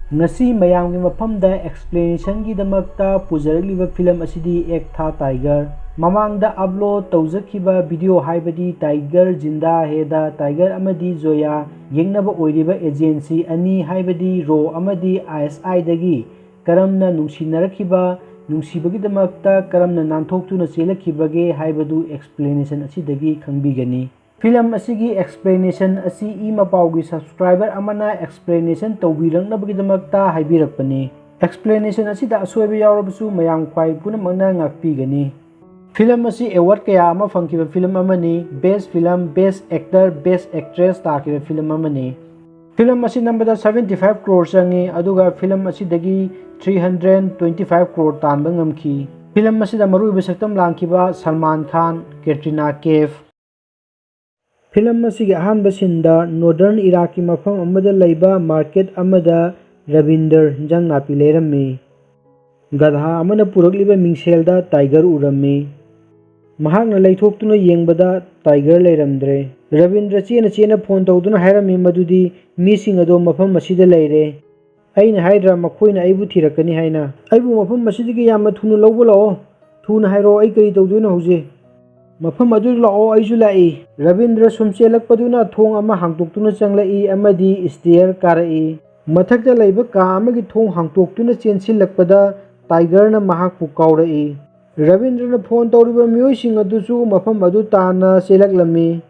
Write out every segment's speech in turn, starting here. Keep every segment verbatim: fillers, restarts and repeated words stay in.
ꯉꯁꯤ ꯃꯌꯥꯝꯒꯤ ꯃꯐꯝꯗ explanationꯒꯤꯗꯃꯛꯇ ꯄꯨꯖꯔꯛꯂꯤꯕ ꯐꯤꯂꯝ ꯑꯁꯤꯗꯤ ꯑꯦꯛ ꯊꯥ ꯇꯥꯏꯒꯔ꯫ ꯃꯃꯥꯡꯗ upload ꯇꯧꯖꯈꯤꯕ video ꯍꯥꯏꯕꯗꯤ ꯇꯥꯏꯒꯔ ꯖꯤꯟꯗꯥ ꯍꯦꯗ, ꯇꯥꯏꯒꯔ ꯑꯃꯗꯤ ꯖꯣꯌꯥ ꯌꯦꯛꯅꯕ ꯑꯣꯏꯔꯤꯕ agency ꯑꯅꯤ ꯍꯥꯏꯕꯗꯤ ꯔꯣ ꯑꯃꯗꯤ ISIꯗꯒꯤ ꯀꯔꯝꯅ ꯅꯨꯡꯁꯤꯅꯔꯛꯈꯤꯕ, ꯅꯨꯡꯁꯤꯕꯒꯤꯗꯃꯛꯇ ꯀꯔꯝꯅ ꯅꯥꯟꯊꯣꯛꯇꯨꯅ ꯆꯦꯜꯂꯛꯈꯤꯕꯒꯦ ꯍꯥꯏꯕꯗꯨ explanation ꯑꯁꯤꯗꯒꯤ ꯈꯪꯕꯤꯒꯅꯤ꯫ ꯐꯤꯂꯝ ꯑꯁꯤꯒꯤ explanation ꯑꯁꯤ ꯏ ꯃꯄꯥꯎꯒꯤ subscriber ꯑꯃꯅ explanation ꯇꯧꯕꯤꯔꯛꯅꯕꯒꯤꯗꯃꯛꯇ ꯍꯥꯏꯕꯤꯔꯛꯄꯅꯤ꯫ Explanation ꯑꯁꯤꯗ ꯑꯁꯣꯏꯕ ꯌꯥꯎꯔꯕꯁꯨ ꯃꯌꯥꯝ ꯈ꯭ꯋꯥꯏ ꯄꯨꯝꯅꯃꯛꯅ ꯉꯥꯛꯄꯤꯒꯅꯤ꯫ ꯐꯤꯂꯝ ꯑꯁꯤ award ꯀꯌꯥ ꯑꯃ ꯐꯪꯈꯤꯕ ꯐꯤꯂꯝ ꯑꯃꯅꯤ꯫ Best Film, Best Actor, Best Actress ꯇꯥꯈꯤꯕ ꯐꯤꯂꯝ ꯑꯃꯅꯤ꯫ ꯐꯤꯂꯝ ꯑꯁꯤ ꯅꯝꯕꯗ seventy five crore ꯆꯪꯉꯤ, ꯑꯗꯨꯒ ꯐꯤꯂꯝ ꯑꯁꯤꯗꯒꯤ three hundred twenty five crore ꯇꯥꯟꯕ ꯉꯝꯈꯤ꯫ ꯐꯤꯂꯝ ꯑꯁꯤꯗ ꯃꯔꯨꯑꯣꯏꯕ ꯁꯛꯇꯝ ꯂꯥꯡꯈꯤꯕ ꯁꯜꯃꯥꯟ ꯈꯥꯟ, ꯀꯦꯇ꯭ꯔꯤꯅꯥ ꯀꯦꯐ꯫ ꯐꯤꯂꯝ ꯑꯁꯤꯒꯤ ꯑꯍꯥꯟꯕ ꯁꯤꯟꯗ northern ꯏꯔꯥꯛꯀꯤ ꯃꯐꯝ ꯑꯃꯗ ꯂꯩꯕ market ꯑꯃꯗ ꯔꯕꯤꯟꯗꯔ ꯍꯤꯟꯖꯥꯡ ꯅꯥꯄꯤ ꯂꯩꯔꯝꯃꯤ꯫ ꯒꯙꯥ ꯑꯃꯅ ꯄꯨꯔꯛꯂꯤꯕ ꯃꯤꯡꯁꯦꯜꯗ ꯇꯥꯏꯒꯔ ꯎꯔꯝꯃꯤ꯫ ꯃꯍꯥꯛꯅ ꯂꯩꯊꯣꯛꯇꯨꯅ ꯌꯦꯡꯕꯗ ꯇꯥꯏꯒꯔ ꯂꯩꯔꯝꯗ꯭ꯔꯦ꯫ ꯔꯕꯤꯟꯗ꯭ꯔ ꯆꯦꯅ ꯆꯦꯅ ꯐꯣꯟ ꯇꯧꯗꯨꯅ ꯍꯥꯏꯔꯝꯃꯤ ꯃꯗꯨꯗꯤ ꯃꯤꯁꯤꯡ ꯑꯗꯣ ꯃꯐꯝ ꯑꯁꯤꯗ ꯂꯩꯔꯦ꯫ ꯑꯩꯅ ꯍꯥꯏꯗ꯭ꯔꯥ ꯃꯈꯣꯏꯅ ꯑꯩꯕꯨ ꯊꯤꯔꯛꯀꯅꯤ ꯍꯥꯏꯅ? ꯑꯩꯕꯨ ꯃꯐꯝ ꯑꯁꯤꯗꯒꯤ ꯌꯥꯝꯅ ꯊꯨꯅ ꯂꯧꯕ ꯂꯥꯛꯑꯣ꯫ ꯊꯨꯅ ꯍꯥꯏꯔꯛꯑꯣ, ꯑꯩ ꯀꯔꯤ ꯇꯧꯗꯣꯏꯅꯣ ꯍꯧꯖꯤꯛ? ꯃꯐꯝ ꯑꯗꯨꯗ ꯂꯥꯛꯑꯣ, ꯑꯩꯁꯨ ꯂꯥꯛꯏ꯫ ꯔꯕꯤꯟꯗ꯭ꯔ ꯁꯨꯝ ꯆꯦꯜꯂꯛꯄꯗꯨꯅ ꯊꯣꯡ ꯑꯃ ꯍꯥꯡꯗꯣꯛꯇꯨꯅ ꯆꯪꯂꯛꯏ ꯑꯃꯗꯤ stair ꯀꯥꯔꯛꯏ꯫ ꯃꯊꯛꯇ ꯂꯩꯕ ꯀꯥ ꯑꯃꯒꯤ ꯊꯣꯡ ꯍꯥꯡꯗꯣꯛꯇꯨꯅ ꯆꯦꯟꯁꯤꯜꯂꯛꯄꯗ ꯇꯥꯏꯒꯔꯅ ꯃꯍꯥꯛꯄꯨ ꯀꯥꯎꯔꯛꯏ꯫ ꯔꯕꯤꯟꯗ꯭ꯔꯅ ꯐꯣꯟ ꯇꯧꯔꯤꯕ ꯃꯤꯑꯣꯏꯁꯤꯡ ꯑꯗꯨꯁꯨ ꯃꯐꯝ ꯑꯗꯨ ꯇꯥꯟꯅ ꯆꯦꯜꯂꯛꯂꯝꯃꯤ꯫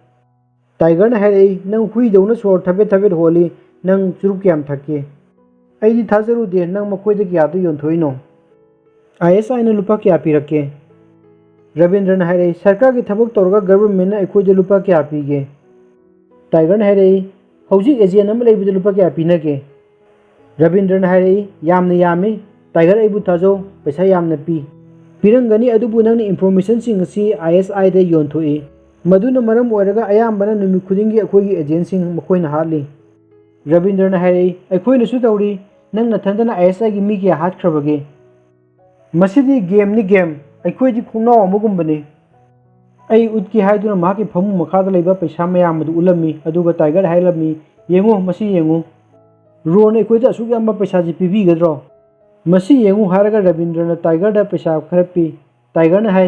ꯇꯥꯏꯒꯔꯅ ꯍꯥꯏꯔꯛꯏ, "ꯅꯪ ꯍꯨꯏꯗꯧꯅ ꯁꯣꯔ ꯊꯕꯦꯠ ꯊꯕꯦꯠ ꯍꯣꯜꯂꯤ, ꯅꯪ ꯆꯨꯔꯨꯞ ꯀꯌꯥꯝ ꯊꯛꯀꯦ?" "ꯑꯩꯗꯤ ꯊꯥꯖꯔꯨꯗꯦ, ꯅꯪ ꯃꯈꯣꯏꯗ ꯀꯌꯥꯗ ꯌꯣꯟꯊꯣꯛꯏꯅꯣ?" "ISIꯅ ꯂꯨꯄꯥ ꯀꯌꯥ ꯄꯤꯔꯛꯀꯦ?" ꯔꯕꯤꯟꯗ꯭ꯔꯅ ꯍꯥꯏꯔꯛꯏ, "ꯁꯔꯀꯥꯔꯒꯤ ꯊꯕꯛ ꯇꯧꯔꯒ governmentꯅ ꯑꯩꯈꯣꯏꯗ ꯂꯨꯄꯥ ꯀꯌꯥ ꯄꯤꯒꯦ?" ꯇꯥꯏꯒꯔꯅ ꯍꯥꯏꯔꯛꯏ, "ꯍꯧꯖꯤꯛ agent ꯑꯃ ꯂꯩꯕꯗ ꯂꯨꯄꯥ ꯀꯌꯥ ꯄꯤꯅꯒꯦ?" ꯔꯕꯤꯟꯗ꯭ꯔꯅ ꯍꯥꯏꯔꯛꯏ, "ꯌꯥꯝꯅ ꯌꯥꯝꯃꯤ꯫ ꯇꯥꯏꯒꯔ, ꯑꯩꯕꯨ ꯊꯥꯖꯧ, ꯄꯩꯁꯥ ꯌꯥꯝꯅ ꯄꯤ꯫" "ꯄꯤꯔꯝꯒꯅꯤ, ꯑꯗꯨꯕꯨ ꯅꯪꯅ informationꯁꯤꯡ ꯑꯁꯤ ISIꯗ ꯌꯣꯟꯊꯣꯛꯏ꯫ ꯃꯗꯨꯅ ꯃꯔꯝ ꯑꯣꯏꯔꯒ ꯑꯌꯥꯝꯕꯅ ꯅꯨꯃꯤꯠ ꯈꯨꯗꯤꯡꯒꯤ ꯑꯩꯈꯣꯏꯒꯤ agentꯁꯤꯡ ꯃꯈꯣꯏꯅ ꯍꯥꯠꯂꯤ꯫" ꯔꯕꯤꯟꯗ꯭ꯔꯅ ꯍꯥꯏꯔꯛꯏ, "ꯑꯩꯈꯣꯏꯅꯁꯨ ꯇꯧꯔꯤ꯫ ꯅꯪ ꯅꯊꯟꯇꯅ ISIꯒꯤ ꯃꯤ ꯀꯌꯥ ꯍꯥꯠꯈ꯭ꯔꯕꯒꯦ?" "ꯃꯁꯤꯗꯤ gameꯅꯤ, game꯫ ꯑꯩꯈꯣꯏꯗꯤ ꯈꯣꯡꯅꯥꯎ ꯑꯃꯒꯨꯝꯕꯅꯤ꯫" ꯑꯩ ꯎꯠꯀꯦ ꯍꯥꯏꯗꯨꯅ ꯃꯍꯥꯛꯀꯤ ꯐꯃꯨꯡ ꯃꯈꯥꯗ ꯂꯩꯕ ꯄꯩꯁꯥ ꯃꯌꯥꯝ ꯑꯗꯨ ꯎꯠꯂꯝꯃꯤ, ꯑꯗꯨꯒ ꯇꯥꯏꯒꯔ ꯍꯥꯏꯔꯝꯃꯤ, "ꯌꯦꯡꯉꯨ, ꯃꯁꯤ ꯌꯦꯡꯉꯨ꯫" "ꯔꯣꯟ ꯑꯩꯈꯣꯏꯗ ꯑꯁꯨꯛ ꯌꯥꯝꯕ ꯄꯩꯁꯥꯁꯤ ꯄꯤꯕꯤꯒꯗ꯭ꯔꯣ?" "ꯃꯁꯤ ꯌꯦꯡꯉꯨ" ꯍꯥꯏꯔꯒ ꯔꯕꯤꯟꯗ꯭ꯔꯅ ꯇꯥꯏꯒꯔꯗ ꯄꯩꯁꯥ ꯈꯔ ꯄꯤ꯫ ꯇꯥꯏꯒꯔꯅ ꯍꯥꯏ,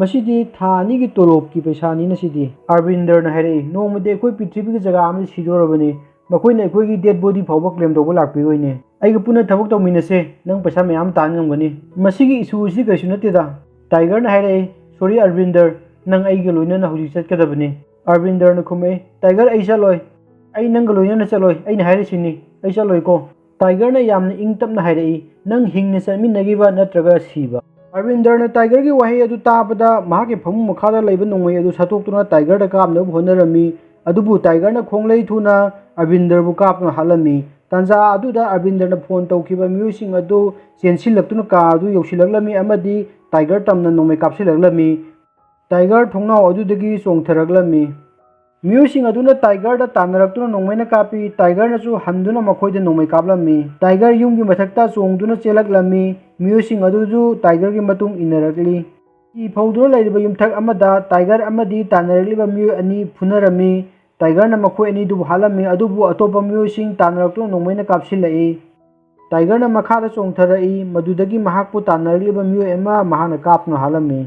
"ꯃꯁꯤꯗꯤ ꯊꯥ ꯑꯅꯤꯒꯤ ꯇꯣꯂꯣꯞꯀꯤ ꯄꯩꯁꯥꯅꯤꯅ ꯁꯤꯗꯤ"꯫ ꯑꯔꯕꯤꯟꯗꯔꯅ ꯍꯥꯏꯔꯛꯏ, "ꯅꯣꯡꯃꯗꯤ ꯑꯩꯈꯣꯏ ꯄ꯭ꯔꯤꯊꯤꯕꯤꯒꯤ ꯖꯒꯥ ꯑꯃꯗ ꯁꯤꯗꯣꯔꯕꯅꯤ꯫ ꯃꯈꯣꯏꯅ ꯑꯩꯈꯣꯏꯒꯤ ꯗꯦꯗ ꯕꯣꯗꯤ ꯐꯥꯎꯕ ꯀ꯭ꯂꯦꯝ ꯇꯧꯕ ꯂꯥꯛꯄꯤꯔꯣꯏꯅꯦ꯫ ꯑꯩꯒ ꯄꯨꯟꯅ ꯊꯕꯛ ꯇꯧꯃꯤꯟꯅꯁꯦ, ꯅꯪ ꯄꯩꯁꯥ ꯃꯌꯥꯝ ꯇꯥꯟ ꯉꯝꯒꯅꯤ"꯫ ꯃꯁꯤꯒꯤ ꯏꯁꯨ ꯑꯁꯤ ꯀꯔꯤꯁꯨ ꯅꯠꯇꯦꯗ꯫ ꯇꯥꯏꯒꯔꯅ ꯍꯥꯏꯔꯛꯏ, "ꯁꯣꯔꯤ ꯑꯔꯕꯤꯟꯗꯔ, ꯅꯪ ꯑꯩꯒ ꯂꯣꯏꯅꯅ ꯍꯧꯖꯤꯛ ꯆꯠꯀꯗꯕꯅꯤ"꯫ ꯑꯔꯕꯤꯟꯗꯔꯅ ꯈꯨꯝꯃꯛꯏ, "ꯇꯥꯏꯒꯔ, ꯑꯩ ꯆꯠꯂꯣꯏ꯫ ꯑꯩ ꯅꯪꯒ ꯂꯣꯏꯅꯅ ꯆꯠꯂꯣꯏ꯫ ꯑꯩꯅ ꯍꯥꯏꯔꯤꯁꯤꯅꯤ, ꯑꯩ ꯆꯠꯂꯣꯏꯀꯣ"꯫ ꯇꯥꯏꯒꯔꯅ ꯌꯥꯝꯅ ꯏꯪ ꯇꯞꯅ ꯍꯥꯏꯔꯛꯏ, "ꯅꯪ ꯍꯤꯡꯅ ꯆꯠꯃꯤꯟꯅꯈꯤꯕ ꯅꯠꯇ꯭ꯔꯒ ꯁꯤꯕ?" ꯑꯔꯕꯤꯟꯗꯔꯅ ꯇꯥꯏꯒꯔꯒꯤ ꯋꯥꯍꯩ ꯑꯗꯨ ꯇꯥꯕꯗ ꯃꯍꯥꯛꯀꯤ ꯐꯃꯨꯡ ꯃꯈꯥꯗ ꯂꯩꯕ ꯅꯣꯡꯃꯩ ꯑꯗꯨ ꯁꯠꯇꯣꯛꯇꯨꯅ ꯇꯥꯏꯒꯔꯗ ꯀꯥꯞꯅꯕ ꯍꯣꯠꯅꯔꯝꯃꯤ꯫ ꯑꯗꯨꯕꯨ ꯇꯥꯏꯒꯔꯅ ꯈꯣꯡꯂꯩ ꯊꯨꯅ ꯑꯔꯕꯤꯟꯗꯔꯕꯨ ꯀꯥꯞꯇꯨꯅ ꯍꯥꯠꯂꯝꯃꯤ꯫ ꯇꯥꯟꯖꯥ ꯑꯗꯨꯗ ꯑꯔꯕꯤꯟꯗꯔꯅ ꯐꯣꯟ ꯇꯧꯈꯤꯕ ꯃꯤꯑꯣꯏꯁꯤꯡ ꯑꯗꯨ ꯆꯦꯟꯁꯤꯜꯂꯛꯇꯨꯅ ꯀꯥ ꯑꯗꯨ ꯌꯧꯁꯤꯜꯂꯛꯂꯝꯃꯤ ꯑꯃꯗꯤ ꯇꯥꯏꯒꯔ ꯇꯝꯅ ꯅꯣꯡꯃꯩ ꯀꯥꯞꯁꯤꯜꯂꯛꯂꯝꯃꯤ꯫ ꯇꯥꯏꯒꯔ ꯊꯣꯡꯅꯥꯎ ꯑꯗꯨꯗꯒꯤ ꯆꯣꯡꯊꯔꯛꯂꯝꯃꯤ꯫ ꯃꯤꯑꯣꯏꯁꯤꯡ ꯑꯗꯨꯅ ꯇꯥꯏꯒꯔꯗ ꯇꯥꯟꯅꯔꯛꯇꯨꯅ ꯅꯣꯡꯃꯩꯅ ꯀꯥꯞꯄꯤ꯫ ꯇꯥꯏꯒꯔꯅꯁꯨ ꯍꯟꯗꯨꯅ ꯃꯈꯣꯏꯗ ꯅꯣꯡꯃꯩ ꯀꯥꯞꯂꯝꯃꯤ꯫ ꯇꯥꯏꯒꯔ ꯌꯨꯝꯒꯤ ꯃꯊꯛꯇ ꯆꯣꯡꯗꯨꯅ ꯆꯦꯜꯂꯛꯂꯝꯃꯤ꯫ ꯃꯤꯑꯣꯏꯁꯤꯡ ꯑꯗꯨꯁꯨ ꯇꯥꯏꯒꯔꯒꯤ ꯃꯇꯨꯡ ꯏꯟꯅꯔꯛꯂꯤ꯫ ꯏ ꯐꯧꯗꯨꯅ ꯂꯩꯔꯤꯕ ꯌꯨꯝꯊꯛ ꯑꯃꯗ ꯇꯥꯏꯒꯔ ꯑꯃꯗꯤ ꯇꯥꯟꯅꯔꯛꯂꯤꯕ ꯃꯤꯑꯣꯏ ꯑꯅꯤ ꯐꯨꯅꯔꯝꯃꯤ꯫ ꯇꯥꯏꯒꯔꯅ ꯃꯈꯣꯏ ꯑꯅꯤꯗꯨꯕꯨ ꯍꯥꯠꯂꯝꯃꯤ, ꯑꯗꯨꯕꯨ ꯑꯇꯣꯞꯄ ꯃꯤꯑꯣꯏꯁꯤꯡ ꯇꯥꯟꯅꯔꯛꯇꯨꯅ ꯅꯣꯡꯃꯩꯅ ꯀꯥꯞꯁꯤꯜꯂꯛꯏ꯫ ꯇꯥꯏꯒꯔꯅ ꯃꯈꯥꯗ ꯆꯣꯡꯊꯔꯛꯏ, ꯃꯗꯨꯗꯒꯤ ꯃꯍꯥꯛꯄꯨ ꯇꯥꯟꯅꯔꯛꯂꯤꯕ ꯃꯤꯑꯣꯏ ꯑꯃ ꯃꯍꯥꯛꯅ ꯀꯥꯞꯇꯨꯅ ꯍꯥꯠꯂꯝꯃꯤ꯫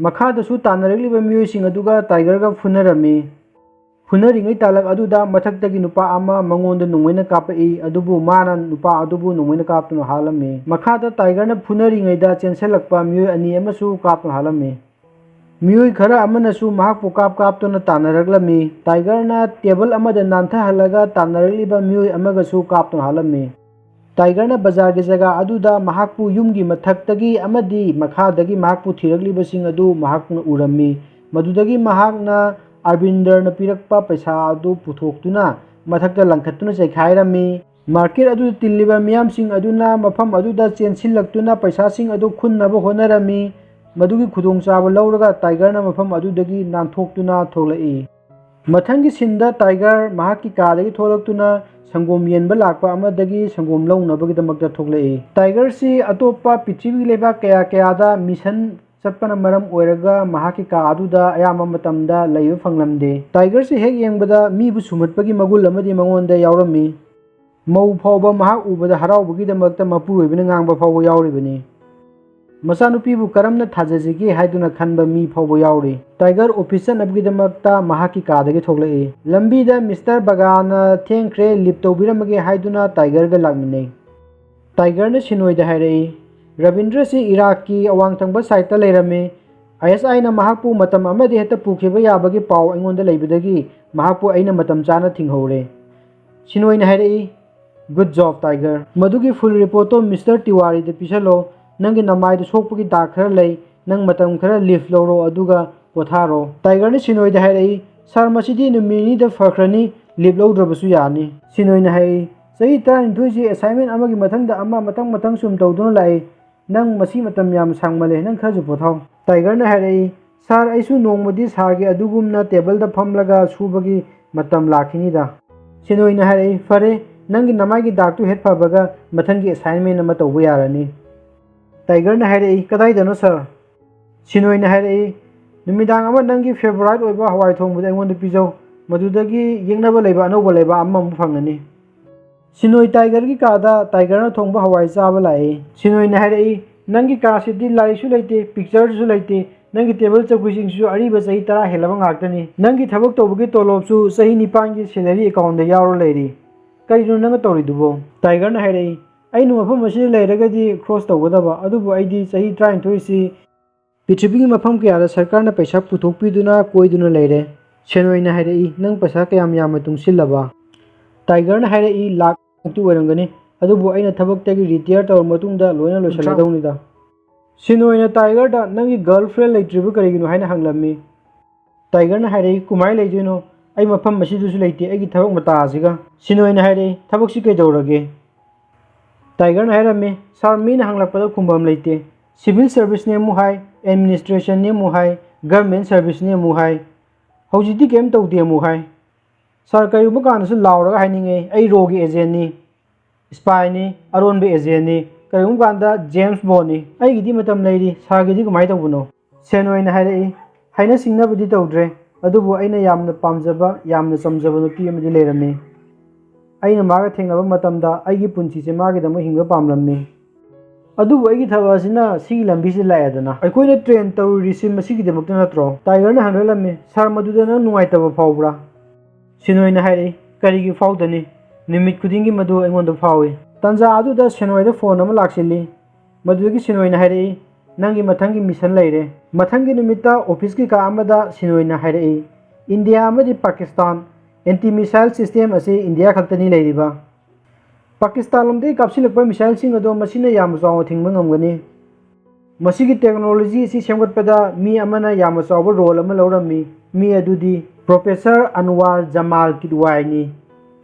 ꯃꯈꯥꯗꯁꯨ ꯇꯥꯟꯅꯔꯛꯂꯤꯕ ꯃꯤꯑꯣꯏꯁꯤꯡ ꯑꯗꯨꯒ ꯇꯥꯏꯒꯔꯒ ꯐꯨꯅꯔꯝꯃꯤ꯫ ꯐꯨꯅꯔꯤꯉꯩ ꯇꯥꯂꯛ ꯑꯗꯨꯗ ꯃꯊꯛꯇꯒꯤ ꯅꯨꯄꯥ ꯑꯃ ꯃꯉꯣꯟꯗ ꯅꯣꯡꯃꯩꯅ ꯀꯥꯞꯄꯛꯏ, ꯑꯗꯨꯕꯨ ꯃꯥꯅ ꯅꯨꯄꯥ ꯑꯗꯨꯕꯨ ꯅꯣꯡꯃꯩꯅ ꯀꯥꯞꯇꯨꯅ ꯍꯥꯠꯂꯝꯃꯤ꯫ ꯃꯈꯥꯗ ꯇꯥꯏꯒꯔꯅ ꯐꯨꯅꯔꯤꯉꯩꯗ ꯆꯦꯟꯁꯤꯜꯂꯛꯄ ꯃꯤꯑꯣꯏ ꯑꯅꯤ ꯑꯃꯁꯨ ꯀꯥꯞꯇꯨꯅ ꯍꯥꯠꯂꯝꯃꯤ꯫ ꯃꯤꯑꯣꯏ ꯈꯔ ꯑꯃꯅꯁꯨ ꯃꯍꯥꯛꯄꯨ ꯀꯥꯞ ꯀꯥꯞꯇꯨꯅ ꯇꯥꯟꯅꯔꯛꯂꯝꯃꯤ꯫ ꯇꯥꯏꯒꯔꯅ ꯇꯦꯕꯜ ꯑꯃꯗ ꯅꯥꯟꯊꯍꯜꯂꯒ ꯇꯥꯟꯅꯔꯛꯂꯤꯕ ꯃꯤꯑꯣꯏ ꯑꯃꯒꯁꯨ ꯀꯥꯞꯇꯨꯅ ꯍꯥꯠꯂꯝꯃꯤ꯫ ꯇꯥꯏꯒꯔꯅ ꯕꯖꯥꯔꯒꯤ ꯖꯒꯥ ꯑꯗꯨꯗ ꯃꯍꯥꯛꯄꯨ ꯌꯨꯝꯒꯤ ꯃꯊꯛꯇꯒꯤ ꯑꯃꯗꯤ ꯃꯈꯥꯗꯒꯤ ꯃꯍꯥꯛꯄꯨ ꯊꯤꯔꯛꯂꯤꯕꯁꯤꯡ ꯑꯗꯨ ꯃꯍꯥꯛꯅ ꯎꯔꯝꯃꯤ꯫ ꯃꯗꯨꯗꯒꯤ ꯃꯍꯥꯛꯅ ꯑꯔꯕꯤꯟꯗꯔꯅ ꯄꯤꯔꯛꯄ ꯄꯩꯁꯥ ꯑꯗꯨ ꯄꯨꯊꯣꯛꯇꯨꯅ ꯃꯊꯛꯇ ꯂꯪꯈꯠꯇꯨꯅ ꯆꯩꯈꯥꯏꯔꯝꯃꯤ꯫ ꯃꯥꯔꯀꯦꯠ ꯑꯗꯨꯗ ꯇꯤꯜꯂꯤꯕ ꯃꯤꯌꯥꯝꯁꯤꯡ ꯑꯗꯨꯅ ꯃꯐꯝ ꯑꯗꯨꯗ ꯆꯦꯟꯁꯤꯜꯂꯛꯇꯨꯅ ꯄꯩꯁꯥꯁꯤꯡ ꯑꯗꯨ ꯈꯨꯟꯅꯕ ꯍꯣꯠꯅꯔꯝꯃꯤ꯫ ꯃꯗꯨꯒꯤ ꯈꯨꯗꯣꯡꯆꯥꯕ ꯂꯧꯔꯒ ꯇꯥꯏꯒꯔꯅ ꯃꯐꯝ ꯑꯗꯨꯗꯒꯤ ꯅꯥꯟꯊꯣꯛꯇꯨꯅ ꯊꯣꯛꯂꯛꯏ꯫ ꯃꯊꯪꯒꯤ ꯁꯤꯟꯗ ꯇꯥꯏꯒꯔ ꯃꯍꯥꯛꯀꯤ ꯀꯥꯗꯒꯤ ꯊꯣꯛꯂꯛꯇꯨꯅ ꯁꯪꯒꯣꯝ ꯌꯦꯟꯕ ꯂꯥꯛꯄ ꯑꯃꯗꯒꯤ ꯁꯪꯒꯣꯝ ꯂꯧꯅꯕꯒꯤꯗꯃꯛꯇ ꯊꯣꯛꯂꯛꯏ꯫ ꯇꯥꯏꯒꯔꯁꯤ ꯑꯇꯣꯞꯄ ꯄ꯭ꯔꯤꯊꯤꯕꯤꯒꯤ ꯂꯩꯕꯥꯛ ꯀꯌꯥ ꯀꯌꯥꯗ ꯃꯤꯁꯟ ꯆꯠꯄꯅ ꯃꯔꯝ ꯑꯣꯏꯔꯒ ꯃꯍꯥꯛꯀꯤ ꯀꯥ ꯑꯗꯨꯗ ꯑꯌꯥꯝꯕ ꯃꯇꯝꯗ ꯂꯩꯕ ꯐꯪꯂꯝꯗꯦ꯫ ꯇꯥꯏꯒꯔꯁꯤ ꯍꯦꯛ ꯌꯦꯡꯕꯗ ꯃꯤꯕꯨ ꯁꯨꯝꯍꯠꯄꯒꯤ ꯃꯒꯨꯟ ꯑꯃꯗꯤ ꯃꯉꯣꯟꯗ ꯌꯥꯎꯔꯝꯃꯤ꯫ ꯃꯧ ꯐꯥꯎꯕ ꯃꯍꯥꯛ ꯎꯕꯗ ꯍꯔꯥꯎꯕꯒꯤꯗꯃꯛꯇ ꯃꯄꯨꯔꯣꯏꯕꯅ ꯉꯥꯡꯕ ꯐꯥꯎꯕ ꯌꯥꯎꯔꯤꯕꯅꯤ꯫ ꯃꯆꯥꯅꯨꯄꯤꯕꯨ ꯀꯔꯝꯅ ꯊꯥꯖꯁꯤꯒꯦ ꯍꯥꯏꯗꯨꯅ ꯈꯟꯕ ꯃꯤ ꯐꯥꯎꯕ ꯌꯥꯎꯔꯤ꯫ ꯇꯥꯏꯒꯔ ꯑꯣꯐꯤꯁ ꯆꯠꯅꯕꯒꯤꯗꯃꯛꯇ ꯃꯍꯥꯛꯀꯤ ꯀꯥꯗꯒꯤ ꯊꯣꯛꯂꯛꯏ꯫ ꯂꯝꯕꯤꯗ ꯃꯤꯁꯇꯔ ꯕꯒꯥꯅ "ꯊꯦꯡꯈ꯭ꯔꯦ, ꯂꯤꯐ ꯇꯧꯕꯤꯔꯝꯃꯒꯦ" ꯍꯥꯏꯗꯨꯅ ꯇꯥꯏꯒꯔꯒ ꯂꯥꯛꯃꯤꯟꯅꯩ꯫ ꯇꯥꯏꯒꯔꯅ ꯁꯤꯅꯣꯏꯗ ꯍꯥꯏꯔꯛꯏ, "ꯔꯕꯤꯟꯗ꯭ꯔꯁꯤ ꯏꯔꯥꯛꯀꯤ ꯑꯋꯥꯡ ꯊꯪꯕ ꯁꯥꯏꯠꯇ ꯂꯩꯔꯝꯃꯤ꯫ ꯑꯥꯏ ꯑꯦꯁ ꯑꯥꯏꯅ ꯃꯍꯥꯛꯄꯨ ꯃꯇꯝ ꯑꯃꯗ ꯍꯦꯛꯇ ꯄꯨꯈꯤꯕ ꯌꯥꯕꯒꯤ ꯄꯥꯎ ꯑꯩꯉꯣꯟꯗ ꯂꯩꯕꯗꯒꯤ ꯃꯍꯥꯛꯄꯨ ꯑꯩꯅ ꯃꯇꯝ ꯆꯥꯅ ꯊꯤꯡꯍꯧꯔꯦ"꯫ ꯁꯤꯅꯣꯏꯅ ꯍꯥꯏꯔꯛꯏ, "Good job, Tiger꯫ ꯃꯗꯨꯒꯤ ꯐꯨꯜ ꯔꯤꯄꯣꯔꯠꯇꯣ ꯃꯤꯁꯇꯔ ꯇꯤꯋꯥꯔꯤꯗ ꯄꯤꯁꯜꯂꯣ꯫ ꯅꯪꯒꯤ ꯅꯃꯥꯏꯗ ꯁꯣꯛꯄꯒꯤ ꯗꯥꯛ ꯈꯔ ꯂꯩ꯫ ꯅꯪ ꯃꯇꯝ ꯈꯔ ꯂꯤꯐ ꯂꯧꯔꯣ, ꯑꯗꯨꯒ ꯄꯣꯊꯥꯔꯣ"꯫ ꯇꯥꯏꯒꯔꯅ ꯁꯤꯅꯣꯏꯗ ꯍꯥꯏꯔꯛꯏ, "ꯁꯥꯔ, ꯃꯁꯤꯗꯤ ꯅꯨꯃꯤꯠ ꯅꯤꯅꯤꯗ ꯐꯈ꯭ꯔꯅꯤ, ꯂꯤꯐ ꯂꯧꯗ꯭ꯔꯕꯁꯨ ꯌꯥꯅꯤ"꯫ ꯁꯤꯅꯣꯏꯅ ꯍꯥꯏꯔꯛꯏ, "ꯆꯍꯤ ꯇꯔꯥꯅꯤꯊꯣꯏꯁꯤ ꯑꯦꯁꯥꯏꯟꯃꯦꯟ ꯑꯃꯒꯤ ꯃꯊꯪꯗ ꯑꯃ ꯃꯊꯪ ꯃꯊꯪ ꯁꯨꯝ ꯇꯧꯗꯨꯅ ꯂꯥꯛꯏ꯫ ꯅꯪ ꯃꯁꯤ ꯃꯇꯝ ꯌꯥꯝ ꯁꯥꯡꯃꯜꯂꯦ, ꯅꯪ ꯈꯔꯁꯨ ꯄꯣꯊꯥꯎ"꯫ ꯇꯥꯏꯒꯔꯅ ꯍꯥꯏꯔꯛꯏ, "ꯁꯥꯔ, ꯑꯩꯁꯨ ꯅꯣꯡꯃꯗꯤ ꯁꯥꯔꯒꯤ ꯑꯗꯨꯒꯨꯝꯅ ꯇꯦꯕꯜꯗ ꯐꯝꯂꯒ ꯁꯨꯕꯒꯤ ꯃꯇꯝ ꯂꯥꯛꯈꯤꯅꯤꯗ"꯫ ꯁꯤꯅꯣꯏꯅ ꯍꯥꯏꯔꯛꯏ, "ꯐꯔꯦ, ꯅꯪꯒꯤ ꯅꯃꯥꯏꯒꯤ ꯗꯥꯛꯇꯨ ꯍꯦꯛ ꯐꯕꯒ ꯃꯊꯪꯒꯤ ꯑꯦꯁꯥꯏꯟꯃꯦꯟ ꯑꯃ ꯇꯧꯕ ꯌꯥꯔꯅꯤ"꯫ ꯇꯥꯏꯒꯔꯅ ꯍꯥꯏꯔꯛꯏ, "ꯀꯗꯥꯏꯗꯅꯣ ꯁꯥꯔ?" ꯁꯤꯅꯣꯏꯅ ꯍꯥꯏꯔꯛꯏ, "ꯅꯨꯃꯤꯗꯥꯡ ꯑꯃ ꯅꯪꯒꯤ ꯐꯦꯚꯣꯔꯥꯏꯠ ꯑꯣꯏꯕ ꯍꯋꯥꯏ ꯊꯣꯡꯕꯗ ꯑꯩꯉꯣꯟꯗ ꯄꯤꯖꯧ꯫ ꯃꯗꯨꯗꯒꯤ ꯌꯦꯛꯅꯕ ꯂꯩꯕ ꯑꯅꯧꯕ ꯂꯩꯕꯥꯛ ꯑꯃꯃꯨꯛ ꯐꯪꯒꯅꯤ"꯫ ꯁꯤꯅꯣꯏ ꯇꯥꯏꯒꯔꯒꯤ ꯀꯥꯗ ꯇꯥꯏꯒꯔꯅ ꯊꯣꯡꯕ ꯍꯋꯥꯏ ꯆꯥꯕ ꯂꯥꯛꯏ꯫ ꯁꯤꯅꯣꯏꯅ ꯍꯥꯏꯔꯛꯏ, "ꯅꯪꯒꯤ ꯀꯥꯁꯤꯗꯤ ꯂꯥꯏꯔꯤꯛꯁꯨ ꯂꯩꯇꯦ, ꯄꯤꯛꯆꯔꯁꯨ ꯂꯩꯇꯦ, ꯅꯪꯒꯤ ꯇꯦꯕꯜ ꯆꯧꯀ꯭ꯔꯤꯁꯤꯡꯁꯤꯁꯨ ꯑꯔꯤꯕ ꯆꯍꯤ ꯇꯔꯥ ꯍꯦꯜꯂꯕ ꯉꯥꯛꯇꯅꯤ꯫ ꯅꯪꯒꯤ ꯊꯕꯛ ꯇꯧꯕꯒꯤ ꯇꯣꯂꯣꯞꯁꯨ ꯆꯍꯤ ꯅꯤꯄꯥꯟꯒꯤ ꯁꯦꯂꯔꯤ ꯑꯦꯀꯥꯎꯟꯗ ꯌꯥꯎꯔ ꯂꯩꯔꯤ꯫ ꯀꯔꯤꯅꯣ ꯅꯪꯅ ꯇꯧꯔꯤꯗꯨꯕꯣ?" ꯇꯥꯏꯒꯔꯅ ꯍꯥꯏꯔꯛꯏ, "ꯑꯩꯅ ꯃꯐꯝ ꯑꯁꯤꯗ ꯂꯩꯔꯒꯗꯤ ꯀ꯭ꯔꯣꯁ ꯇꯧꯒꯗꯕ, ꯑꯗꯨꯕꯨ ꯑꯩꯗꯤ ꯆꯍꯤ ꯇꯔꯥꯅꯤꯊꯣꯏꯁꯤ ꯄ꯭ꯔꯤꯊꯤꯕꯤꯒꯤ ꯃꯐꯝ ꯀꯌꯥꯗ ꯁꯔꯀꯥꯔꯅ ꯄꯩꯁꯥ ꯄꯨꯊꯣꯛꯄꯤꯗꯨꯅ ꯀꯣꯏꯗꯨꯅ ꯂꯩꯔꯦ"꯫ ꯁꯦꯟ ꯑꯣꯏꯅ ꯍꯥꯏꯔꯛꯏ, "ꯅꯪ ꯄꯩꯁꯥ ꯀꯌꯥꯝ ꯌꯥꯝꯅ ꯇꯨꯡꯁꯤꯜꯂꯕ?" ꯇꯥꯏꯒꯔꯅ ꯍꯥꯏꯔꯛꯏ, "ꯂꯥꯛ ꯃꯨꯛꯇꯤ ꯑꯣꯏꯔꯝꯒꯅꯤ, ꯑꯗꯨꯕꯨ ꯑꯩꯅ ꯊꯕꯛꯇꯒꯤ ꯔꯤꯇꯤꯌꯔ ꯇꯧꯔꯕ ꯃꯇꯨꯡꯗ ꯂꯣꯏꯅ ꯂꯣꯏꯁꯤꯜꯂꯗꯧꯅꯤꯗ"꯫ ꯁꯦꯟ ꯑꯣꯏꯅ ꯇꯥꯏꯒꯔꯗ, "ꯅꯪꯒꯤ ꯒꯔꯜ ꯐ꯭ꯔꯦꯟ ꯂꯩꯇ꯭ꯔꯤꯕ ꯀꯔꯤꯒꯤꯅꯣ?" ꯍꯥꯏꯅ ꯍꯪꯂꯝꯃꯤ꯫ ꯇꯥꯏꯒꯔꯅ ꯍꯥꯏꯔꯛꯏ, "ꯀꯃꯥꯏꯅ ꯂꯩꯗꯣꯏꯅꯣ? ꯑꯩ ꯃꯐꯝ ꯑꯁꯤꯗꯁꯨ ꯂꯩꯇꯦ, ꯑꯩꯒꯤ ꯊꯕꯛ ꯃꯇꯥ ꯑꯁꯤꯒ"꯫ ꯁꯦꯟ ꯑꯣꯏꯅ ꯍꯥꯏꯔꯛꯏ, "ꯊꯕꯛꯁꯤ ꯀꯩꯗꯧꯔꯒꯦ?" ꯇꯥꯏꯒꯔꯅ ꯍꯥꯏꯔꯝꯃꯤ, "ꯁꯥꯔ, ꯃꯤꯅ ꯍꯪꯂꯛꯄꯗ ꯈꯨꯝꯐꯝ ꯂꯩꯇꯦ꯫ ꯁꯤꯚꯤꯜ ꯁꯔꯚꯤꯁꯅꯤ ꯑꯃꯨꯛ ꯍꯥꯏ, ꯑꯦꯗꯃꯤꯅꯤꯁꯇ꯭ꯔꯦꯁꯟꯅꯤ ꯑꯃꯨꯛ ꯍꯥꯏ, ꯒꯚꯔꯟꯃꯦꯟ ꯁꯔꯚꯤꯁꯅꯤ ꯑꯃꯨꯛ ꯍꯥꯏ꯫ ꯍꯧꯖꯤꯛꯇꯤ ꯀꯔꯤꯝ ꯇꯧꯗꯦ ꯑꯃꯨꯛ ꯍꯥꯏ꯫ ꯁꯥꯔ, ꯀꯔꯤꯒꯨꯝꯕ ꯀꯥꯟꯗꯁꯨ ꯂꯥꯎꯔꯒ ꯍꯥꯏꯅꯤꯡꯉꯦ, ꯑꯩ ꯔꯣꯒꯤ ꯑꯦꯖꯦꯟꯅꯤ, ꯏꯁꯄꯥꯏꯅꯤ, ꯑꯔꯣꯟꯕ ꯑꯦꯖꯦꯟꯅꯤ, ꯀꯔꯤꯒꯨꯝꯕ ꯀꯥꯟꯗ ꯖꯦꯝꯁ ꯕꯣꯟꯅꯤ꯫ ꯑꯩꯒꯤꯗꯤ ꯃꯇꯝ ꯂꯩꯔꯤ, ꯁꯥꯔꯒꯤꯗꯤ ꯀꯃꯥꯏꯅ ꯇꯧꯕꯅꯣ?" ꯁꯦꯟ ꯑꯣꯏꯅ ꯍꯥꯏꯔꯛꯏ, "ꯍꯥꯏꯅ ꯁꯤꯡꯅꯕꯗꯤ ꯇꯧꯗ꯭ꯔꯦ, ꯑꯗꯨꯕꯨ ꯑꯩꯅ ꯌꯥꯝꯅ ꯄꯥꯝꯖꯕ, ꯌꯥꯝꯅ ꯆꯝꯖꯕ ꯅꯨꯄꯤ ꯑꯃꯗꯤ ꯂꯩꯔꯝꯃꯤ"꯫ ꯑꯩꯅ ꯃꯥꯒ ꯊꯦꯡꯅꯕ ꯃꯇꯝꯗ ꯑꯩꯒꯤ ꯄꯨꯟꯁꯤꯁꯦ ꯃꯥꯒꯤꯗꯃꯛ ꯍꯤꯡꯕ ꯄꯥꯝꯂꯝꯃꯤ꯫ ꯑꯗꯨꯕꯨ ꯑꯩꯒꯤ ꯊꯕꯛ ꯑꯁꯤꯅ ꯁꯤꯒꯤ ꯂꯝꯕꯤꯁꯤꯗ ꯂꯥꯛꯑꯦꯗꯅ꯫ ꯑꯩꯈꯣꯏꯅ ꯇ꯭ꯔꯦꯟ ꯇꯧꯔꯨꯔꯤꯁꯤ ꯃꯁꯤꯒꯤꯗꯃꯛꯇ ꯅꯠꯇ꯭ꯔꯣ? ꯇꯥꯏꯒꯔꯅ ꯍꯪꯂꯛꯂꯝꯃꯤ, "ꯁꯥꯔ, ꯃꯗꯨꯗ ꯅꯪ ꯅꯨꯡꯉꯥꯏꯇꯕ ꯐꯥꯎꯕ꯭ꯔꯥ?" ꯁꯤꯅꯣꯏꯅ ꯍꯥꯏꯔꯛꯏ, "ꯀꯔꯤꯒꯤ ꯐꯥꯎꯗꯅꯤ? ꯅꯨꯃꯤꯠ ꯈꯨꯗꯤꯡꯒꯤ ꯃꯗꯨ ꯑꯩꯉꯣꯟꯗ ꯐꯥꯎꯏ꯫" ꯇꯥꯟꯖꯥ ꯑꯗꯨꯗ ꯁꯦꯅꯣꯏꯗ ꯐꯣꯟ ꯑꯃ ꯂꯥꯛꯁꯤꯜꯂꯤ꯫ ꯃꯗꯨꯗꯒꯤ ꯁꯤꯅꯣꯏꯅ ꯍꯥꯏꯔꯛꯏ, "ꯅꯪꯒꯤ ꯃꯊꯪꯒꯤ ꯃꯤꯁꯟ ꯂꯩꯔꯦ꯫" ꯃꯊꯪꯒꯤ ꯅꯨꯃꯤꯠꯇ ꯑꯣꯐꯤꯁꯀꯤ ꯀꯥ ꯑꯃꯗ ꯁꯤꯅꯣꯏꯅ ꯍꯥꯏꯔꯛꯏ, "ꯏꯟꯗꯤꯌꯥ ꯑꯃꯗꯤ ꯄꯥꯀꯤꯁꯇꯥꯟ ꯑꯦꯟꯇꯤ ꯃꯤꯁꯥꯏꯜ ꯁꯤꯁꯇꯦꯝ ꯑꯁꯤ ꯏꯟꯗꯤꯌꯥ ꯈꯛꯇꯅꯤ ꯂꯩꯔꯤꯕ꯫ ꯄꯥꯀꯤꯁꯇꯥꯟ ꯂꯣꯝꯗꯒꯤ ꯀꯥꯞꯁꯤꯜꯂꯛꯄ ꯃꯤꯁꯥꯏꯜꯁꯤꯡ ꯑꯗꯣ ꯃꯁꯤꯅ ꯌꯥꯝꯅ ꯆꯥꯎꯅ ꯊꯤꯡꯕ ꯉꯝꯒꯅꯤ꯫" ꯃꯁꯤꯒꯤ ꯇꯦꯛꯅꯣꯂꯣꯖꯤ ꯑꯁꯤ ꯁꯦꯝꯒꯠꯄꯗ ꯃꯤ ꯑꯃꯅ ꯌꯥꯝꯅ ꯆꯥꯎꯕ ꯔꯣꯜ ꯑꯃ ꯂꯧꯔꯝꯃꯤ꯫ ꯃꯤ ꯑꯗꯨꯗꯤ ꯄ꯭ꯔꯣꯐꯦꯁꯔ ꯑꯟꯋꯥꯔ ꯖꯃꯥꯜ ꯀꯤꯗꯋꯥꯏꯅꯤ꯫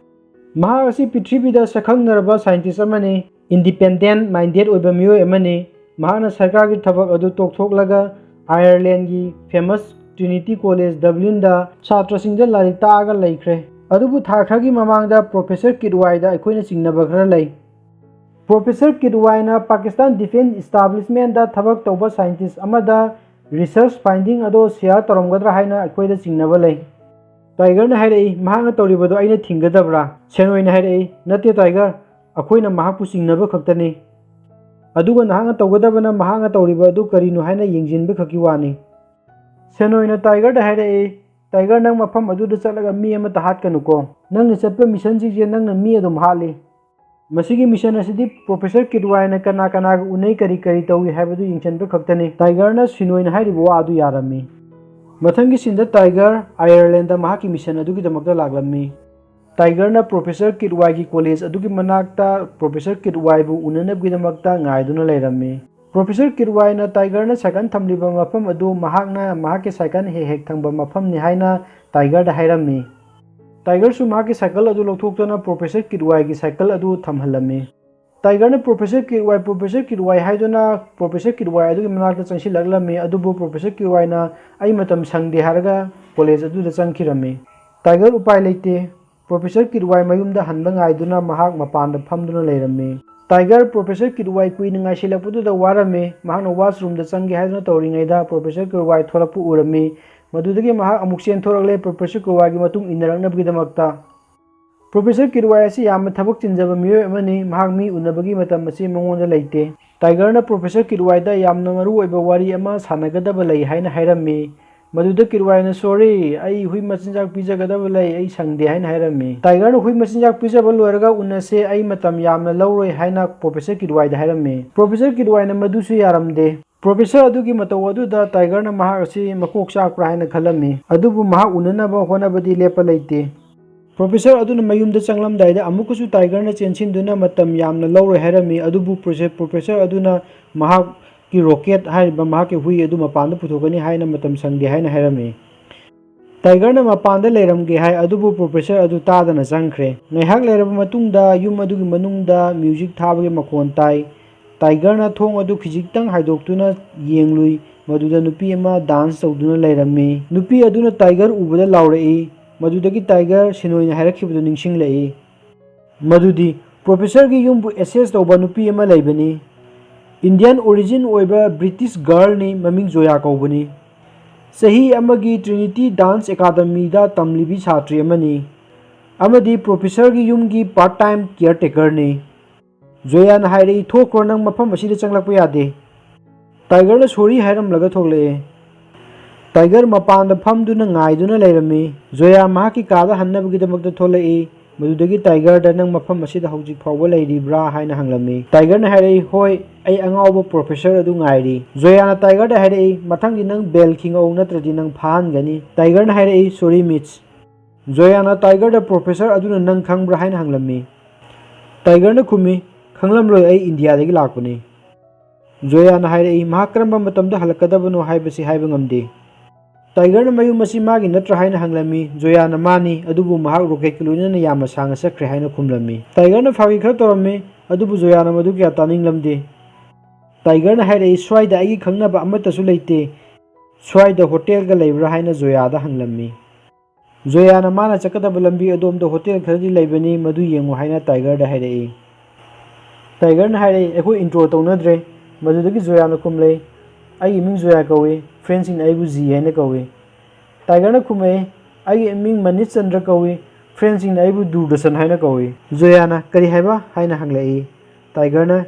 ꯃꯍꯥꯛ ꯑꯁꯤ ꯄ꯭ꯔꯤꯊꯤꯕꯤꯗ ꯁꯛꯈꯪꯅꯔꯕ ꯁꯥꯏꯟꯇꯤꯁ ꯑꯃꯅꯤ, ꯏꯟꯗꯤꯄꯦꯟꯗꯦꯟ ꯃꯥꯏꯟꯗꯦꯠ ꯑꯣꯏꯕ ꯃꯤꯑꯣꯏ ꯑꯃꯅꯤ꯫ ꯃꯍꯥꯛꯅ ꯁꯔꯀꯥꯔꯒꯤ ꯊꯕꯛ ꯑꯗꯨ ꯇꯣꯛꯊꯣꯛꯂꯒ ꯑꯥꯌꯔꯂꯦꯟꯒꯤ ꯐꯦꯃꯁ ꯇ꯭ꯔꯤꯅꯤꯇꯤ ꯀꯣꯂꯦꯖ ꯗꯕ꯭ꯂꯤꯟꯗ ꯁꯥꯇ꯭ꯔꯁꯤꯡꯗ ꯂꯥꯏꯔꯤꯛ ꯇꯥꯛꯑꯒ ꯂꯩꯈ꯭ꯔꯦ꯫ ꯑꯗꯨꯕꯨ ꯊꯥ ꯈꯔꯒꯤ ꯃꯃꯥꯡꯗ ꯄ꯭ꯔꯣꯐꯦꯁꯔ ꯀꯤꯗꯋꯥꯏꯗ ꯑꯩꯈꯣꯏꯅ ꯆꯤꯡꯅꯕ ꯈꯔ ꯂꯩ꯫ ꯄ꯭ꯔꯣꯐꯦꯁꯔ ꯀꯤꯗꯋꯥꯏꯅ ꯄꯥꯀꯤꯁꯇꯥꯟ ꯗꯤꯐꯦꯟꯁ ꯏꯁꯇꯥꯕ꯭ꯂꯤꯁꯃꯦꯟꯗ ꯊꯕꯛ ꯇꯧꯕ ꯁꯥꯏꯟꯇꯤꯁ ꯑꯃꯗ ꯔꯤꯁꯔꯆ ꯐꯥꯏꯟꯗꯤꯡ ꯑꯗꯣ ꯁꯤꯌꯥꯔ ꯇꯧꯔꯝꯒꯗ꯭ꯔꯥ ꯍꯥꯏꯅ ꯑꯩꯈꯣꯏꯗ ꯆꯤꯡꯅꯕ ꯂꯩ꯫ ꯇꯥꯏꯒꯔꯅ ꯍꯥꯏꯔꯛꯏ, "ꯃꯍꯥꯛꯅ ꯇꯧꯔꯤꯕꯗꯣ ꯑꯩꯅ ꯊꯤꯡꯒꯗꯕ꯭ꯔꯥ?" ꯁꯦꯅꯣꯏꯅ ꯍꯥꯏꯔꯛꯏ, "ꯅꯠꯇꯦ ꯇꯥꯏꯒꯔ, ꯑꯩꯈꯣꯏꯅ ꯃꯍꯥꯛꯄꯨ ꯆꯤꯡꯅꯕ ꯈꯛꯇꯅꯤ꯫ ꯑꯗꯨꯒ ꯅꯍꯥꯛꯅ ꯇꯧꯒꯗꯕꯅ ꯃꯍꯥꯛꯅ ꯇꯧꯔꯤꯕ ꯑꯗꯨ ꯀꯔꯤꯅꯣ ꯍꯥꯏꯅ ꯌꯦꯡꯁꯤꯟꯕ ꯈꯛꯀꯤ ꯋꯥꯅꯤ꯫" ꯁꯦꯅꯣꯏꯅ ꯇꯥꯏꯒꯔꯗ ꯍꯥꯏꯔꯛꯏ, "ꯇꯥꯏꯒꯔ, ꯅꯪ ꯃꯐꯝ ꯑꯗꯨꯗ ꯆꯠꯂꯒ ꯃꯤ ꯑꯃꯠꯇ ꯍꯥꯠꯀꯅꯨꯀꯣ꯫ ꯅꯪꯅ ꯆꯠꯄ ꯃꯤꯁꯟꯁꯤꯡꯁꯦ ꯅꯪꯅ ꯃꯤ ꯑꯗꯨꯝ ꯍꯥꯠꯂꯤ꯫ ꯃꯁꯤꯒꯤ ꯃꯤꯁꯟ ꯑꯁꯤꯗꯤ ꯄ꯭ꯔꯣꯐꯦꯁꯔ ꯀꯤꯗꯋꯥꯏꯅ ꯀꯅꯥ ꯀꯅꯥꯒ ꯎꯅꯩ, ꯀꯔꯤ ꯀꯔꯤ ꯇꯧꯏ ꯍꯥꯏꯕꯗꯨ ꯌꯦꯡꯁꯤꯟꯕ ꯈꯛꯇꯅꯤ꯫" ꯇꯥꯏꯒꯔꯅ ꯁꯤꯅꯣꯏꯅ ꯍꯥꯏꯔꯤꯕ ꯋꯥ ꯑꯗꯨ ꯌꯥꯔꯝꯃꯤ꯫ ꯃꯊꯪꯒꯤ ꯁꯤꯟꯗ ꯇꯥꯏꯒꯔ ꯑꯥꯌꯔꯂꯦꯟꯗ ꯃꯍꯥꯛꯀꯤ ꯃꯤꯁꯟ ꯑꯗꯨꯒꯤꯗꯃꯛꯇ ꯂꯥꯛꯂꯝꯃꯤ꯫ ꯇꯥꯏꯒꯔꯅ ꯄ꯭ꯔꯣꯐꯦꯁꯔ ꯀꯤꯗꯋꯥꯏꯒꯤ ꯀꯣꯂꯦꯖ ꯑꯗꯨꯒꯤ ꯃꯅꯥꯛꯇ ꯄ꯭ꯔꯣꯐꯦꯁꯔ ꯀꯤꯗꯋꯥꯏꯕꯨ ꯎꯅꯅꯕꯒꯤꯗꯃꯛꯇ ꯉꯥꯏꯗꯨꯅ ꯂꯩꯔꯝꯃꯤ꯫ ꯄ꯭ꯔꯣꯐꯦꯁꯔ ꯀꯤꯗꯋꯥꯏꯅ ꯇꯥꯏꯒꯔꯅ ꯁꯥꯏꯀꯜ ꯊꯝꯂꯤꯕ ꯃꯐꯝ ꯑꯗꯨ ꯃꯍꯥꯛꯅ ꯃꯍꯥꯛꯀꯤ ꯁꯥꯏꯀꯜ ꯍꯦꯛ ꯍꯦꯛ ꯊꯝꯕ ꯃꯐꯝꯅꯤ ꯍꯥꯏꯅ ꯇꯥꯏꯒꯔꯗ ꯍꯥꯏꯔꯝꯃꯤ꯫ ꯇꯥꯏꯒꯔꯁꯨ ꯃꯍꯥꯛꯀꯤ ꯁꯥꯏꯀꯜ ꯑꯗꯨ ꯂꯧꯊꯣꯛꯇꯨꯅ ꯄ꯭ꯔꯣꯐꯦꯁꯔ ꯀꯤꯗꯋꯥꯏꯒꯤ ꯁꯥꯏꯀꯜ ꯑꯗꯨ ꯊꯝꯍꯜꯂꯝꯃꯤ꯫ ꯇꯥꯏꯒꯔꯅ ꯄ꯭ꯔꯣꯐꯦꯁꯔ ꯀꯤꯗꯋꯥꯏ, ꯄ꯭ꯔꯣꯐꯦꯁꯔ ꯀꯤꯗꯋꯥꯏ ꯍꯥꯏꯗꯨꯅ ꯄ꯭ꯔꯣꯐꯦꯁꯔ ꯀꯤꯗꯋꯥꯏ ꯑꯗꯨꯒꯤ ꯃꯅꯥꯛꯇ ꯆꯪꯁꯤꯜꯂꯛꯂꯝꯃꯤ꯫ ꯑꯗꯨꯕꯨ ꯄ꯭ꯔꯣꯐꯦꯁꯔ ꯀꯤꯗꯋꯥꯏꯅ "ꯑꯩ ꯃꯇꯝ ꯁꯪꯗꯦ" ꯍꯥꯏꯔꯒ ꯀꯣꯂꯦꯖ ꯑꯗꯨꯗ ꯆꯪꯈꯤꯔꯝꯃꯤ꯫ ꯇꯥꯏꯒꯔ ꯎꯄꯥꯏ ꯂꯩꯇꯦ꯫ ꯄ꯭ꯔꯣꯐꯦꯁꯔ ꯀꯤꯗꯋꯥꯏ ꯃꯌꯨꯝꯗ ꯍꯟꯕ ꯉꯥꯏꯗꯨꯅ ꯃꯍꯥꯛ ꯃꯄꯥꯟꯗ ꯐꯝꯗꯨꯅ ꯂꯩꯔꯝꯃꯤ꯫ ꯇꯥꯏꯒꯔ ꯄ꯭ꯔꯣꯐꯦꯁꯔ ꯀꯤꯗꯋꯥꯏ ꯀꯨꯏꯅ ꯉꯥꯏꯁꯤꯜꯂꯛꯄꯗꯨꯗ ꯋꯥꯔꯝꯃꯤ꯫ ꯃꯍꯥꯛꯅ ꯋꯥꯁꯔꯨꯝꯗ ꯆꯪꯒꯦ ꯍꯥꯏꯗꯨꯅ ꯇꯧꯔꯤꯉꯩꯗ ꯄ꯭ꯔꯣꯐꯦꯁꯔ ꯀꯤꯗꯋꯥꯏ ꯊꯣꯛꯂꯛꯄ ꯎꯔꯝꯃꯤ꯫ ꯃꯗꯨꯗꯒꯤ ꯃꯍꯥꯛ ꯑꯃꯨꯛ ꯆꯦꯟꯊꯣꯔꯛꯂꯦ ꯄ꯭ꯔꯣꯐꯦꯁꯔ ꯀꯤꯗꯋꯥꯏꯒꯤ ꯃꯇꯨꯡ ꯏꯟꯅꯔꯛꯅꯕꯒꯤꯗꯃꯛꯇ꯫ ꯄ꯭ꯔꯣꯐꯦꯁꯔ ꯀꯤꯠꯋꯥꯏ ꯑꯁꯤ ꯌꯥꯝꯅ ꯊꯕꯛ ꯆꯤꯟꯖꯕ ꯃꯤꯑꯣꯏ ꯑꯃꯅꯤ꯫ ꯃꯍꯥꯛ ꯃꯤ ꯎꯅꯕꯒꯤ ꯃꯇꯝ ꯑꯁꯤ ꯃꯉꯣꯟꯗ ꯂꯩꯇꯦ꯫ ꯇꯥꯏꯒꯔꯅ ꯄ꯭ꯔꯣꯐꯦꯁꯔ ꯀꯤꯠꯋꯥꯏꯗ ꯌꯥꯝꯅ ꯃꯔꯨ ꯑꯣꯏꯕ ꯋꯥꯔꯤ ꯑꯃ ꯁꯥꯟꯅꯒꯗꯕ ꯂꯩ ꯍꯥꯏꯅ ꯍꯥꯏꯔꯝꯃꯤ꯫ ꯃꯗꯨꯗ ꯀꯤꯠꯋꯥꯏꯅ, "ꯁꯣꯔꯤ, ꯑꯩ ꯍꯨꯏ ꯃꯆꯤꯟꯖꯥꯛ ꯄꯤꯖꯒꯗꯕ ꯂꯩ, ꯑꯩ ꯁꯪꯗꯦ" ꯍꯥꯏꯅ ꯍꯥꯏꯔꯝꯃꯤ꯫ ꯇꯥꯏꯒꯔꯅ, "ꯍꯨꯏ ꯃꯆꯤꯟꯖꯥꯛ ꯄꯤꯖꯕ ꯂꯣꯏꯔꯒ ꯎꯅꯁꯦ, ꯑꯩ ꯃꯇꯝ ꯌꯥꯝꯅ ꯂꯧꯔꯣꯏ" ꯍꯥꯏꯅ ꯄ꯭ꯔꯣꯐꯦꯁꯔ ꯀꯤꯠꯋꯥꯏꯗ ꯍꯥꯏꯔꯝꯃꯤ꯫ ꯄ꯭ꯔꯣꯐꯦꯁꯔ ꯀꯤꯠꯋꯥꯏꯅ ꯃꯗꯨꯁꯨ ꯌꯥꯔꯝꯗꯦ꯫ ꯄ꯭ꯔꯣꯐꯦꯁꯔ ꯑꯗꯨꯒꯤ ꯃꯇꯧ ꯑꯗꯨꯗ ꯇꯥꯏꯒꯔꯅ ꯃꯍꯥꯛ ꯑꯁꯤ ꯃꯀꯣꯛ ꯆꯥꯛꯄ꯭ꯔꯥ ꯍꯥꯏꯅ ꯈꯜꯂꯝꯃꯤ, ꯑꯗꯨꯕꯨ ꯃꯍꯥꯛ ꯎꯅꯅꯕ ꯍꯣꯠꯅꯕꯗꯤ ꯂꯦꯞꯄ ꯂꯩꯇꯦ꯫ ꯄ꯭ꯔꯣꯐꯦꯁꯔ ꯑꯗꯨꯅ ꯃꯌꯨꯝꯗ ꯆꯪꯂꯝꯗꯥꯏꯗ ꯑꯃꯨꯛꯀꯁꯨ ꯇꯥꯏꯒꯔꯅ ꯆꯦꯟꯁꯤꯟꯗꯨꯅ ꯃꯇꯝ ꯌꯥꯝꯅ ꯂꯧꯔꯣꯏ ꯍꯥꯏꯔꯝꯃꯤ, ꯑꯗꯨꯕꯨ ꯄ꯭ꯔꯣꯐꯦ-, ꯄ꯭ꯔꯣꯐꯦꯁꯔ ꯑꯗꯨꯅ ꯃꯍꯥꯛꯀꯤ ꯔꯣꯀꯦꯠ ꯍꯥꯏꯔꯤꯕ ꯃꯍꯥꯛꯀꯤ ꯍꯨꯏ ꯑꯗꯨ ꯃꯄꯥꯟꯗ ꯄꯨꯊꯣꯛꯀꯅꯤ ꯍꯥꯏꯅ ꯃꯇꯝ ꯁꯪꯗꯦ ꯍꯥꯏꯅ ꯍꯥꯏꯔꯝꯃꯤ꯫ ꯇꯥꯏꯒꯔꯅ ꯃꯄꯥꯟꯗ ꯂꯩꯔꯝꯒꯦ ꯍꯥꯏ, ꯑꯗꯨꯕꯨ ꯄ꯭ꯔꯣꯐꯦꯁꯔ ꯑꯗꯨ ꯇꯥꯗꯅ ꯆꯪꯈ꯭ꯔꯦ꯫ ꯉꯥꯏꯍꯥꯛ ꯂꯩꯔꯕ ꯃꯇꯨꯡꯗ ꯌꯨꯝ ꯑꯗꯨꯒꯤ ꯃꯅꯨꯡꯗ ꯃ꯭ꯌꯨꯖꯤꯛ ꯊꯥꯕꯒꯤ ꯃꯈꯣꯟ ꯇꯥꯏ꯫ ꯇꯥꯏꯒꯔꯅ ꯊꯣꯡ ꯑꯗꯨ ꯈꯤꯖꯤꯛꯇꯪ ꯍꯥꯏꯗꯣꯛꯇꯨꯅ ꯌꯦꯡꯂꯨꯏ, ꯃꯗꯨꯗ ꯅꯨꯄꯤ ꯑꯃ ꯗꯥꯟꯁ ꯇꯧꯗꯨꯅ ꯂꯩꯔꯝꯃꯤ꯫ ꯅꯨꯄꯤ ꯑꯗꯨꯅ ꯇꯥꯏꯒꯔ ꯎꯕꯗ ꯂꯥꯎꯔꯛꯏ꯫ ꯃꯗꯨꯗꯒꯤ ꯇꯥꯏꯒꯔ ꯁꯤꯅꯣꯏꯅ ꯍꯥꯏꯔꯛꯈꯤꯕꯗꯨ ꯅꯤꯡꯁꯤꯡꯂꯛꯏ꯫ ꯃꯗꯨꯗꯤ ꯄ꯭ꯔꯣꯐꯦꯁꯔꯒꯤ ꯌꯨꯝꯕꯨ ꯑꯦꯁꯦꯁ ꯇꯧꯕ ꯅꯨꯄꯤ ꯑꯃ ꯂꯩꯕꯅꯤ꯫ ꯏꯟꯗꯤꯌꯟ ꯑꯣꯔꯤꯖꯤꯟ ꯑꯣꯏꯕ ꯕ꯭ꯔꯤꯇꯤꯁ ꯒꯔꯜꯅꯤ, ꯃꯃꯤꯡ ꯖꯣꯌꯥ ꯀꯧꯕꯅꯤ꯫ ꯆꯍꯤ ꯑꯃꯒꯤ ꯇ꯭ꯔꯤꯅꯤꯇꯤ ꯗꯥꯟꯁ ꯑꯦꯀꯥꯗꯃꯤꯗ ꯇꯝꯂꯤꯕꯤ ꯁꯥꯇ꯭ꯔꯤ ꯑꯃꯅꯤ, ꯑꯃꯗꯤ ꯄ꯭ꯔꯣꯐꯦꯁꯔꯒꯤ ꯌꯨꯝꯒꯤ ꯄꯥꯔꯠ ꯇꯥꯏꯝ ꯀꯤꯌꯔ ꯇꯦꯀꯔꯅꯤ꯫ ꯖꯣꯌꯥꯅ ꯍꯥꯏꯔꯛꯏ, "ꯊꯣꯛꯈ꯭ꯔꯣ, ꯅꯪ ꯃꯐꯝ ꯑꯁꯤꯗ ꯆꯪꯂꯛꯄ ꯌꯥꯗꯦ"꯫ ꯇꯥꯏꯒꯔꯅ ꯁꯣꯔꯤ ꯍꯥꯏꯔꯝꯂꯒ ꯊꯣꯛꯂꯛꯑꯦ꯫ ꯇꯥꯏꯒꯔ ꯃꯄꯥꯟꯗ ꯐꯝꯗꯨꯅ ꯉꯥꯏꯗꯨꯅ ꯂꯩꯔꯝꯃꯤ꯫ ꯖꯣꯌꯥ ꯃꯍꯥꯛꯀꯤ ꯀꯥꯗ ꯍꯟꯅꯕꯒꯤꯗꯃꯛꯇ ꯊꯣꯛꯂꯛꯏ꯫ ꯃꯗꯨꯗꯒꯤ ꯇꯥꯏꯒꯔꯗ, "ꯅꯪ ꯃꯐꯝ ꯑꯁꯤꯗ ꯍꯧꯖꯤꯛ ꯐꯥꯎꯕ ꯂꯩꯔꯤꯕ꯭ꯔꯥ?" ꯍꯥꯏꯅ ꯍꯪꯂꯝꯃꯤ꯫ ꯇꯥꯏꯒꯔꯅ ꯍꯥꯏꯔꯛꯏ, "ꯍꯣꯏ, ꯑꯩ ꯑꯉꯥꯎꯕ ꯄ꯭ꯔꯣꯐꯦꯁꯔ ꯑꯗꯨ ꯉꯥꯏꯔꯤ"꯫ ꯖꯣꯌꯥꯅ ꯇꯥꯏꯒꯔꯗ ꯍꯥꯏꯔꯛꯏ, "ꯃꯊꯪꯗꯤ ꯅꯪ ꯕꯦꯜ ꯈꯤꯡꯉꯛꯎ, ꯅꯠꯇ꯭ꯔꯗꯤ ꯅꯪ ꯐꯥꯍꯟꯒꯅꯤ"꯫ ꯇꯥꯏꯒꯔꯅ ꯍꯥꯏꯔꯛꯏ, "ꯁꯣꯔꯤ ꯃꯤꯠꯁ"꯫ ꯖꯣꯌꯥꯅ ꯇꯥꯏꯒꯔꯗ, "ꯄ꯭ꯔꯣꯐꯦꯁꯔ ꯑꯗꯨꯅ ꯅꯪ ꯈꯪꯕ꯭ꯔꯥ?" ꯍꯥꯏꯅ ꯍꯪꯂꯝꯃꯤ꯫ ꯇꯥꯏꯒꯔꯅ ꯈꯨꯝꯃꯤ, "ꯈꯪꯂꯝꯂꯣꯏ, ꯑꯩ ꯏꯟꯗꯤꯌꯥꯗꯒꯤ ꯂꯥꯛꯄꯅꯤ"꯫ ꯖꯣꯌꯥꯅ ꯍꯥꯏꯔꯛꯏ, "ꯃꯍꯥꯛ ꯀꯔꯝꯕ ꯃꯇꯝꯗ ꯍꯜꯂꯛꯀꯗꯕꯅꯣ ꯍꯥꯏꯕꯁꯤ ꯍꯥꯏꯕ ꯉꯝꯗꯦ"꯫ ꯇꯥꯏꯒꯔꯅ ꯃꯌꯨꯝ ꯑꯁꯤ ꯃꯥꯒꯤ ꯅꯠꯇ꯭ꯔꯥ ꯍꯥꯏꯅ ꯍꯪꯂꯝꯃꯤ꯫ ꯖꯣꯌꯥꯅ ꯃꯥꯅꯤ, ꯑꯗꯨꯕꯨ ꯃꯍꯥꯛ ꯔꯣꯀꯦꯠꯀ ꯂꯣꯏꯅꯅ ꯌꯥꯝꯅ ꯁꯥꯡꯅ ꯆꯠꯈ꯭ꯔꯦ ꯍꯥꯏꯅ ꯈꯨꯝꯂꯝꯃꯤ꯫ ꯇꯥꯏꯒꯔꯅ ꯐꯥꯒꯤ ꯈꯔ ꯇꯧꯔꯝꯃꯤ, ꯑꯗꯨꯕꯨ ꯖꯣꯌꯥꯅ ꯃꯗꯨ ꯀꯌꯥ ꯇꯥꯅꯤꯡꯂꯝꯗꯦ꯫ ꯇꯥꯏꯒꯔꯅ ꯍꯥꯏꯔꯛꯏ, "ꯁ꯭ꯋꯥꯏꯗ ꯑꯩꯒꯤ ꯈꯪꯅꯕ ꯑꯃꯠꯇꯁꯨ ꯂꯩꯇꯦ꯫ ꯁ꯭ꯋꯥꯏꯗ ꯍꯣꯇꯦꯜꯒ ꯂꯩꯕ꯭ꯔꯥ?" ꯍꯥꯏꯅ ꯖꯣꯌꯥꯗ ꯍꯪꯂꯝꯃꯤ꯫ ꯖꯣꯌꯥꯅ ꯃꯥꯅ ꯆꯠꯀꯗꯕ ꯂꯝꯕꯤ ꯑꯗꯣꯝꯗ ꯍꯣꯇꯦꯜ ꯈꯔꯗꯤ ꯂꯩꯕꯅꯤ, ꯃꯗꯨ ꯌꯦꯡꯉꯨ ꯍꯥꯏꯅ ꯇꯥꯏꯒꯔꯗ ꯍꯥꯏꯔꯛꯏ꯫ ꯇꯥꯏꯒꯔꯅ ꯍꯥꯏꯔꯛꯏ, "ꯑꯩꯈꯣꯏ ꯏꯟꯇ꯭ꯔꯣ ꯇꯧꯅꯗ꯭ꯔꯦ"꯫ ꯃꯗꯨꯗꯒꯤ ꯖꯣꯌꯥꯅ ꯈꯨꯝꯂꯛꯏ, "ꯑꯩꯒꯤ ꯃꯤꯡ ꯖꯣꯌꯥ ꯀꯧꯏ, ꯐ꯭ꯔꯦꯟꯁꯤꯡꯅ ꯑꯩꯕꯨ ꯖꯤ ꯍꯥꯏꯅ ꯀꯧꯏ"꯫ ꯇꯥꯏꯒꯔꯅ ꯈꯨꯝꯃꯛꯏ, "ꯑꯩꯒꯤ ꯃꯤꯡ ꯃꯅꯤꯁ ꯆꯟꯗ꯭ꯔ ꯀꯧꯏ, ꯐ꯭ꯔꯦꯟꯁꯤꯡꯅ ꯑꯩꯕꯨ ꯗꯨꯔꯗꯁꯟ ꯍꯥꯏꯅ ꯀꯧꯏ꯫ ꯖꯣꯌꯥꯅ "ꯀꯔꯤ ꯍꯥꯏꯕ?" ꯍꯥꯏꯅ ꯍꯪꯂꯛꯏ꯫ ꯇꯥꯏꯒꯔꯅ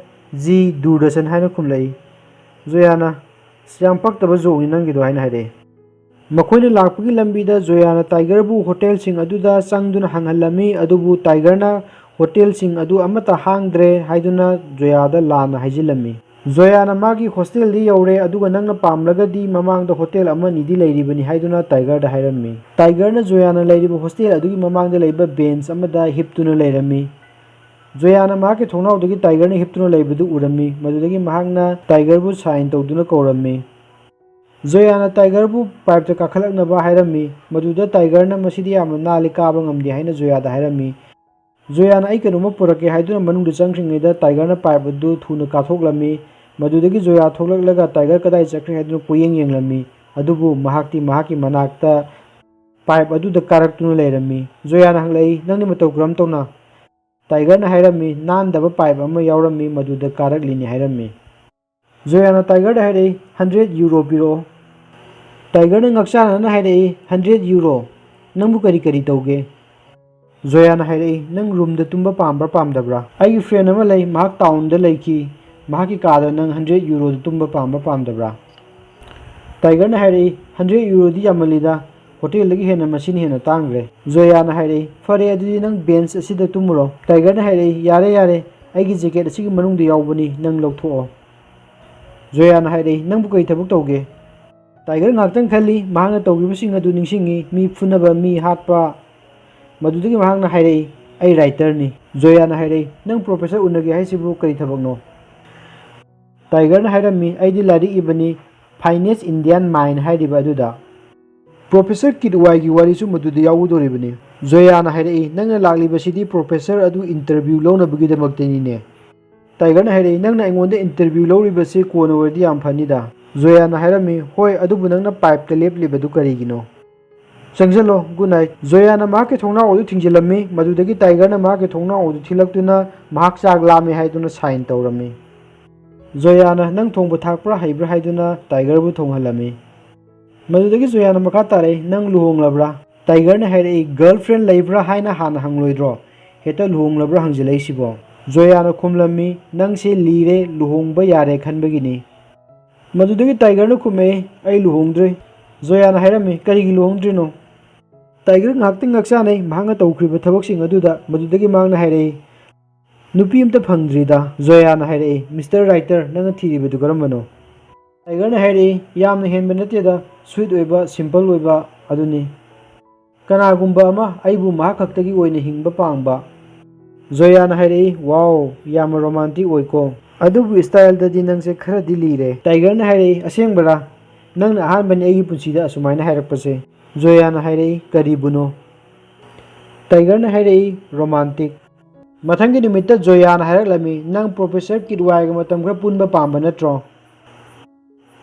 "ꯖꯤ ꯗꯨꯔꯗꯁꯟ" ꯍꯥꯏꯅ ꯈꯨꯝꯂꯛꯏ꯫ ꯖꯣꯌꯥꯅ "ꯑꯁ, ꯌꯥꯝ ꯄꯛꯇꯕ ꯖꯣꯛꯅꯤ ꯅꯪꯒꯤꯗꯣ" ꯍꯥꯏꯅ ꯍꯥꯏꯔꯛꯏ꯫ ꯃꯈꯣꯏꯅ ꯂꯥꯛꯄꯒꯤ ꯂꯝꯕꯤꯗ ꯖꯣꯌꯥꯅ ꯇꯥꯏꯒꯔꯕꯨ ꯍꯣꯇꯦꯜꯁꯤꯡ ꯑꯗꯨꯗ ꯆꯪꯗꯨꯅ ꯍꯪꯍꯜꯂꯝꯃꯤ, ꯑꯗꯨꯕꯨ ꯇꯥꯏꯒꯔꯅ "ꯍꯣꯇꯦꯜꯁꯤꯡ ꯑꯗꯨ ꯑꯃꯠꯇ ꯍꯥꯡꯗ꯭ꯔꯦ" ꯍꯥꯏꯗꯨꯅ ꯖꯣꯌꯥꯗ ꯂꯥꯟꯅ ꯍꯥꯏꯖꯤꯜꯂꯝꯃꯤ꯫ ꯖꯣꯌꯥꯅ "ꯃꯥꯒꯤ ꯍꯣꯁꯇꯦꯜꯗꯤ ꯌꯧꯔꯦ, ꯑꯗꯨꯒ ꯅꯪꯅ ꯄꯥꯝꯂꯒꯗꯤ ꯃꯃꯥꯡꯗ ꯍꯣꯇꯦꯜ ꯑꯃ ꯑꯅꯤꯗꯤ ꯂꯩꯔꯤꯕꯅꯤ" ꯍꯥꯏꯗꯨꯅ ꯇꯥꯏꯒꯔꯗ ꯍꯥꯏꯔꯝꯃꯤ꯫ ꯇꯥꯏꯒꯔꯅ ꯖꯣꯌꯥꯅ ꯂꯩꯔꯤꯕ ꯍꯣꯁꯇꯦꯜ ꯑꯗꯨꯒꯤ ꯃꯃꯥꯡꯗ ꯂꯩꯕ ꯕꯦꯟꯆ ꯑꯃꯗ ꯍꯤꯞꯇꯨꯅ ꯂꯩꯔꯝꯃꯤ꯫ ꯖꯣꯌꯥꯅ ꯃꯍꯥꯛꯀꯤ ꯊꯣꯡꯅꯥꯎꯗꯒꯤ ꯇꯥꯏꯒꯔꯅ ꯍꯤꯞꯇꯨꯅ ꯂꯩꯕꯗꯨ ꯎꯔꯝꯃꯤ, ꯃꯗꯨꯗꯒꯤ ꯃꯍꯥꯛꯅ ꯇꯥꯏꯒꯔꯕꯨ ꯁꯥꯏꯟ ꯇꯧꯗꯨꯅ ꯀꯧꯔꯝꯃꯤ꯫ ꯖꯣꯌꯥꯅ ꯇꯥꯏꯒꯔꯕꯨ ꯄꯥꯏꯞꯇ ꯀꯥꯈꯠꯂꯛꯅꯕ ꯍꯥꯏꯔꯝꯃꯤ, ꯃꯗꯨꯗ ꯇꯥꯏꯒꯔꯅ "ꯃꯁꯤꯗꯤ ꯌꯥꯝꯅ ꯅꯥꯜꯂꯤ, ꯀꯥꯕ ꯉꯝꯗꯦ" ꯍꯥꯏꯅ ꯖꯣꯌꯥꯗ ꯍꯥꯏꯔꯝꯃꯤ꯫ ꯖꯣꯌꯥꯅ "ꯑꯩ ꯀꯩꯅꯣꯝꯃ ꯄꯨꯔꯛꯀꯦ" ꯍꯥꯏꯗꯨꯅ ꯃꯅꯨꯡꯗ ꯆꯪꯈ꯭ꯔꯤꯉꯩꯗ ꯇꯥꯏꯒꯔꯅ ꯄꯥꯏꯞ ꯑꯗꯨ ꯊꯨꯅ ꯀꯥꯊꯣꯛꯂꯝꯃꯤ꯫ ꯃꯗꯨꯗꯒꯤ ꯖꯣꯌꯥ ꯊꯣꯛꯂꯛꯂꯒ ꯇꯥꯏꯒꯔ ꯀꯗꯥꯏ ꯆꯠꯈ꯭ꯔꯦ ꯍꯥꯏꯗꯨꯅ ꯀꯣꯏꯌꯦꯡ ꯌꯦꯡꯂꯝꯃꯤ, ꯑꯗꯨꯕꯨ ꯃꯍꯥꯛꯇꯤ ꯃꯍꯥꯛꯀꯤ ꯃꯅꯥꯛꯇ ꯄꯥꯏꯞ ꯑꯗꯨꯗ ꯀꯥꯔꯛꯇꯨꯅ ꯂꯩꯔꯝꯃꯤ꯫ ꯖꯣꯌꯥꯅ ꯍꯪꯂꯛꯏ, "ꯅꯪꯗꯤ ꯃꯇꯧ ꯀꯔꯝ ꯇꯧꯅ?" ꯇꯥꯏꯒꯔꯅ ꯍꯥꯏꯔꯝꯃꯤ, "ꯅꯥꯟꯗꯕ ꯄꯥꯏꯞ ꯑꯃ ꯌꯥꯎꯔꯝꯃꯤ, ꯃꯗꯨꯗ ꯀꯥꯔꯛꯂꯤꯅꯤ" ꯍꯥꯏꯔꯝꯃꯤ꯫ ꯖꯣꯌꯥꯅ ꯇꯥꯏꯒꯔꯗ ꯍꯥꯏꯔꯛꯏ, "ꯍꯟꯗ꯭ꯔꯦꯠ ꯌꯨꯔꯣ ꯄꯤꯔꯛꯑꯣ"꯫ ꯇꯥꯏꯒꯔꯅ ꯉꯛꯆꯥꯟꯅꯅ ꯍꯥꯏꯔꯛꯏ, "ꯍꯟꯗ꯭ꯔꯦꯠ ꯌꯨꯔꯣ? ꯅꯪꯕꯨ ꯀꯔꯤ ꯀꯔꯤ ꯇꯧꯒꯦ?" ꯖꯣꯌꯥꯅ ꯍꯥꯏꯔꯛꯏ, "ꯅꯪ ꯔꯨꯝꯗ ꯇꯨꯝꯕ ꯄꯥꯝꯕ꯭ꯔꯥ ꯄꯥꯝꯗꯕ꯭ꯔꯥ? ꯑꯩꯒꯤ ꯐ꯭ꯔꯦꯟ ꯑꯃ ꯂꯩ, ꯃꯍꯥꯛ ꯇꯥꯎꯟꯗ ꯂꯩꯈꯤ, ꯃꯍꯥꯛꯀꯤ ꯀꯥꯗ ꯅꯪ ꯍꯟꯗ꯭ꯔꯦꯠ ꯌꯨꯔꯣꯗ ꯇꯨꯝꯕ ꯄꯥꯝꯕ꯭ꯔꯥ ꯄꯥꯝꯗꯕ꯭ꯔꯥ?" ꯇꯥꯏꯒꯔꯅ ꯍꯥꯏꯔꯛꯏ, "ꯍꯟꯗ꯭ꯔꯦꯠ ꯌꯨꯔꯣꯗꯤ ꯌꯥꯝꯃꯜꯂꯤꯗ, ꯍꯣꯇꯦꯜꯗꯒꯤ ꯍꯦꯟꯅ ꯃꯁꯤꯅ ꯍꯦꯟꯅ ꯇꯥꯡꯈ꯭ꯔꯦ"꯫ ꯖꯣꯌꯥꯅ ꯍꯥꯏꯔꯛꯏ, "ꯐꯔꯦ, ꯑꯗꯨꯗꯤ ꯅꯪ ꯕꯦꯟꯆ ꯑꯁꯤꯗ ꯇꯨꯝꯃꯨꯔꯣ"꯫ ꯇꯥꯏꯒꯔꯅ ꯍꯥꯏꯔꯛꯏ, "ꯌꯥꯔꯦ, ꯌꯥꯔꯦ, ꯑꯩꯒꯤ ꯖꯦꯀꯦꯠ ꯑꯁꯤꯒꯤ ꯃꯅꯨꯡꯗ ꯌꯥꯎꯕꯅꯤ, ꯅꯪ ꯂꯧꯊꯣꯛꯑꯣ"꯫ ꯖꯣꯌꯥꯅ ꯍꯥꯏꯔꯛꯏ, "ꯅꯪꯕꯨ ꯀꯔꯤ ꯊꯕꯛ ꯇꯧꯒꯦ?" ꯇꯥꯏꯒꯔ ꯉꯥꯏꯍꯥꯛꯇꯪ ꯈꯜꯂꯤ, ꯃꯍꯥꯛꯅ ꯇꯧꯈꯤꯕꯁꯤꯡ ꯑꯗꯨ ꯅꯤꯡꯁꯤꯡꯉꯤ, ꯃꯤ ꯐꯨꯅꯕ, ꯃꯤ ꯍꯥꯠꯄ꯫ ꯃꯗꯨꯗꯒꯤ ꯃꯍꯥꯛꯅ ꯍꯥꯏꯔꯛꯏ, "ꯑꯩ ꯔꯥꯏꯇꯔꯅꯤ"꯫ ꯖꯣꯌꯥꯅ ꯍꯥꯏꯔꯛꯏ, "ꯅꯪ ꯄ꯭ꯔꯣꯐꯦꯁꯔ ꯎꯅꯒꯦ ꯍꯥꯏꯁꯤꯕꯨ ꯀꯔꯤ ꯊꯕꯛꯅꯣ?" ꯇꯥꯏꯒꯔꯅ ꯍꯥꯏꯔꯝꯃꯤ, "ꯑꯩꯗꯤ ꯂꯥꯏꯔꯤꯛ ꯏꯕꯅꯤ, Finest Indian Mind ꯍꯥꯏꯔꯤꯕ ꯑꯗꯨꯗ꯫ ꯄ꯭ꯔꯣꯐꯦꯁꯔ ꯀꯤꯠꯋꯥꯏꯒꯤ ꯋꯥꯔꯤꯁꯨ ꯃꯗꯨꯗ ꯌꯥꯎꯒꯗꯧꯔꯤꯕꯅꯤ"꯫ ꯖꯣꯌꯥꯅ ꯍꯥꯏꯔꯛꯏ, "ꯅꯪꯅ ꯂꯥꯛꯂꯤꯕꯁꯤꯗꯤ ꯄ꯭ꯔꯣꯐꯦꯁꯔ ꯑꯗꯨ ꯏꯟꯇꯔꯚ꯭ꯌꯨ ꯂꯧꯅꯕꯒꯤꯗꯃꯛꯇꯅꯤꯅꯦ"꯫ ꯇꯥꯏꯒꯔꯅ ꯍꯥꯏꯔꯛꯏ, "ꯅꯪꯅ ꯑꯩꯉꯣꯟꯗ ꯏꯟꯇꯔꯚ꯭ꯌꯨ ꯂꯧꯔꯤꯕꯁꯤ ꯀꯣꯟꯅ ꯑꯣꯏꯔꯗꯤ ꯌꯥꯝ ꯐꯅꯤꯗ"꯫ ꯖꯣꯌꯥꯅ ꯍꯥꯏꯔꯝꯃꯤ, "ꯍꯣꯏ, ꯑꯗꯨꯕꯨ ꯅꯪꯅ ꯄꯥꯏꯞꯇ ꯂꯦꯞꯂꯤꯕꯗꯨ ꯀꯔꯤꯒꯤꯅꯣ? ꯆꯪꯁꯤꯜꯂꯣ, ꯒꯨꯗ ꯅꯥꯏꯠ"꯫ ꯖꯣꯌꯥꯅ ꯃꯍꯥꯛꯀꯤ ꯊꯣꯡꯅꯥꯎ ꯑꯗꯨ ꯊꯤꯡꯖꯤꯜꯂꯝꯃꯤ, ꯃꯗꯨꯗꯒꯤ ꯇꯥꯏꯒꯔꯅ ꯃꯍꯥꯛꯀꯤ ꯊꯣꯡꯅꯥꯎ ꯑꯗꯨ ꯊꯤꯜꯂꯛꯇꯨꯅ ꯃꯍꯥꯛ ꯆꯥꯛ ꯂꯥꯝꯃꯦ ꯍꯥꯏꯗꯨꯅ ꯁꯥꯏꯟ ꯇꯧꯔꯝꯃꯤ꯫ ꯖꯣꯌꯥꯅ "ꯅꯪ ꯊꯣꯡꯕ ꯊꯥꯛꯄ꯭ꯔꯥ ꯍꯩꯕ꯭ꯔꯥ?" ꯍꯥꯏꯗꯨꯅ ꯇꯥꯏꯒꯔꯕꯨ ꯊꯣꯡꯍꯜꯂꯝꯃꯤ꯫ ꯃꯗꯨꯗꯒꯤ ꯖꯣꯌꯥꯅ ꯃꯈꯥ ꯇꯥꯔꯛꯏ, "ꯅꯪ ꯂꯨꯍꯣꯡꯂꯕ꯭ꯔꯥ?" ꯇꯥꯏꯒꯔꯅ ꯍꯥꯏꯔꯛꯏ, "ꯒꯔꯜ ꯐ꯭ꯔꯦꯟ ꯂꯩꯕ꯭ꯔꯥ ꯍꯥꯏꯅ ꯍꯥꯟꯅ ꯍꯪꯂꯣꯏꯗ꯭ꯔꯣ? ꯍꯦꯛꯇ ꯂꯨꯍꯣꯡꯂꯕ꯭ꯔꯥ ꯍꯪꯖꯤꯜꯂꯛꯏꯁꯤꯕꯣ?" ꯖꯣꯌꯥꯅ ꯈꯨꯝꯂꯝꯃꯤ, "ꯅꯪꯁꯦ ꯂꯤꯔꯦ, ꯂꯨꯍꯣꯡꯕ ꯌꯥꯔꯦ ꯈꯟꯕꯒꯤꯅꯤ꯫" ꯃꯗꯨꯗꯒꯤ ꯇꯥꯏꯒꯔꯅ ꯈꯨꯝꯃꯛꯏ, "ꯑꯩ ꯂꯨꯍꯣꯡꯗ꯭ꯔꯤ꯫" ꯖꯣꯌꯥꯅ ꯍꯥꯏꯔꯝꯃꯤ, "ꯀꯔꯤꯒꯤ ꯂꯨꯍꯣꯡꯗ꯭ꯔꯤꯅꯣ?" ꯇꯥꯏꯒꯔ ꯉꯥꯏꯍꯥꯛꯇꯪ ꯉꯥꯛꯆꯥꯅꯩ ꯃꯍꯥꯛꯅ ꯇꯧꯈ꯭ꯔꯤꯕ ꯊꯕꯛꯁꯤꯡ ꯑꯗꯨꯗ꯫ ꯃꯗꯨꯗꯒꯤ ꯃꯍꯥꯛꯅ ꯍꯥꯏꯔꯛꯏ, "ꯅꯨꯄꯤ ꯑꯝꯇ ꯐꯪꯗ꯭ꯔꯤꯗ꯫" ꯖꯣꯌꯥꯅ ꯍꯥꯏꯔꯛꯏ, "ꯃꯤꯁꯇꯔ ꯔꯥꯏꯇꯔ, ꯅꯪꯅ ꯊꯤꯔꯤꯕꯗꯨ ꯀꯔꯝꯕꯅꯣ?" ꯇꯥꯏꯒꯔꯅ ꯍꯥꯏꯔꯛꯏ, "ꯌꯥꯝꯅ ꯍꯦꯟꯕ ꯅꯠꯇꯦꯗ, ꯁ꯭ꯋꯤꯠ ꯑꯣꯏꯕ, ꯁꯤꯝꯄꯜ ꯑꯣꯏꯕ ꯑꯗꯨꯅꯤ꯫" "ꯀꯅꯥꯒꯨꯝꯕ ꯑꯃ ꯑꯩꯕꯨ ꯃꯍꯥꯛ ꯈꯛꯇꯒꯤ ꯑꯣꯏꯅ ꯍꯤꯡꯕ ꯄꯥꯝꯕ꯫" ꯖꯣꯌꯥꯅ ꯍꯥꯏꯔꯛꯏ, "ꯋꯥꯎ, ꯌꯥꯝꯅ ꯔꯣꯃꯥꯟꯇꯤꯛ ꯑꯣꯏꯀꯣ꯫ ꯑꯗꯨꯕꯨ ꯁ꯭ꯇꯥꯏꯜꯗꯗꯤ ꯅꯪꯁꯦ ꯈꯔꯗꯤ ꯂꯤꯔꯦ꯫" ꯇꯥꯏꯒꯔꯅ ꯍꯥꯏꯔꯛꯏ, "ꯑꯁꯦꯡꯕꯔꯥ? ꯅꯪꯅ ꯑꯍꯥꯟꯕꯅꯤ ꯑꯩꯒꯤ ꯄꯨꯟꯁꯤꯗ ꯑꯁꯨꯃꯥꯏꯅ ꯍꯥꯏꯔꯛꯄꯁꯦ꯫" ꯖꯣꯌꯥꯅ ꯍꯥꯏꯔꯛꯏ, "ꯀꯔꯤꯕꯨꯅꯣ?" ꯇꯥꯏꯒꯔꯅ ꯍꯥꯏꯔꯛꯏ, "ꯔꯣꯃꯥꯟꯇꯤꯛ꯫" ꯃꯊꯪꯒꯤ ꯅꯨꯃꯤꯠꯇ ꯖꯣꯌꯥꯅ ꯍꯥꯏꯔꯛꯂꯝꯃꯤ, "ꯅꯪ ꯄ꯭ꯔꯣꯐꯦꯁꯔ ꯀꯤꯠꯋꯥꯏꯒ ꯃꯇꯝ ꯈꯔ ꯄꯨꯟꯕ ꯄꯥꯝꯕ ꯅꯠꯇ꯭ꯔꯣ?"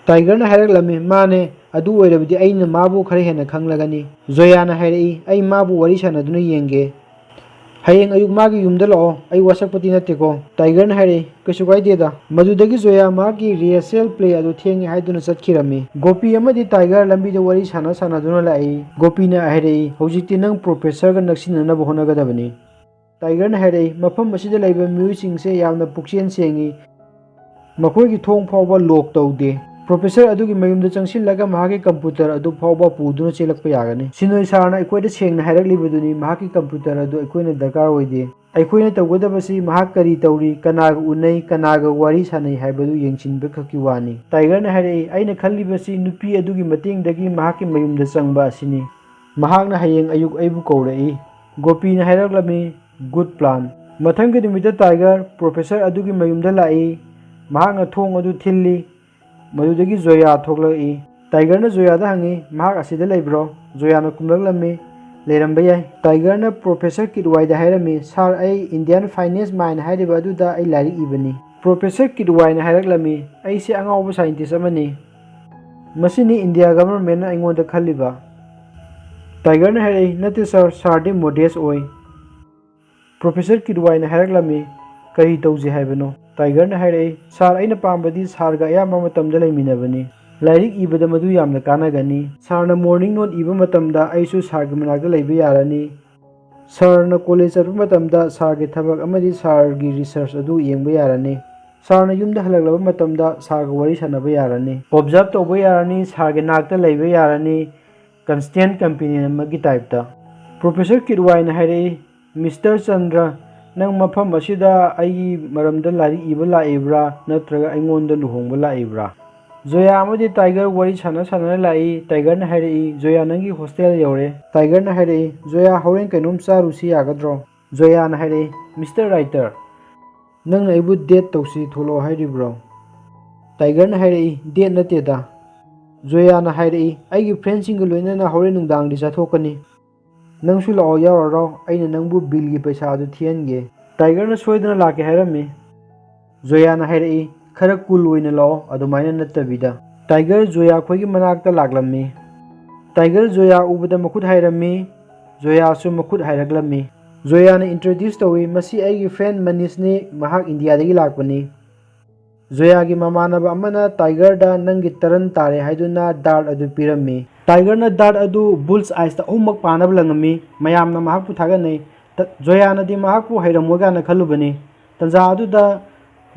ꯇꯥꯏꯒꯔꯅ ꯍꯥꯏꯔꯛꯂꯝꯃꯤ, "ꯃꯥꯅꯦ, ꯑꯗꯨ ꯑꯣꯏꯔꯕꯗꯤ ꯑꯩꯅ ꯃꯥꯕꯨ ꯈꯔ ꯍꯦꯟꯅ ꯈꯪꯂꯒꯅꯤ꯫" ꯖꯣꯌꯥꯅ ꯍꯥꯏꯔꯛꯏ, "ꯑꯩ ꯃꯥꯕꯨ ꯋꯥꯔꯤ ꯁꯥꯟꯅꯗꯨꯅ ꯌꯦꯡꯒꯦ꯫ ꯍꯌꯦꯡ ꯑꯌꯨꯛ ꯃꯥꯒꯤ ꯌꯨꯝꯗ ꯂꯥꯛꯑꯣ, ꯑꯩ ꯋꯥꯁꯛꯄꯗꯤ ꯅꯠꯇꯦꯀꯣ꯫" ꯇꯥꯏꯒꯔꯅ ꯍꯥꯏꯔꯛꯏ, "ꯀꯩꯁꯨ ꯀꯥꯏꯗꯦꯗ꯫" ꯃꯗꯨꯗꯒꯤ ꯖꯣꯌꯥ ꯃꯍꯥꯛꯀꯤ ꯔꯤꯍꯔꯁꯦꯜ ꯄ꯭ꯂꯦ ꯑꯗꯨ ꯊꯦꯡꯉꯦ ꯍꯥꯏꯗꯨꯅ ꯆꯠꯈꯤꯔꯝꯃꯤ꯫ ꯒꯣꯄꯤ ꯑꯃꯗꯤ ꯇꯥꯏꯒꯔ ꯂꯝꯕꯤꯗ ꯋꯥꯔꯤ ꯁꯥꯟꯅ ꯁꯥꯟꯅꯗꯨꯅ ꯂꯥꯛꯏ꯫ ꯒꯣꯄꯤꯅ ꯍꯥꯏꯔꯛꯏ, "ꯍꯧꯖꯤꯛꯇꯤ ꯅꯪ ꯄ꯭ꯔꯣꯐꯦꯁꯔꯒ ꯅꯛꯁꯤꯟꯅꯅꯕ ꯍꯣꯠꯅꯒꯗꯕꯅꯤ꯫" ꯇꯥꯏꯒꯔꯅ ꯍꯥꯏꯔꯛꯏ, "ꯃꯐꯝ ꯑꯁꯤꯗ ꯂꯩꯕ ꯃꯤꯑꯣꯏꯁꯤꯡꯁꯦ ꯌꯥꯝꯅ ꯄꯨꯛꯆꯦꯜ ꯁꯦꯡꯉꯤ꯫ ꯃꯈꯣꯏꯒꯤ ꯊꯣꯡ ꯐꯥꯎꯕ ꯂꯣꯛ ꯇꯧꯗꯦ꯫ ꯄ꯭ꯔꯣꯐꯦꯁꯔ ꯑꯗꯨꯒꯤ ꯃꯌꯨꯝꯗ ꯆꯪꯁꯤꯜꯂꯒ ꯃꯍꯥꯛꯀꯤ ꯀꯝꯄ꯭ꯌꯨꯇꯔ ꯑꯗꯨ ꯐꯥꯎꯕ ꯄꯨꯗꯨꯅ ꯆꯦꯜꯂꯛꯄ ꯌꯥꯒꯅꯤ꯫" ꯁꯤꯅꯣꯏ ꯁꯥꯔꯅ ꯑꯩꯈꯣꯏꯗ ꯁꯦꯡꯅ ꯍꯥꯏꯔꯛꯂꯤꯕꯗꯨꯅꯤ, ꯃꯍꯥꯛꯀꯤ ꯀꯝꯄ꯭ꯌꯨꯇꯔ ꯑꯗꯨ ꯑꯩꯈꯣꯏꯅ ꯗꯔꯀꯥꯔ ꯑꯣꯏꯗꯦ꯫ ꯑꯩꯈꯣꯏꯅ ꯇꯧꯒꯗꯕꯁꯤ ꯃꯍꯥꯛ ꯀꯔꯤ ꯇꯧꯔꯤ, ꯀꯅꯥꯒ ꯎꯅꯩ, ꯀꯅꯥꯒ ꯋꯥꯔꯤ ꯁꯥꯟꯅꯩ ꯍꯥꯏꯕꯗꯨ ꯌꯦꯡꯁꯤꯟꯕ ꯈꯛꯀꯤ ꯋꯥꯅꯤ꯫ ꯇꯥꯏꯒꯔꯅ ꯍꯥꯏꯔꯛꯏ, "ꯑꯩꯅ ꯈꯜꯂꯤꯕꯁꯤ ꯅꯨꯄꯤ ꯑꯗꯨꯒꯤ ꯃꯇꯦꯡꯗꯒꯤ ꯃꯍꯥꯛꯀꯤ ꯃꯌꯨꯝꯗ ꯆꯪꯕ ꯑꯁꯤꯅꯤ꯫ ꯃꯍꯥꯛꯅ ꯍꯌꯦꯡ ꯑꯌꯨꯛ ꯑꯩꯕꯨ ꯀꯧꯔꯛꯏ꯫" ꯒꯣꯄꯤꯅ ꯍꯥꯏꯔꯛꯂꯝꯃꯤ, "ꯒꯨꯗ ꯄ꯭ꯂꯥꯟ꯫" ꯃꯊꯪꯒꯤ ꯅꯨꯃꯤꯠꯇ ꯇꯥꯏꯒꯔ ꯄ꯭ꯔꯣꯐꯦꯁꯔ ꯑꯗꯨꯒꯤ ꯃꯌꯨꯝꯗ ꯂꯥꯛꯏ꯫ ꯃꯍꯥꯛꯅ ꯊꯣꯡ ꯑꯗꯨ ꯊꯤꯜꯂꯤ꯫ ꯃꯗꯨꯗꯒꯤ ꯖꯣꯌꯥ ꯊꯣꯛꯂꯛꯏ꯫ ꯇꯥꯏꯒꯔꯅ ꯖꯣꯌꯥꯗ ꯍꯪꯉꯤ, "ꯃꯍꯥꯛ ꯑꯁꯤꯗ ꯂꯩꯕ꯭ꯔꯣ?" ꯖꯣꯌꯥꯅ ꯈꯨꯝꯂꯛꯂꯝꯃꯤ, "ꯂꯩꯔꯝꯕ ꯌꯥꯏ꯫" ꯇꯥꯏꯒꯔꯅ ꯄ꯭ꯔꯣꯐꯦꯁꯔ ꯀꯤꯠꯋꯥꯏꯗ ꯍꯥꯏꯔꯝꯃꯤ, "ꯁꯥꯔ, ꯑꯩ ꯏꯟꯗꯤꯌꯥꯟ ꯐꯥꯏꯅꯦꯁ ꯃꯥꯏꯟ ꯍꯥꯏꯔꯤꯕ ꯑꯗꯨꯗ ꯑꯩ ꯂꯥꯏꯔꯤꯛ ꯏꯕꯅꯤ꯫" ꯄ꯭ꯔꯣꯐꯦꯁꯔ ꯀꯤꯠꯋꯥꯏꯅ ꯍꯥꯏꯔꯛꯂꯝꯃꯤ, "ꯑꯩꯁꯦ ꯑꯉꯥꯎꯕ ꯁꯥꯏꯟꯇꯤꯁ ꯑꯃꯅꯤ꯫ ꯃꯁꯤꯅꯤ ꯏꯟꯗꯤꯌꯥ ꯒꯚꯔꯟꯃꯦꯟꯅ ꯑꯩꯉꯣꯟꯗ ꯈꯜꯂꯤꯕ꯫" ꯇꯥꯏꯒꯔꯅ ꯍꯥꯏꯔꯛꯏ, "ꯅꯠꯇꯦ ꯁꯥꯔ, ꯁꯥꯔꯗꯤ ꯃꯣꯗꯦꯁ ꯑꯣꯏ꯫" ꯄ꯭ꯔꯣꯐꯦꯁꯔ ꯀꯤꯠꯋꯥꯏꯅ ꯍꯥꯏꯔꯛꯂꯝꯃꯤ, "ꯀꯔꯤ ꯇꯧꯁꯤ ꯍꯥꯏꯕꯅꯣ?" ꯇꯥꯏꯒꯔꯅ ꯍꯥꯏꯔꯛꯏ, "ꯁꯥꯔ, ꯑꯩꯅ ꯄꯥꯝꯕꯗꯤ ꯁꯥꯔꯒ ꯑꯌꯥꯝꯕ ꯃꯇꯝꯗ ꯂꯩꯃꯤꯟꯅꯕꯅꯤ꯫ ꯂꯥꯏꯔꯤꯛ ꯏꯕꯗ ꯃꯗꯨ ꯌꯥꯝꯅ ꯀꯥꯟꯅꯒꯅꯤ꯫ ꯁꯥꯔꯅ morning note ꯏꯕ ꯃꯇꯝꯗ ꯑꯩꯁꯨ ꯁꯥꯔꯒꯤ ꯃꯅꯥꯛꯇ ꯂꯩꯕ ꯌꯥꯔꯅꯤ꯫ ꯁꯥꯔꯅ ꯀꯣꯂꯦꯖ ꯆꯠꯄ ꯃꯇꯝꯗ ꯁꯥꯔꯒꯤ ꯊꯕꯛ ꯑꯃꯗꯤ ꯁꯥꯔꯒꯤ ꯔꯤꯁꯔꯁ ꯑꯗꯨ ꯌꯦꯡꯕ ꯌꯥꯔꯅꯤ꯫ ꯁꯥꯔꯅ ꯌꯨꯝꯗ ꯍꯜꯂꯛꯂꯕ ꯃꯇꯝꯗ ꯁꯥꯔꯒ ꯋꯥꯔꯤ ꯁꯥꯟꯅꯕ ꯌꯥꯔꯅꯤ꯫ ꯑꯣꯕꯖꯥꯔꯕ ꯇꯧꯕ ꯌꯥꯔꯅꯤ, ꯁꯥꯔꯒꯤ ꯅꯥꯛꯇ ꯂꯩꯕ ꯌꯥꯔꯅꯤ, constant companion ꯑꯃꯒꯤ ꯇꯥꯏꯞꯇ꯫ ꯄ꯭ꯔꯣꯐꯦꯁꯔ ꯀꯤꯠꯋꯥꯏꯅ ꯍꯥꯏꯔꯛꯏ, "ꯃꯤꯁꯇꯔ ꯆꯟꯗ꯭ꯔ, ꯅꯪ ꯃꯐꯝ ꯑꯁꯤꯗ ꯑꯩꯒꯤ ꯃꯔꯝꯗ ꯂꯥꯏꯔꯤꯛ ꯏꯕ ꯂꯥꯛꯏꯕ꯭ꯔꯥ, ꯅꯠꯇ꯭ꯔꯒ ꯑꯩꯉꯣꯟꯗ ꯂꯨꯍꯣꯡꯕ ꯂꯥꯛꯏꯕ꯭ꯔꯥ?" ꯖꯣꯌꯥ ꯑꯃꯗꯤ ꯇꯥꯏꯒꯔ ꯋꯥꯔꯤ ꯁꯥꯟꯅ ꯁꯥꯟꯅꯅ ꯂꯥꯛꯏ꯫ ꯇꯥꯏꯒꯔꯅ ꯍꯥꯏꯔꯛꯏ, "ꯖꯣꯌꯥ, ꯅꯪꯒꯤ ꯍꯣꯁꯇꯦꯜ ꯌꯧꯔꯦ꯫" ꯇꯥꯏꯒꯔꯅ ꯍꯥꯏꯔꯛꯏ, "ꯖꯣꯌꯥ, ꯍꯣꯔꯦꯟ ꯀꯩꯅꯣꯝ ꯆꯥꯔꯨꯁꯤ, ꯌꯥꯒꯗ꯭ꯔꯣ?" ꯖꯣꯌꯥꯅ ꯍꯥꯏꯔꯛꯏ, "ꯃꯤꯁꯇꯔ ꯔꯥꯏꯇꯔ, ꯅꯪꯅ ꯑꯩꯕꯨ ꯗꯦꯠ ꯇꯧꯁꯤ ꯊꯣꯛꯂꯛꯑꯣ ꯍꯥꯏꯔꯤꯕ꯭ꯔꯣ?" ꯇꯥꯏꯒꯔꯅ ꯍꯥꯏꯔꯛꯏ, "ꯗꯦꯠ ꯅꯠꯇꯦꯗ꯫" ꯖꯣꯌꯥꯅ ꯍꯥꯏꯔꯛꯏ, "ꯑꯩꯒꯤ ꯐ꯭ꯔꯦꯟꯁꯤꯡꯒ ꯂꯣꯏꯅꯅ ꯍꯣꯔꯦꯟ ꯅꯨꯡꯗꯥꯡꯗꯤ ꯆꯠꯊꯣꯛꯀꯅꯤ꯫ ꯅꯪꯁꯨ ꯂꯥꯛꯑꯣ, ꯌꯥꯎꯔꯔꯣ, ꯑꯩꯅ ꯅꯪꯕꯨ ꯕꯤꯜꯒꯤ ꯄꯩꯁꯥ ꯑꯗꯨ ꯊꯤꯍꯟꯒꯦ꯫" ꯇꯥꯏꯒꯔꯅ ꯁꯣꯏꯗꯅ ꯂꯥꯛꯀꯦ ꯍꯥꯏꯔꯝꯃꯤ꯫ ꯖꯣꯌꯥꯅ ꯍꯥꯏꯔꯛꯏ, "ꯈꯔ ꯀꯨꯜ ꯑꯣꯏꯅ ꯂꯥꯛꯑꯣ, ꯑꯗꯨꯃꯥꯏꯅ ꯅꯠꯇꯕꯤꯗ꯫" ꯇꯥꯏꯒꯔ ꯖꯣꯌꯥ ꯈꯣꯏꯒꯤ ꯃꯅꯥꯛꯇ ꯂꯥꯛꯂꯝꯃꯤ꯫ ꯇꯥꯏꯒꯔ ꯖꯣꯌꯥ ꯎꯕꯗ ꯃꯈꯨꯠ ꯍꯥꯏꯔꯝꯃꯤ꯫ ꯖꯣꯌꯥꯁꯨ ꯃꯈꯨꯠ ꯍꯥꯏꯔꯛꯂꯝꯃꯤ꯫ ꯖꯣꯌꯥꯅ introduce ꯇꯧꯏ, "ꯃꯁꯤ ꯑꯩꯒꯤ ꯐ꯭ꯔꯦꯟ ꯃꯅꯤꯁꯅꯤ, ꯃꯍꯥꯛ ꯏꯟꯗꯤꯌꯥꯗꯒꯤ ꯂꯥꯛꯄꯅꯤ꯫" ꯖꯣꯌꯥꯒꯤ ꯃꯃꯥꯟꯅꯕ ꯑꯃꯅ ꯇꯥꯏꯒꯔꯗ "ꯅꯪꯒꯤ ꯇꯔꯟ ꯇꯥꯔꯦ" ꯍꯥꯏꯗꯨꯅ ꯗꯥꯔꯠ ꯑꯗꯨ ꯄꯤꯔꯝꯃꯤ꯫ ꯇꯥꯏꯒꯔꯅ ꯗꯥꯔꯠ ꯑꯗꯨ ꯕꯨꯜꯁ ꯑꯥꯏꯁꯇ ꯑꯍꯨꯝꯃꯛ ꯄꯥꯅꯕ ꯂꯪꯉꯝꯃꯤ꯫ ꯃꯌꯥꯝꯅ ꯃꯍꯥꯛꯄꯨ ꯊꯥꯒꯠꯅꯩ꯫ ꯖꯣꯌꯥꯅꯗꯤ ꯃꯍꯥꯛꯄꯨ ꯍꯩꯔꯝꯃꯣꯏ ꯀꯥꯏꯅ ꯈꯜꯂꯨꯕꯅꯤ꯫ ꯇꯟꯖꯥ ꯑꯗꯨꯗ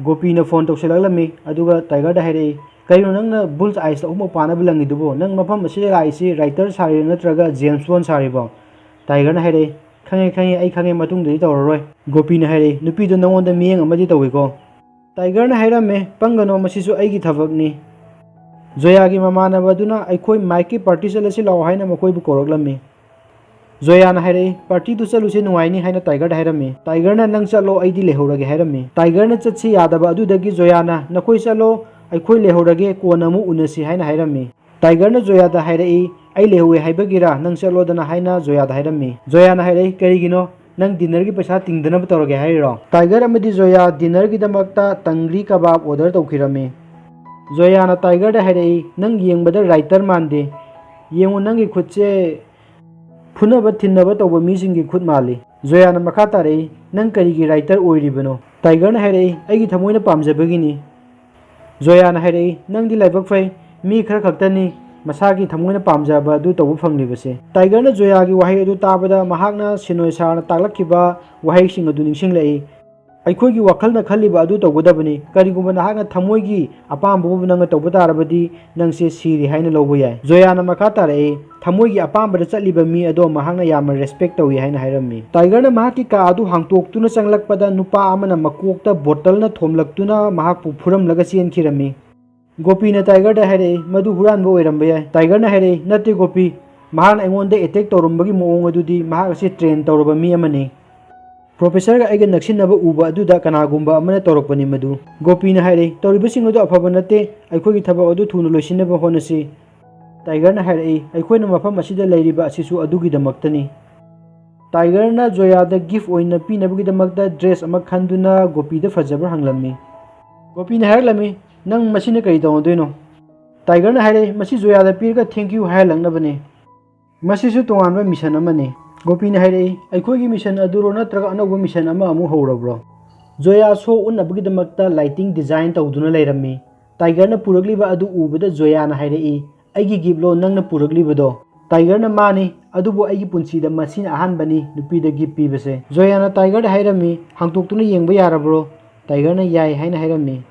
ꯒꯣꯄꯤꯅ ꯐꯣꯟ ꯇꯧꯁꯤꯜꯂꯛꯂꯝꯃꯤ, ꯑꯗꯨꯒ ꯇꯥꯏꯒꯔꯗ ꯍꯥꯏꯔꯛꯏ, "ꯀꯔꯤꯅꯣ ꯅꯪꯅ ꯕꯨꯜꯁ ꯑꯥꯏꯁꯇ ꯑꯍꯨꯝꯃꯛ ꯄꯥꯅꯕ ꯂꯪꯉꯤꯗꯨꯕꯨ? ꯅꯪ ꯃꯐꯝ ꯑꯁꯤꯗ ꯂꯥꯛꯏꯁꯤ ꯔꯥꯏꯇꯔ ꯁꯥꯔꯤꯔꯣ ꯅꯠꯇ꯭ꯔꯒ ꯖꯦꯝꯁ ꯕꯣꯟ ꯁꯥꯔꯤꯕꯣ?" ꯇꯥꯏꯒꯔꯅ ꯍꯥꯏꯔꯛꯏ, "ꯈꯪꯉꯦ, ꯈꯪꯉꯦ, ꯑꯩ ꯈꯪꯉꯦ, ꯃꯇꯨꯡꯗꯗꯤ ꯇꯧꯔꯔꯣꯏ꯫" ꯒꯣꯄꯤꯅ ꯍꯥꯏꯔꯛꯏ, "ꯅꯨꯄꯤꯗꯣ ꯅꯉꯣꯟꯗ ꯃꯤꯠꯌꯦꯡ ꯑꯃꯗꯤ ꯇꯧꯏꯀꯣ꯫" ꯇꯥꯏꯒꯔꯅ ꯍꯥꯏꯔꯝꯃꯦ, "ꯄꯪꯒꯅꯣ, ꯃꯁꯤꯁꯨ ꯑꯩꯒꯤ ꯊꯕꯛꯅꯤ꯫" ꯖꯣꯌꯥꯒꯤ ꯃꯃꯥꯟꯅꯕ ꯑꯗꯨꯅ "ꯑꯩꯈꯣꯏ ꯃꯥꯏꯛꯀꯤ ꯄꯥꯔꯇꯤ ꯆꯠꯂꯁꯤ ꯂꯥꯛꯑꯣ" ꯍꯥꯏꯅ ꯃꯈꯣꯏꯕꯨ ꯀꯧꯔꯛꯂꯝꯃꯤ꯫ ꯖꯣꯌꯥꯅ ꯍꯥꯏꯔꯛꯏ, "ꯄꯥꯔꯇꯤꯗꯨ ꯆꯠꯂꯨꯁꯦ, ꯅꯨꯡꯉꯥꯏꯅꯤ" ꯍꯥꯏꯅ ꯇꯥꯏꯒꯔꯗ ꯍꯥꯏꯔꯝꯃꯤ꯫ ꯇꯥꯏꯒꯔꯅ "ꯅꯪ ꯆꯠꯂꯣ, ꯑꯩꯗꯤ ꯂꯩꯍꯧꯔꯒꯦ" ꯍꯥꯏꯔꯝꯃꯤ꯫ ꯇꯥꯏꯒꯔꯅ ꯆꯠꯁꯤ ꯌꯥꯗꯕ ꯑꯗꯨꯗꯒꯤ ꯖꯣꯌꯥꯅ "ꯅꯈꯣꯏ ꯆꯠꯂꯣ, ꯑꯩꯈꯣꯏ ꯂꯩꯍꯧꯔꯒꯦ, ꯀꯣꯟꯅ ꯑꯃꯨꯛ ꯎꯅꯁꯤ" ꯍꯥꯏꯅ ꯍꯥꯏꯔꯝꯃꯤ꯫ ꯇꯥꯏꯒꯔꯅ ꯖꯣꯌꯥꯗ ꯍꯥꯏꯔꯛꯏ, "ꯑꯩ ꯂꯩꯍꯧꯋꯦ ꯍꯥꯏꯕꯒꯤꯔꯥ ꯅꯪ ꯆꯠꯂꯣꯗꯅ" ꯍꯥꯏꯅ ꯖꯣꯌꯥꯗ ꯍꯥꯏꯔꯝꯃꯤ꯫ ꯖꯣꯌꯥꯅ ꯍꯥꯏꯔꯛꯏ, "ꯀꯔꯤꯒꯤꯅꯣ? ꯅꯪ ꯗꯤꯟꯅꯔꯒꯤ ꯄꯩꯁꯥ ꯇꯤꯡꯗꯅꯕ ꯇꯧꯔꯒꯦ ꯍꯥꯏꯔꯤꯔꯣ?" ꯇꯥꯏꯒꯔ ꯑꯃꯗꯤ ꯖꯣꯌꯥ ꯗꯤꯟꯅꯔꯒꯤꯗꯃꯛꯇ ꯇꯪꯒ꯭ꯔꯤ ꯀꯕꯥꯕ ꯑꯣꯔꯗꯔ ꯇꯧꯈꯤꯔꯝꯃꯤ꯫ ꯖꯣꯌꯥꯅ ꯇꯥꯏꯒꯔꯗ ꯍꯥꯏꯔꯛꯏ, "ꯅꯪ ꯌꯦꯡꯕꯗ ꯔꯥꯏꯇꯔ ꯃꯥꯟꯗꯦ꯫ ꯌꯦꯡꯉꯨ, ꯅꯪꯒꯤ ꯈꯨꯠꯁꯦ ꯐꯨꯅꯕ ꯊꯤꯟꯅꯕ ꯇꯧꯕ ꯃꯤꯁꯤꯡꯒꯤ ꯈꯨꯠ ꯃꯥꯜꯂꯤ꯫" ꯖꯣꯌꯥꯅ ꯃꯈꯥ ꯇꯥꯔꯛꯏ, "ꯅꯪ ꯀꯔꯤꯒꯤ ꯔꯥꯏꯇꯔ ꯑꯣꯏꯔꯤꯕꯅꯣ?" ꯇꯥꯏꯒꯔꯅ ꯍꯥꯏꯔꯛꯏ, "ꯑꯩꯒꯤ ꯊꯃꯣꯏꯅ ꯄꯥꯝꯖꯕꯒꯤꯅꯤ꯫" ꯖꯣꯌꯥꯅ ꯍꯥꯏꯔꯛꯏ, "ꯅꯪꯗꯤ ꯂꯥꯏꯕꯛ ꯐꯩ, ꯃꯤ ꯈꯔ ꯈꯛꯇꯅꯤ ꯃꯁꯥꯒꯤ ꯊꯃꯣꯏꯅ ꯄꯥꯝꯖꯕ ꯑꯗꯨ ꯇꯧꯕ ꯐꯪꯂꯤꯕꯁꯦ꯫ ꯇꯥꯏꯒꯔꯅ ꯖꯣꯌꯥꯒꯤ ꯋꯥꯍꯩ ꯑꯗꯨ ꯇꯥꯕꯗ ꯃꯍꯥꯛꯅ ꯁꯤꯅꯣꯏ ꯁꯥꯔꯅ ꯇꯥꯛꯂꯛꯈꯤꯕ ꯋꯥꯍꯩꯁꯤꯡ ꯑꯗꯨ ꯅꯤꯡꯁꯤꯡꯂꯛꯏ꯫ ꯑꯩꯈꯣꯏꯒꯤ ꯋꯥꯈꯜꯅ ꯈꯜꯂꯤꯕ ꯑꯗꯨ ꯇꯧꯒꯗꯕꯅꯤ꯫ ꯀꯔꯤꯒꯨꯝꯕ ꯅꯍꯥꯛꯅ ꯊꯃꯣꯏꯒꯤ ꯑꯄꯥꯝꯕꯕꯨ ꯅꯪꯅ ꯇꯧꯕ ꯇꯥꯔꯕꯗꯤ ꯅꯪꯁꯦ ꯁꯤꯔꯦ ꯍꯥꯏꯅ ꯂꯧꯕ ꯌꯥꯏ꯫ ꯖꯣꯌꯥꯅ ꯃꯈꯥ ꯇꯥꯔꯛꯏ, ꯊꯃꯣꯏꯒꯤ ꯑꯄꯥꯝꯕꯗ ꯆꯠꯂꯤꯕ ꯃꯤ ꯑꯗꯣ ꯃꯍꯥꯛꯅ ꯌꯥꯝꯅ ꯔꯦꯁꯄꯦꯛ ꯇꯧꯏ ꯍꯥꯏꯅ ꯍꯥꯏꯔꯝꯃꯤ꯫ ꯇꯥꯏꯒꯔꯅ ꯃꯍꯥꯛꯀꯤ ꯀꯥ ꯑꯗꯨ ꯍꯥꯡꯇꯣꯛꯇꯨꯅ ꯆꯪꯂꯛꯄꯗ ꯅꯨꯄꯥ ꯑꯃꯅ ꯃꯀꯣꯛꯇ ꯕꯣꯇꯜꯅ ꯊꯣꯝꯂꯛꯇꯨꯅ ꯃꯍꯥꯛꯄꯨ ꯐꯨꯔꯝꯂꯒ ꯆꯦꯟꯈꯤꯔꯝꯃꯤ꯫ ꯒꯣꯄꯤꯅ ꯇꯥꯏꯒꯔꯗ ꯍꯥꯏꯔꯛꯏ, "ꯃꯗꯨ ꯍꯨꯔꯥꯟꯕ ꯑꯣꯏꯔꯝꯕ ꯌꯥꯏ꯫" ꯇꯥꯏꯒꯔꯅ ꯍꯥꯏꯔꯛꯏ, "ꯅꯠꯇꯦ ꯒꯣꯄꯤ, ꯃꯍꯥꯛꯅ ꯑꯩꯉꯣꯟꯗ ꯑꯦꯇꯦꯛ ꯇꯧꯔꯝꯕꯒꯤ ꯃꯑꯣꯡ ꯑꯗꯨꯗꯤ ꯃꯍꯥꯛ ꯑꯁꯤ ꯇ꯭ꯔꯦꯟ ꯇꯧꯔꯕ ꯃꯤ ꯑꯃꯅꯤ꯫ ꯄ꯭ꯔꯣꯐꯦꯁꯔꯒ ꯑꯩꯒ ꯅꯛꯁꯤꯟꯅꯕ ꯎꯕ ꯑꯗꯨꯗ ꯀꯅꯥꯒꯨꯝꯕ ꯑꯃꯅ ꯇꯧꯔꯛꯄꯅꯤ ꯃꯗꯨ꯫" ꯒꯣꯄꯤꯅ ꯍꯥꯏꯔꯛꯏ, "ꯇꯧꯔꯤꯕꯁꯤꯡ ꯑꯗꯨ ꯑꯐꯕ ꯅꯠꯇꯦ, ꯑꯩꯈꯣꯏꯒꯤ ꯊꯕꯛ ꯑꯗꯨ ꯊꯨꯅ ꯂꯣꯏꯁꯤꯟꯅꯕ ꯍꯣꯠꯅꯁꯤ꯫" ꯇꯥꯏꯒꯔꯅ ꯍꯥꯏꯔꯛꯏ, "ꯑꯩꯈꯣꯏꯅ ꯃꯐꯝ ꯑꯁꯤꯗ ꯂꯩꯔꯤꯕ ꯑꯁꯤꯁꯨ ꯑꯗꯨꯒꯤꯗꯃꯛꯇꯅꯤ꯫" ꯇꯥꯏꯒꯔꯅ ꯖꯣꯌꯥꯗ ꯒꯤꯐ ꯑꯣꯏꯅ ꯄꯤꯅꯕꯒꯤꯗꯃꯛꯇ ꯗ꯭ꯔꯦꯁ ꯑꯃ ꯈꯟꯗꯨꯅ ꯒꯣꯄꯤꯗ ꯐꯖꯕ꯭ꯔꯥ ꯍꯪꯂꯝꯃꯤ꯫ ꯒꯣꯄꯤꯅ ꯍꯥꯏꯔꯛꯂꯝꯃꯤ, "ꯅꯪ ꯃꯁꯤꯅ ꯀꯔꯤ ꯇꯧꯅꯗꯣꯏꯅꯣ?" ꯇꯥꯏꯒꯔꯅ ꯍꯥꯏꯔꯛꯏ, "ꯃꯁꯤ ꯖꯣꯌꯥꯗ ꯄꯤꯔꯒ thank you ꯍꯥꯏꯍꯜꯂꯛꯅꯕꯅꯤ꯫ ꯃꯁꯤꯁꯨ ꯇꯣꯉꯥꯟꯕ ꯃꯤꯁꯟ ꯑꯃꯅꯤ꯫" ꯒꯣꯄꯤꯅ ꯍꯥꯏꯔꯛꯏ, "ꯑꯩꯈꯣꯏꯒꯤ ꯃꯤꯁꯟ ꯑꯗꯨꯔꯣ ꯅꯠꯇ꯭ꯔꯒ ꯑꯅꯧꯕ ꯃꯤꯁꯟ ꯑꯃ ꯑꯃꯨꯛ ꯍꯧꯔꯕ꯭ꯔꯣ?" ꯖꯣꯌꯥ ꯁꯣ ꯎꯠꯅꯕꯒꯤꯗꯃꯛꯇ ꯂꯥꯏꯇꯤꯡ ꯗꯤꯖꯥꯏꯟ ꯇꯧꯗꯨꯅ ꯂꯩꯔꯝꯃꯤ꯫ ꯇꯥꯏꯒꯔꯅ ꯄꯨꯔꯛꯂꯤꯕ ꯑꯗꯨ ꯎꯕꯗ ꯖꯣꯌꯥꯅ ꯍꯥꯏꯔꯛꯏ, "ꯑꯩꯒꯤ ꯒꯤꯐꯂꯣ ꯅꯪꯅ ꯄꯨꯔꯛꯂꯤꯕꯗꯣ?" ꯇꯥꯏꯒꯔꯅ, "ꯃꯥꯅꯤ, ꯑꯗꯨꯕꯨ ꯑꯩꯒꯤ ꯄꯨꯟꯁꯤꯗ ꯃꯁꯤꯅ ꯑꯍꯥꯟꯕꯅꯤ ꯅꯨꯄꯤꯗ ꯒꯤꯐ ꯄꯤꯕꯁꯦ꯫" ꯖꯣꯌꯥꯅ ꯇꯥꯏꯒꯔꯗ ꯍꯥꯏꯔꯝꯃꯤ, "ꯍꯥꯡꯇꯣꯛꯇꯨꯅ ꯌꯦꯡꯕ ꯌꯥꯔꯕ꯭ꯔꯣ?" ꯇꯥꯏꯒꯔꯅ ꯌꯥꯏ ꯍꯥꯏꯅ ꯍꯥꯏꯔꯝꯃꯤ꯫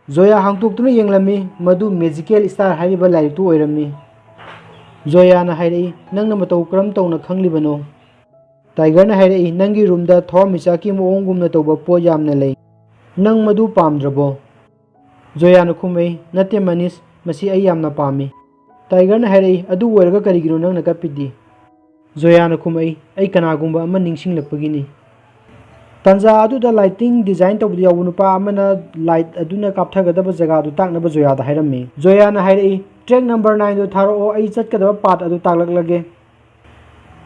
ꯖꯣꯌꯥ ꯍꯥꯡꯇꯣꯛꯇꯨꯅ ꯌꯦꯡꯂꯝꯃꯤ, ꯃꯗꯨ ꯃꯦꯖꯤꯀꯦꯜ ꯁ꯭ꯇꯥꯔ ꯍꯥꯏꯔꯤꯕ ꯂꯥꯏꯔꯤꯛꯇꯨ ꯑꯣꯏꯔꯝꯃꯤ꯫ ꯖꯣꯌꯥꯅ ꯍꯥꯏꯔꯛꯏ, "ꯅꯪꯅ ꯃꯇꯧ ꯀꯔꯝ ꯇꯧꯅ ꯈꯪꯂꯤꯕꯅꯣ?" ꯇꯥꯏꯒꯔꯅ ꯍꯥꯏꯔꯛꯏ, "ꯅꯪꯒꯤ ꯔꯨꯝꯗ ꯊꯋꯥꯟꯃꯤꯆꯥꯛꯀꯤ ꯃꯑꯣꯡꯒꯨꯝꯅ ꯇꯧꯕ ꯄꯣꯠ ꯌꯥꯝꯅ ꯂꯩ꯫ ꯅꯪ ꯃꯗꯨ ꯄꯥꯝꯗ꯭ꯔꯕꯣ?" ꯖꯣꯌꯥꯅ ꯈꯨꯝꯃꯛꯏ, "ꯅꯠꯇꯦ ꯃꯅꯤꯁ, ꯃꯁꯤ ꯑꯩ ꯌꯥꯝꯅ ꯄꯥꯝꯃꯤ꯫" ꯇꯥꯏꯒꯔꯅ ꯍꯥꯏꯔꯛꯏ, "ꯑꯗꯨ ꯑꯣꯏꯔꯒ ꯀꯔꯤꯒꯤꯅꯣ ꯅꯪꯅ ꯀꯞꯄꯤꯗꯤ?" ꯖꯣꯌꯥꯅ ꯈꯨꯝꯃꯛꯏ, "ꯑꯩ ꯀꯅꯥꯒꯨꯝꯕ ꯑꯃ ꯅꯤꯡꯁꯤꯡꯂꯛꯄꯒꯤꯅꯤ꯫" ꯇꯥꯟꯖꯥ ꯑꯗꯨꯗ ꯂꯥꯏꯇꯤꯡ ꯗꯤꯖꯥꯏꯟ ꯇꯧꯕꯗ ꯌꯥꯎꯕ ꯅꯨꯄꯥ ꯑꯃꯅ ꯂꯥꯏꯠ ꯑꯗꯨꯅ ꯀꯥꯞꯊꯒꯗꯕ ꯖꯒꯥꯗꯨ ꯇꯥꯛꯅꯕ ꯖꯣꯌꯥꯗ ꯍꯥꯏꯔꯝꯃꯤ꯫ ꯖꯣꯌꯥꯅ ꯍꯥꯏꯔꯛꯏ, "ꯇ꯭ꯔꯦꯛ ꯅꯝꯕꯔ ꯅꯥꯏꯟꯗꯨ ꯊꯥꯔꯛꯑꯣ, ꯑꯩ ꯆꯠꯀꯗꯕ ꯄꯥꯠ ꯑꯗꯨ ꯇꯥꯛꯂꯛꯂꯒꯦ꯫"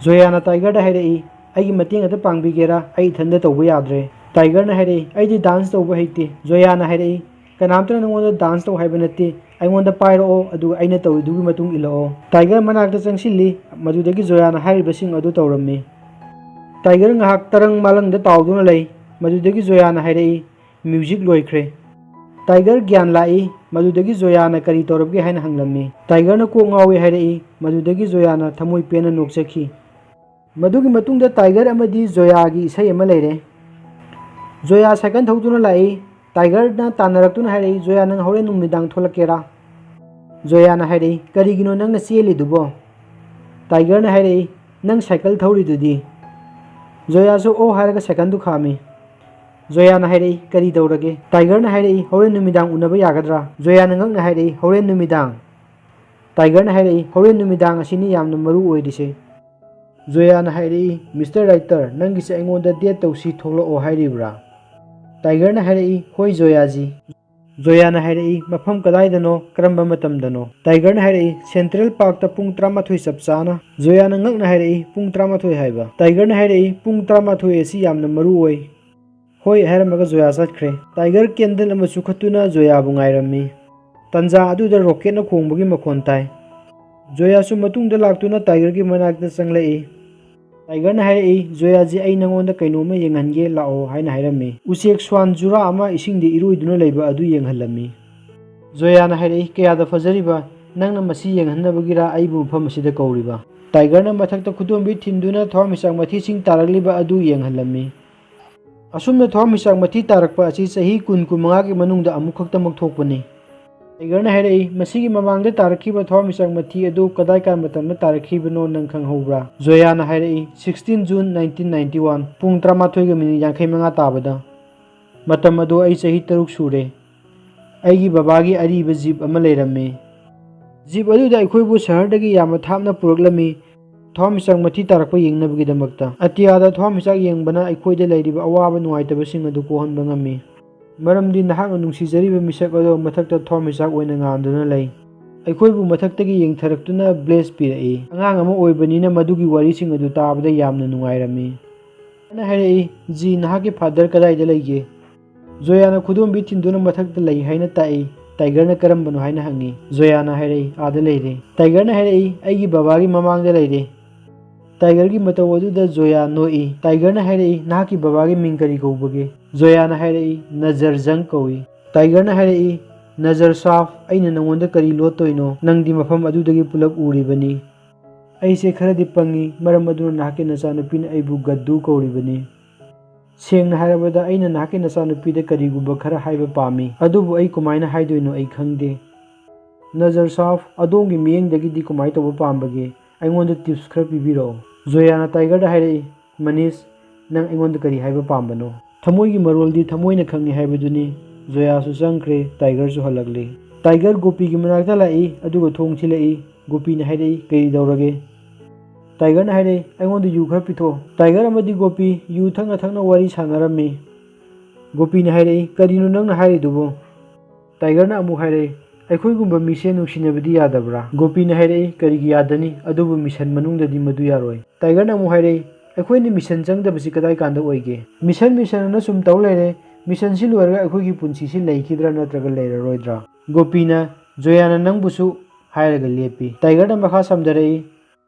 ꯖꯣꯌꯥꯅ ꯇꯥꯏꯒꯔꯗ ꯍꯥꯏꯔꯛꯏ, "ꯑꯩꯒꯤ ꯃꯇꯦꯡ ꯑꯗꯨ ꯄꯥꯡꯕꯤꯒꯦꯔꯥ? ꯑꯩ ꯏꯊꯟꯗ ꯇꯧꯕ ꯌꯥꯗ꯭ꯔꯦ꯫" ꯇꯥꯏꯒꯔꯅ ꯍꯥꯏꯔꯛꯏ, "ꯑꯩꯗꯤ ꯗꯥꯟꯁ ꯇꯧꯕ ꯍꯩꯇꯦ꯫" ꯖꯣꯌꯥꯅ ꯍꯥꯏꯔꯛꯏ, "ꯀꯅꯥꯝꯇꯅ ꯅꯉꯣꯟꯗ ꯗꯥꯟꯁ ꯇꯧ ꯍꯥꯏꯕ ꯅꯠꯇꯦ, ꯑꯩꯉꯣꯟꯗ ꯄꯥꯏꯔꯛꯑꯣ, ꯑꯗꯨꯒ ꯑꯩꯅ ꯇꯧꯔꯤꯗꯨꯒꯤ ꯃꯇꯨꯡ ꯏꯜꯂꯛꯑꯣ꯫" ꯇꯥꯏꯒꯔ ꯃꯅꯥꯛꯇ ꯆꯪꯁꯤꯜꯂꯤ, ꯃꯗꯨꯗꯒꯤ ꯖꯣꯌꯥꯅ ꯍꯥꯏꯔꯤꯕꯁꯤꯡ ꯑꯗꯨ ꯇꯧꯔꯝꯃꯤ꯫ ꯇꯥꯏꯒꯔ ꯉꯥꯏꯍꯥꯛ ꯇꯔꯪ ꯃꯥꯂꯪꯗ ꯇꯥꯎꯗꯨꯅ ꯂꯩ, ꯃꯗꯨꯗꯒꯤ ꯖꯣꯌꯥꯅ ꯍꯥꯏꯔꯛꯏ, "ꯃ꯭ꯌꯨꯖꯤꯛ ꯂꯣꯏꯈ꯭ꯔꯦ꯫" ꯇꯥꯏꯒꯔ ꯒ꯭ꯌꯥꯟ ꯂꯥꯛꯏ꯫ ꯃꯗꯨꯗꯒꯤ ꯖꯣꯌꯥꯅ ꯀꯔꯤ ꯇꯧꯔꯕꯒꯦ ꯍꯥꯏꯅ ꯍꯪꯂꯝꯃꯤ꯫ ꯇꯥꯏꯒꯔꯅ ꯀꯣꯛ ꯉꯥꯎꯏ ꯍꯥꯏꯔꯛꯏ꯫ ꯃꯗꯨꯗꯒꯤ ꯖꯣꯌꯥꯅ ꯊꯃꯣꯏ ꯄꯦꯟꯅ ꯅꯣꯛꯆꯈꯤ꯫ ꯃꯗꯨꯒꯤ ꯃꯇꯨꯡꯗ ꯇꯥꯏꯒꯔ ꯑꯃꯗꯤ ꯖꯣꯌꯥꯒꯤ ꯏꯁꯩ ꯑꯃ ꯂꯩꯔꯦ꯫ ꯖꯣꯌꯥ ꯁꯥꯏꯀꯜ ꯊꯧꯗꯨꯅ ꯂꯥꯛꯏ꯫ ꯇꯥꯏꯒꯔꯅ ꯇꯥꯟꯅꯔꯛꯇꯨꯅ ꯍꯥꯏꯔꯛꯏ, "ꯖꯣꯌꯥ, ꯅꯪ ꯍꯣꯔꯦꯟ ꯅꯨꯃꯤꯗꯥꯡ ꯊꯣꯛꯂꯛꯀꯦꯔꯥ?" ꯖꯣꯌꯥꯅ ꯍꯥꯏꯔꯛꯏ, "ꯀꯔꯤꯒꯤꯅꯣ ꯅꯪꯅ ꯆꯦꯜꯂꯤꯗꯨꯕꯣ?" ꯇꯥꯏꯒꯔꯅ ꯍꯥꯏꯔꯛꯏ, "ꯅꯪ ꯁꯥꯏꯀꯜ ꯊꯧꯔꯤꯗꯨꯗꯤ?" ꯖꯣꯌꯥꯁꯨ "ꯑꯣ" ꯍꯥꯏꯔꯒ ꯁꯥꯏꯀꯜꯗꯨ ꯈꯥꯝꯃꯤ꯫ ꯖꯣꯌꯥꯅ ꯍꯥꯏꯔꯛꯏ, "ꯀꯔꯤ ꯇꯧꯔꯒꯦ?" ꯇꯥꯏꯒꯔꯅ ꯍꯥꯏꯔꯛꯏ, "ꯍꯣꯔꯦꯟ ꯅꯨꯃꯤꯗꯥꯡ ꯎꯅꯕ ꯌꯥꯒꯗ꯭ꯔꯥ?" ꯖꯣꯌꯥꯅ ꯉꯛꯅ ꯍꯥꯏꯔꯛꯏ, "ꯍꯣꯔꯦꯟ ꯅꯨꯃꯤꯗꯥꯡ?" ꯇꯥꯏꯒꯔꯅ ꯍꯥꯏꯔꯛꯏ, "ꯍꯣꯔꯦꯟ ꯅꯨꯃꯤꯗꯥꯡ ꯑꯁꯤꯅꯤ ꯌꯥꯝꯅ ꯃꯔꯨ ꯑꯣꯏꯔꯤꯁꯦ꯫" ꯖꯣꯌꯥꯅ ꯍꯥꯏꯔꯛꯏ, "ꯃꯤꯁꯇꯔ ꯔꯥꯏꯇꯔ, ꯅꯪꯒꯤꯁꯦ ꯑꯩꯉꯣꯟꯗ ꯗꯦꯠ ꯇꯧꯁꯤ ꯊꯣꯛꯂꯛꯑꯣ ꯍꯥꯏꯔꯤꯕ꯭ꯔꯥ?" ꯇꯥꯏꯒꯔꯅ ꯍꯥꯏꯔꯛꯏ, "ꯍꯣꯏ ꯖꯣꯌꯥꯖꯤ꯫" ꯖꯣꯌꯥꯅ ꯍꯥꯏꯔꯛꯏ, "ꯃꯐꯝ ꯀꯗꯥꯏꯗꯅꯣ, ꯀꯔꯝꯕ ꯃꯇꯝꯗꯅꯣ?" ꯇꯥꯏꯒꯔꯅ ꯍꯥꯏꯔꯛꯏ, "ꯁꯦꯟꯇ꯭ꯔꯦꯜ ꯄꯥꯔꯛꯇ ꯄꯨꯡ ꯇꯔꯥꯃꯥꯊꯣꯏ ꯆꯞ ꯆꯥꯅ꯫" ꯖꯣꯌꯥꯅ ꯉꯛꯅ ꯍꯥꯏꯔꯛꯏ, "ꯄꯨꯡ ꯇꯔꯥꯃꯥꯊꯣꯏ ꯍꯥꯏꯕ?" ꯇꯥꯏꯒꯔꯅ ꯍꯥꯏꯔꯛꯏ, "ꯄꯨꯡ ꯇꯔꯥꯃꯥꯊꯣꯏ ꯑꯁꯤ ꯌꯥꯝꯅ ꯃꯔꯨ ꯑꯣꯏ꯫" "ꯍꯣꯏ" ꯍꯥꯏꯔꯝꯃꯒ ꯖꯣꯌꯥ ꯆꯠꯈ꯭ꯔꯦ꯫ ꯇꯥꯏꯒꯔ ꯀꯦꯟꯗꯜ ꯑꯃ ꯆꯨꯈꯠꯇꯨꯅ ꯖꯣꯌꯥꯕꯨ ꯉꯥꯏꯔꯝꯃꯤ꯫ ꯇꯟꯖꯥ ꯑꯗꯨꯗ ꯔꯣꯀꯦꯠꯅ ꯈꯣꯡꯕꯒꯤ ꯃꯈꯣꯟ ꯇꯥꯏ꯫ ꯖꯣꯌꯥꯁꯨ ꯃꯇꯨꯡꯗ ꯂꯥꯛꯇꯨꯅ ꯇꯥꯏꯒꯔꯒꯤ ꯃꯅꯥꯛꯇ ꯆꯪꯂꯛꯏ꯫ ꯇꯥꯏꯒꯔꯅ ꯍꯥꯏꯔꯛꯏ, "ꯖꯣꯌꯥꯖꯤ, ꯑꯩ ꯅꯉꯣꯟꯗ ꯀꯩꯅꯣꯝꯃ ꯌꯦꯡꯍꯟꯒꯦ, ꯂꯥꯛꯑꯣ" ꯍꯥꯏꯅ ꯍꯥꯏꯔꯝꯃꯤ꯫ ꯎꯆꯦꯛ ꯁ꯭ꯋꯥꯟ ꯖꯨꯔꯥ ꯑꯃ ꯏꯁꯤꯡꯗ ꯏꯔꯣꯏꯗꯨꯅ ꯂꯩꯕ ꯑꯗꯨ ꯌꯦꯡꯍꯜꯂꯝꯃꯤ꯫ ꯖꯣꯌꯥꯅ ꯍꯥꯏꯔꯛꯏ, "ꯀꯌꯥꯗ ꯐꯖꯔꯤꯕ! ꯅꯪꯅ ꯃꯁꯤ ꯌꯦꯡꯍꯟꯅꯕꯒꯤꯔꯥ ꯑꯩꯕꯨ ꯃꯐꯝ ꯑꯁꯤꯗ ꯀꯧꯔꯤꯕ?" ꯇꯥꯏꯒꯔꯅ ꯃꯊꯛꯇ ꯈꯨꯗꯣꯝꯕꯤ ꯊꯤꯟꯗꯨꯅ ꯊꯋꯥꯟꯃꯤꯆꯥꯛ ꯃꯊꯤꯁꯤꯡ ꯇꯥꯔꯛꯂꯤꯕ ꯑꯗꯨ ꯌꯦꯡꯍꯜꯂꯝꯃꯤ꯫ ꯑꯁꯨꯝꯅ ꯊꯋꯥꯟꯃꯤꯆꯥꯛ ꯃꯊꯤ ꯇꯥꯔꯛꯄ ꯑꯁꯤ ꯆꯍꯤ ꯀꯨꯟ, ꯀꯨꯟꯃꯉꯥꯒꯤ ꯃꯅꯨꯡꯗ ꯑꯃꯨꯛꯈꯛꯇꯃꯛ ꯊꯣꯛꯄꯅꯤ꯫ ꯇꯥꯏꯒꯔꯅ ꯍꯥꯏꯔꯛꯏ, "ꯃꯁꯤꯒꯤ ꯃꯃꯥꯡꯗ ꯇꯥꯔꯛꯈꯤꯕ ꯊꯋꯥꯟꯃꯤꯆꯥꯛ ꯃꯊꯤ ꯑꯗꯨ ꯀꯗꯥꯏ ꯀꯥꯏ ꯃꯇꯝꯗ ꯇꯥꯔꯛꯈꯤꯕꯅꯣ ꯅꯪ ꯈꯪꯍꯧꯕ꯭ꯔꯥ?" ꯖꯣꯌꯥꯅ ꯍꯥꯏꯔꯛꯏ, "sixteen June nineteen ninety one, ꯄꯨꯡ ꯇꯔꯥꯃꯥꯊꯣꯏꯒ ꯃꯤꯅꯤꯠ ꯌꯥꯡꯈꯩ ꯃꯉꯥ ꯇꯥꯕꯗ꯫ ꯃꯇꯝ ꯑꯗꯨ ꯑꯩ ꯆꯍꯤ ꯇꯔꯨꯛ ꯁꯨꯔꯦ꯫ ꯑꯩꯒꯤ ꯕꯕꯥꯒꯤ ꯑꯔꯤꯕ ꯖꯤꯞ ꯑꯃ ꯂꯩꯔꯝꯃꯤ꯫ ꯖꯤꯞ ꯑꯗꯨꯗ ꯑꯩꯈꯣꯏꯕꯨ ꯁꯍꯔꯗꯒꯤ ꯌꯥꯝꯅ ꯊꯥꯞꯅ ꯄꯨꯔꯛꯂꯝꯃꯤ, ꯊꯋꯥꯟꯃꯤꯆꯥꯛ ꯃꯊꯤ ꯇꯥꯔꯛꯄ ꯌꯦꯡꯅꯕꯒꯤꯗꯃꯛꯇ꯫ ꯑꯇꯤꯌꯥꯗ ꯊꯋꯥꯟꯃꯤꯆꯥꯛ ꯌꯦꯡꯕꯅ ꯑꯩꯈꯣꯏꯗ ꯂꯩꯔꯤꯕ ꯑꯋꯥꯕ ꯅꯨꯡꯉꯥꯏꯇꯕꯁꯤꯡ ꯑꯗꯨ ꯀꯣꯛꯍꯟꯕ ꯉꯝꯃꯤ, ꯃꯔꯝꯗꯤ ꯅꯍꯥꯛꯅ ꯅꯨꯡꯁꯤꯖꯔꯤꯕ ꯃꯤꯁꯛ ꯑꯗꯣ ꯃꯊꯛꯇ ꯊꯋꯥꯟꯃꯤꯆꯥꯛ ꯑꯣꯏꯅ ꯉꯥꯟꯗꯨꯅ ꯂꯩ꯫ ꯑꯩꯈꯣꯏꯕꯨ ꯃꯊꯛꯇꯒꯤ ꯌꯦꯡꯊꯔꯛꯇꯨꯅ ꯕ꯭ꯂꯦꯁ ꯄꯤꯔꯛꯏ꯫" ꯑꯉꯥꯡ ꯑꯃ ꯑꯣꯏꯕꯅꯤꯅ ꯃꯗꯨꯒꯤ ꯋꯥꯔꯤꯁꯤꯡ ꯑꯗꯨ ꯇꯥꯕꯗ ꯌꯥꯝꯅ ꯅꯨꯡꯉꯥꯏꯔꯝꯃꯤ꯫ ꯑꯩꯅ ꯍꯥꯏꯔꯛꯏ, "ꯖꯤ, ꯅꯍꯥꯛꯀꯤ ꯐꯥꯗꯔ ꯀꯗꯥꯏꯗ ꯂꯩꯒꯦ?" ꯖꯣꯌꯥꯅ ꯈꯨꯗꯣꯝꯕꯤ ꯊꯤꯟꯗꯨꯅ ꯃꯊꯛꯇ ꯂꯩ ꯍꯥꯏꯅ ꯇꯥꯛꯏ꯫ ꯇꯥꯏꯒꯔꯅ "ꯀꯔꯝꯕꯅꯣ?" ꯍꯥꯏꯅ ꯍꯪꯉꯤ꯫ ꯖꯣꯌꯥꯅ ꯍꯥꯏꯔꯛꯏ, "ꯑꯥꯗ ꯂꯩꯔꯦ꯫" ꯇꯥꯏꯒꯔꯅ ꯍꯥꯏꯔꯛꯏ, "ꯑꯩꯒꯤ ꯕꯕꯥꯒꯤ ꯃꯃꯥꯡꯗ ꯂꯩꯔꯦ꯫" ꯇꯥꯏꯒꯔꯒꯤ ꯃꯇꯧ ꯑꯗꯨꯗ ꯖꯣꯌꯥ ꯅꯣꯛꯏ꯫ ꯇꯥꯏꯒꯔꯅ ꯍꯥꯏꯔꯛꯏ, "ꯅꯍꯥꯛꯀꯤ ꯕꯕꯥꯒꯤ ꯃꯤꯡ ꯀꯔꯤ ꯀꯧꯕꯒꯦ?" ꯖꯣꯌꯥꯅ ꯍꯥꯏꯔꯛꯏ, "ꯅꯖꯔꯖꯪ ꯀꯧꯏ꯫" ꯇꯥꯏꯒꯔꯅ ꯍꯥꯏꯔꯛꯏ, "ꯅꯖꯔ ꯁꯥꯐ, ꯑꯩꯅ ꯅꯪꯉꯣꯟꯗ ꯀꯔꯤ ꯂꯣꯠꯇꯣꯏꯅꯣ? ꯅꯪꯗꯤ ꯃꯐꯝ ꯑꯗꯨꯗꯒꯤ ꯄꯨꯂꯞ ꯎꯔꯤꯕꯅꯤ꯫ ꯑꯩꯁꯦ ꯈꯔꯗꯤ ꯄꯪꯉꯤ, ꯃꯔꯝ ꯑꯗꯨꯅ ꯅꯍꯥꯛꯀꯤ ꯅꯆꯥꯅꯨꯄꯤꯅ ꯑꯩꯕꯨ ꯒꯗꯗꯨ ꯀꯧꯔꯤꯕꯅꯤ꯫ ꯁꯦꯡꯅ ꯍꯥꯏꯔꯕꯗ, ꯑꯩꯅ ꯅꯍꯥꯛꯀꯤ ꯅꯆꯥꯅꯨꯄꯤꯗ ꯀꯔꯤꯒꯨꯝꯕ ꯈꯔ ꯍꯥꯏꯕ ꯄꯥꯝꯃꯤ, ꯑꯗꯨꯕꯨ ꯑꯩ ꯀꯃꯥꯏꯅ ꯍꯥꯏꯗꯣꯏꯅꯣ ꯑꯩ ꯈꯪꯗꯦ꯫ ꯅꯖꯔ ꯁꯥꯐ, ꯑꯗꯣꯝꯒꯤ ꯃꯤꯠꯌꯦꯡꯗꯒꯤꯗꯤ ꯀꯃꯥꯏꯅ ꯇꯧꯕ ꯄꯥꯝꯕꯒꯦ? ꯑꯩꯉꯣꯟꯗ ꯇꯤꯞꯁ ꯈꯔ ꯄꯤꯕꯤꯔꯛꯑꯣ"꯫ ꯖꯣꯌꯥꯅ ꯇꯥꯏꯒꯔꯗ ꯍꯥꯏꯔꯛꯏ, "ꯃꯅꯤꯁ, ꯅꯪ ꯑꯩꯉꯣꯟꯗ ꯀꯔꯤ ꯍꯥꯏꯕ ꯄꯥꯝꯕꯅꯣ?" ꯊꯃꯣꯏꯒꯤ ꯃꯔꯣꯜꯗꯤ ꯊꯃꯣꯏꯅ ꯈꯪꯉꯤ ꯍꯥꯏꯕꯗꯨꯅꯤ꯫ ꯖꯣꯌꯥꯁꯨ ꯆꯪꯈ꯭ꯔꯦ, ꯇꯥꯏꯒꯔꯁꯨ ꯍꯜꯂꯛꯂꯦ꯫ ꯇꯥꯏꯒꯔ ꯒꯣꯄꯤꯒꯤ ꯃꯅꯥꯛꯇ ꯂꯥꯛꯏ, ꯑꯗꯨꯒ ꯊꯣꯡ ꯊꯤꯜꯂꯛꯏ꯫ ꯒꯣꯄꯤꯅ ꯍꯥꯏꯔꯛꯏ, "ꯀꯔꯤ ꯇꯧꯔꯒꯦ?" ꯇꯥꯏꯒꯔꯅ ꯍꯥꯏꯔꯛꯏ, "ꯑꯩꯉꯣꯟꯗ ꯌꯨ ꯈꯔ ꯄꯤꯊꯣꯛꯑꯣ"꯫ ꯇꯥꯏꯒꯔ ꯑꯃꯗꯤ ꯒꯣꯄꯤ ꯌꯨ ꯊꯛꯅ ꯊꯛꯅ ꯋꯥꯔꯤ ꯁꯥꯟꯅꯔꯝꯃꯤ꯫ ꯒꯣꯄꯤꯅ ꯍꯥꯏꯔꯛꯏ, "ꯀꯔꯤꯅꯣ ꯅꯪꯅ ꯍꯥꯏꯔꯤꯗꯨꯕꯨ?" ꯇꯥꯏꯒꯔꯅ ꯑꯃꯨꯛ ꯍꯥꯏꯔꯛꯏ, "ꯑꯩꯈꯣꯏꯒꯨꯝꯕ ꯃꯤꯁꯦ ꯅꯨꯡꯁꯤꯅꯕꯗꯤ ꯌꯥꯗꯕ꯭ꯔꯥ?" ꯒꯣꯄꯤꯅ ꯍꯥꯏꯔꯛꯏ, "ꯀꯔꯤꯒꯤ ꯌꯥꯗꯅꯤ? ꯑꯗꯨꯕꯨ ꯃꯤꯁꯟ ꯃꯅꯨꯡꯗꯗꯤ ꯃꯗꯨ ꯌꯥꯔꯣꯏ"꯫ ꯇꯥꯏꯒꯔꯅ ꯑꯃꯨꯛ ꯍꯥꯏꯔꯛꯏ, "ꯑꯩꯈꯣꯏꯅ ꯃꯤꯁꯟ ꯆꯪꯗꯕꯁꯤ ꯀꯗꯥꯏ ꯀꯥꯟꯗ ꯑꯣꯏꯒꯦ? ꯃꯤꯁꯟ, ꯃꯤꯁꯟ ꯑꯅ ꯁꯨꯝ ꯇꯧ ꯂꯩꯔꯦ꯫ ꯃꯤꯁꯟꯁꯤ ꯂꯣꯏꯔꯒ ꯑꯩꯈꯣꯏꯒꯤ ꯄꯨꯟꯁꯤꯁꯤ ꯂꯩꯈꯤꯗ꯭ꯔꯥ ꯅꯠꯇ꯭ꯔꯒ ꯂꯩꯔꯔꯣꯏꯗ꯭ꯔꯥ?" ꯒꯣꯄꯤꯅ, "ꯖꯣꯌꯥꯅ ꯅꯪꯕꯨꯁꯨ" ꯍꯥꯏꯔꯒ ꯂꯦꯞꯄꯤ꯫ ꯇꯥꯏꯒꯔꯅ ꯃꯈꯥ ꯁꯝꯊꯔꯛꯏ,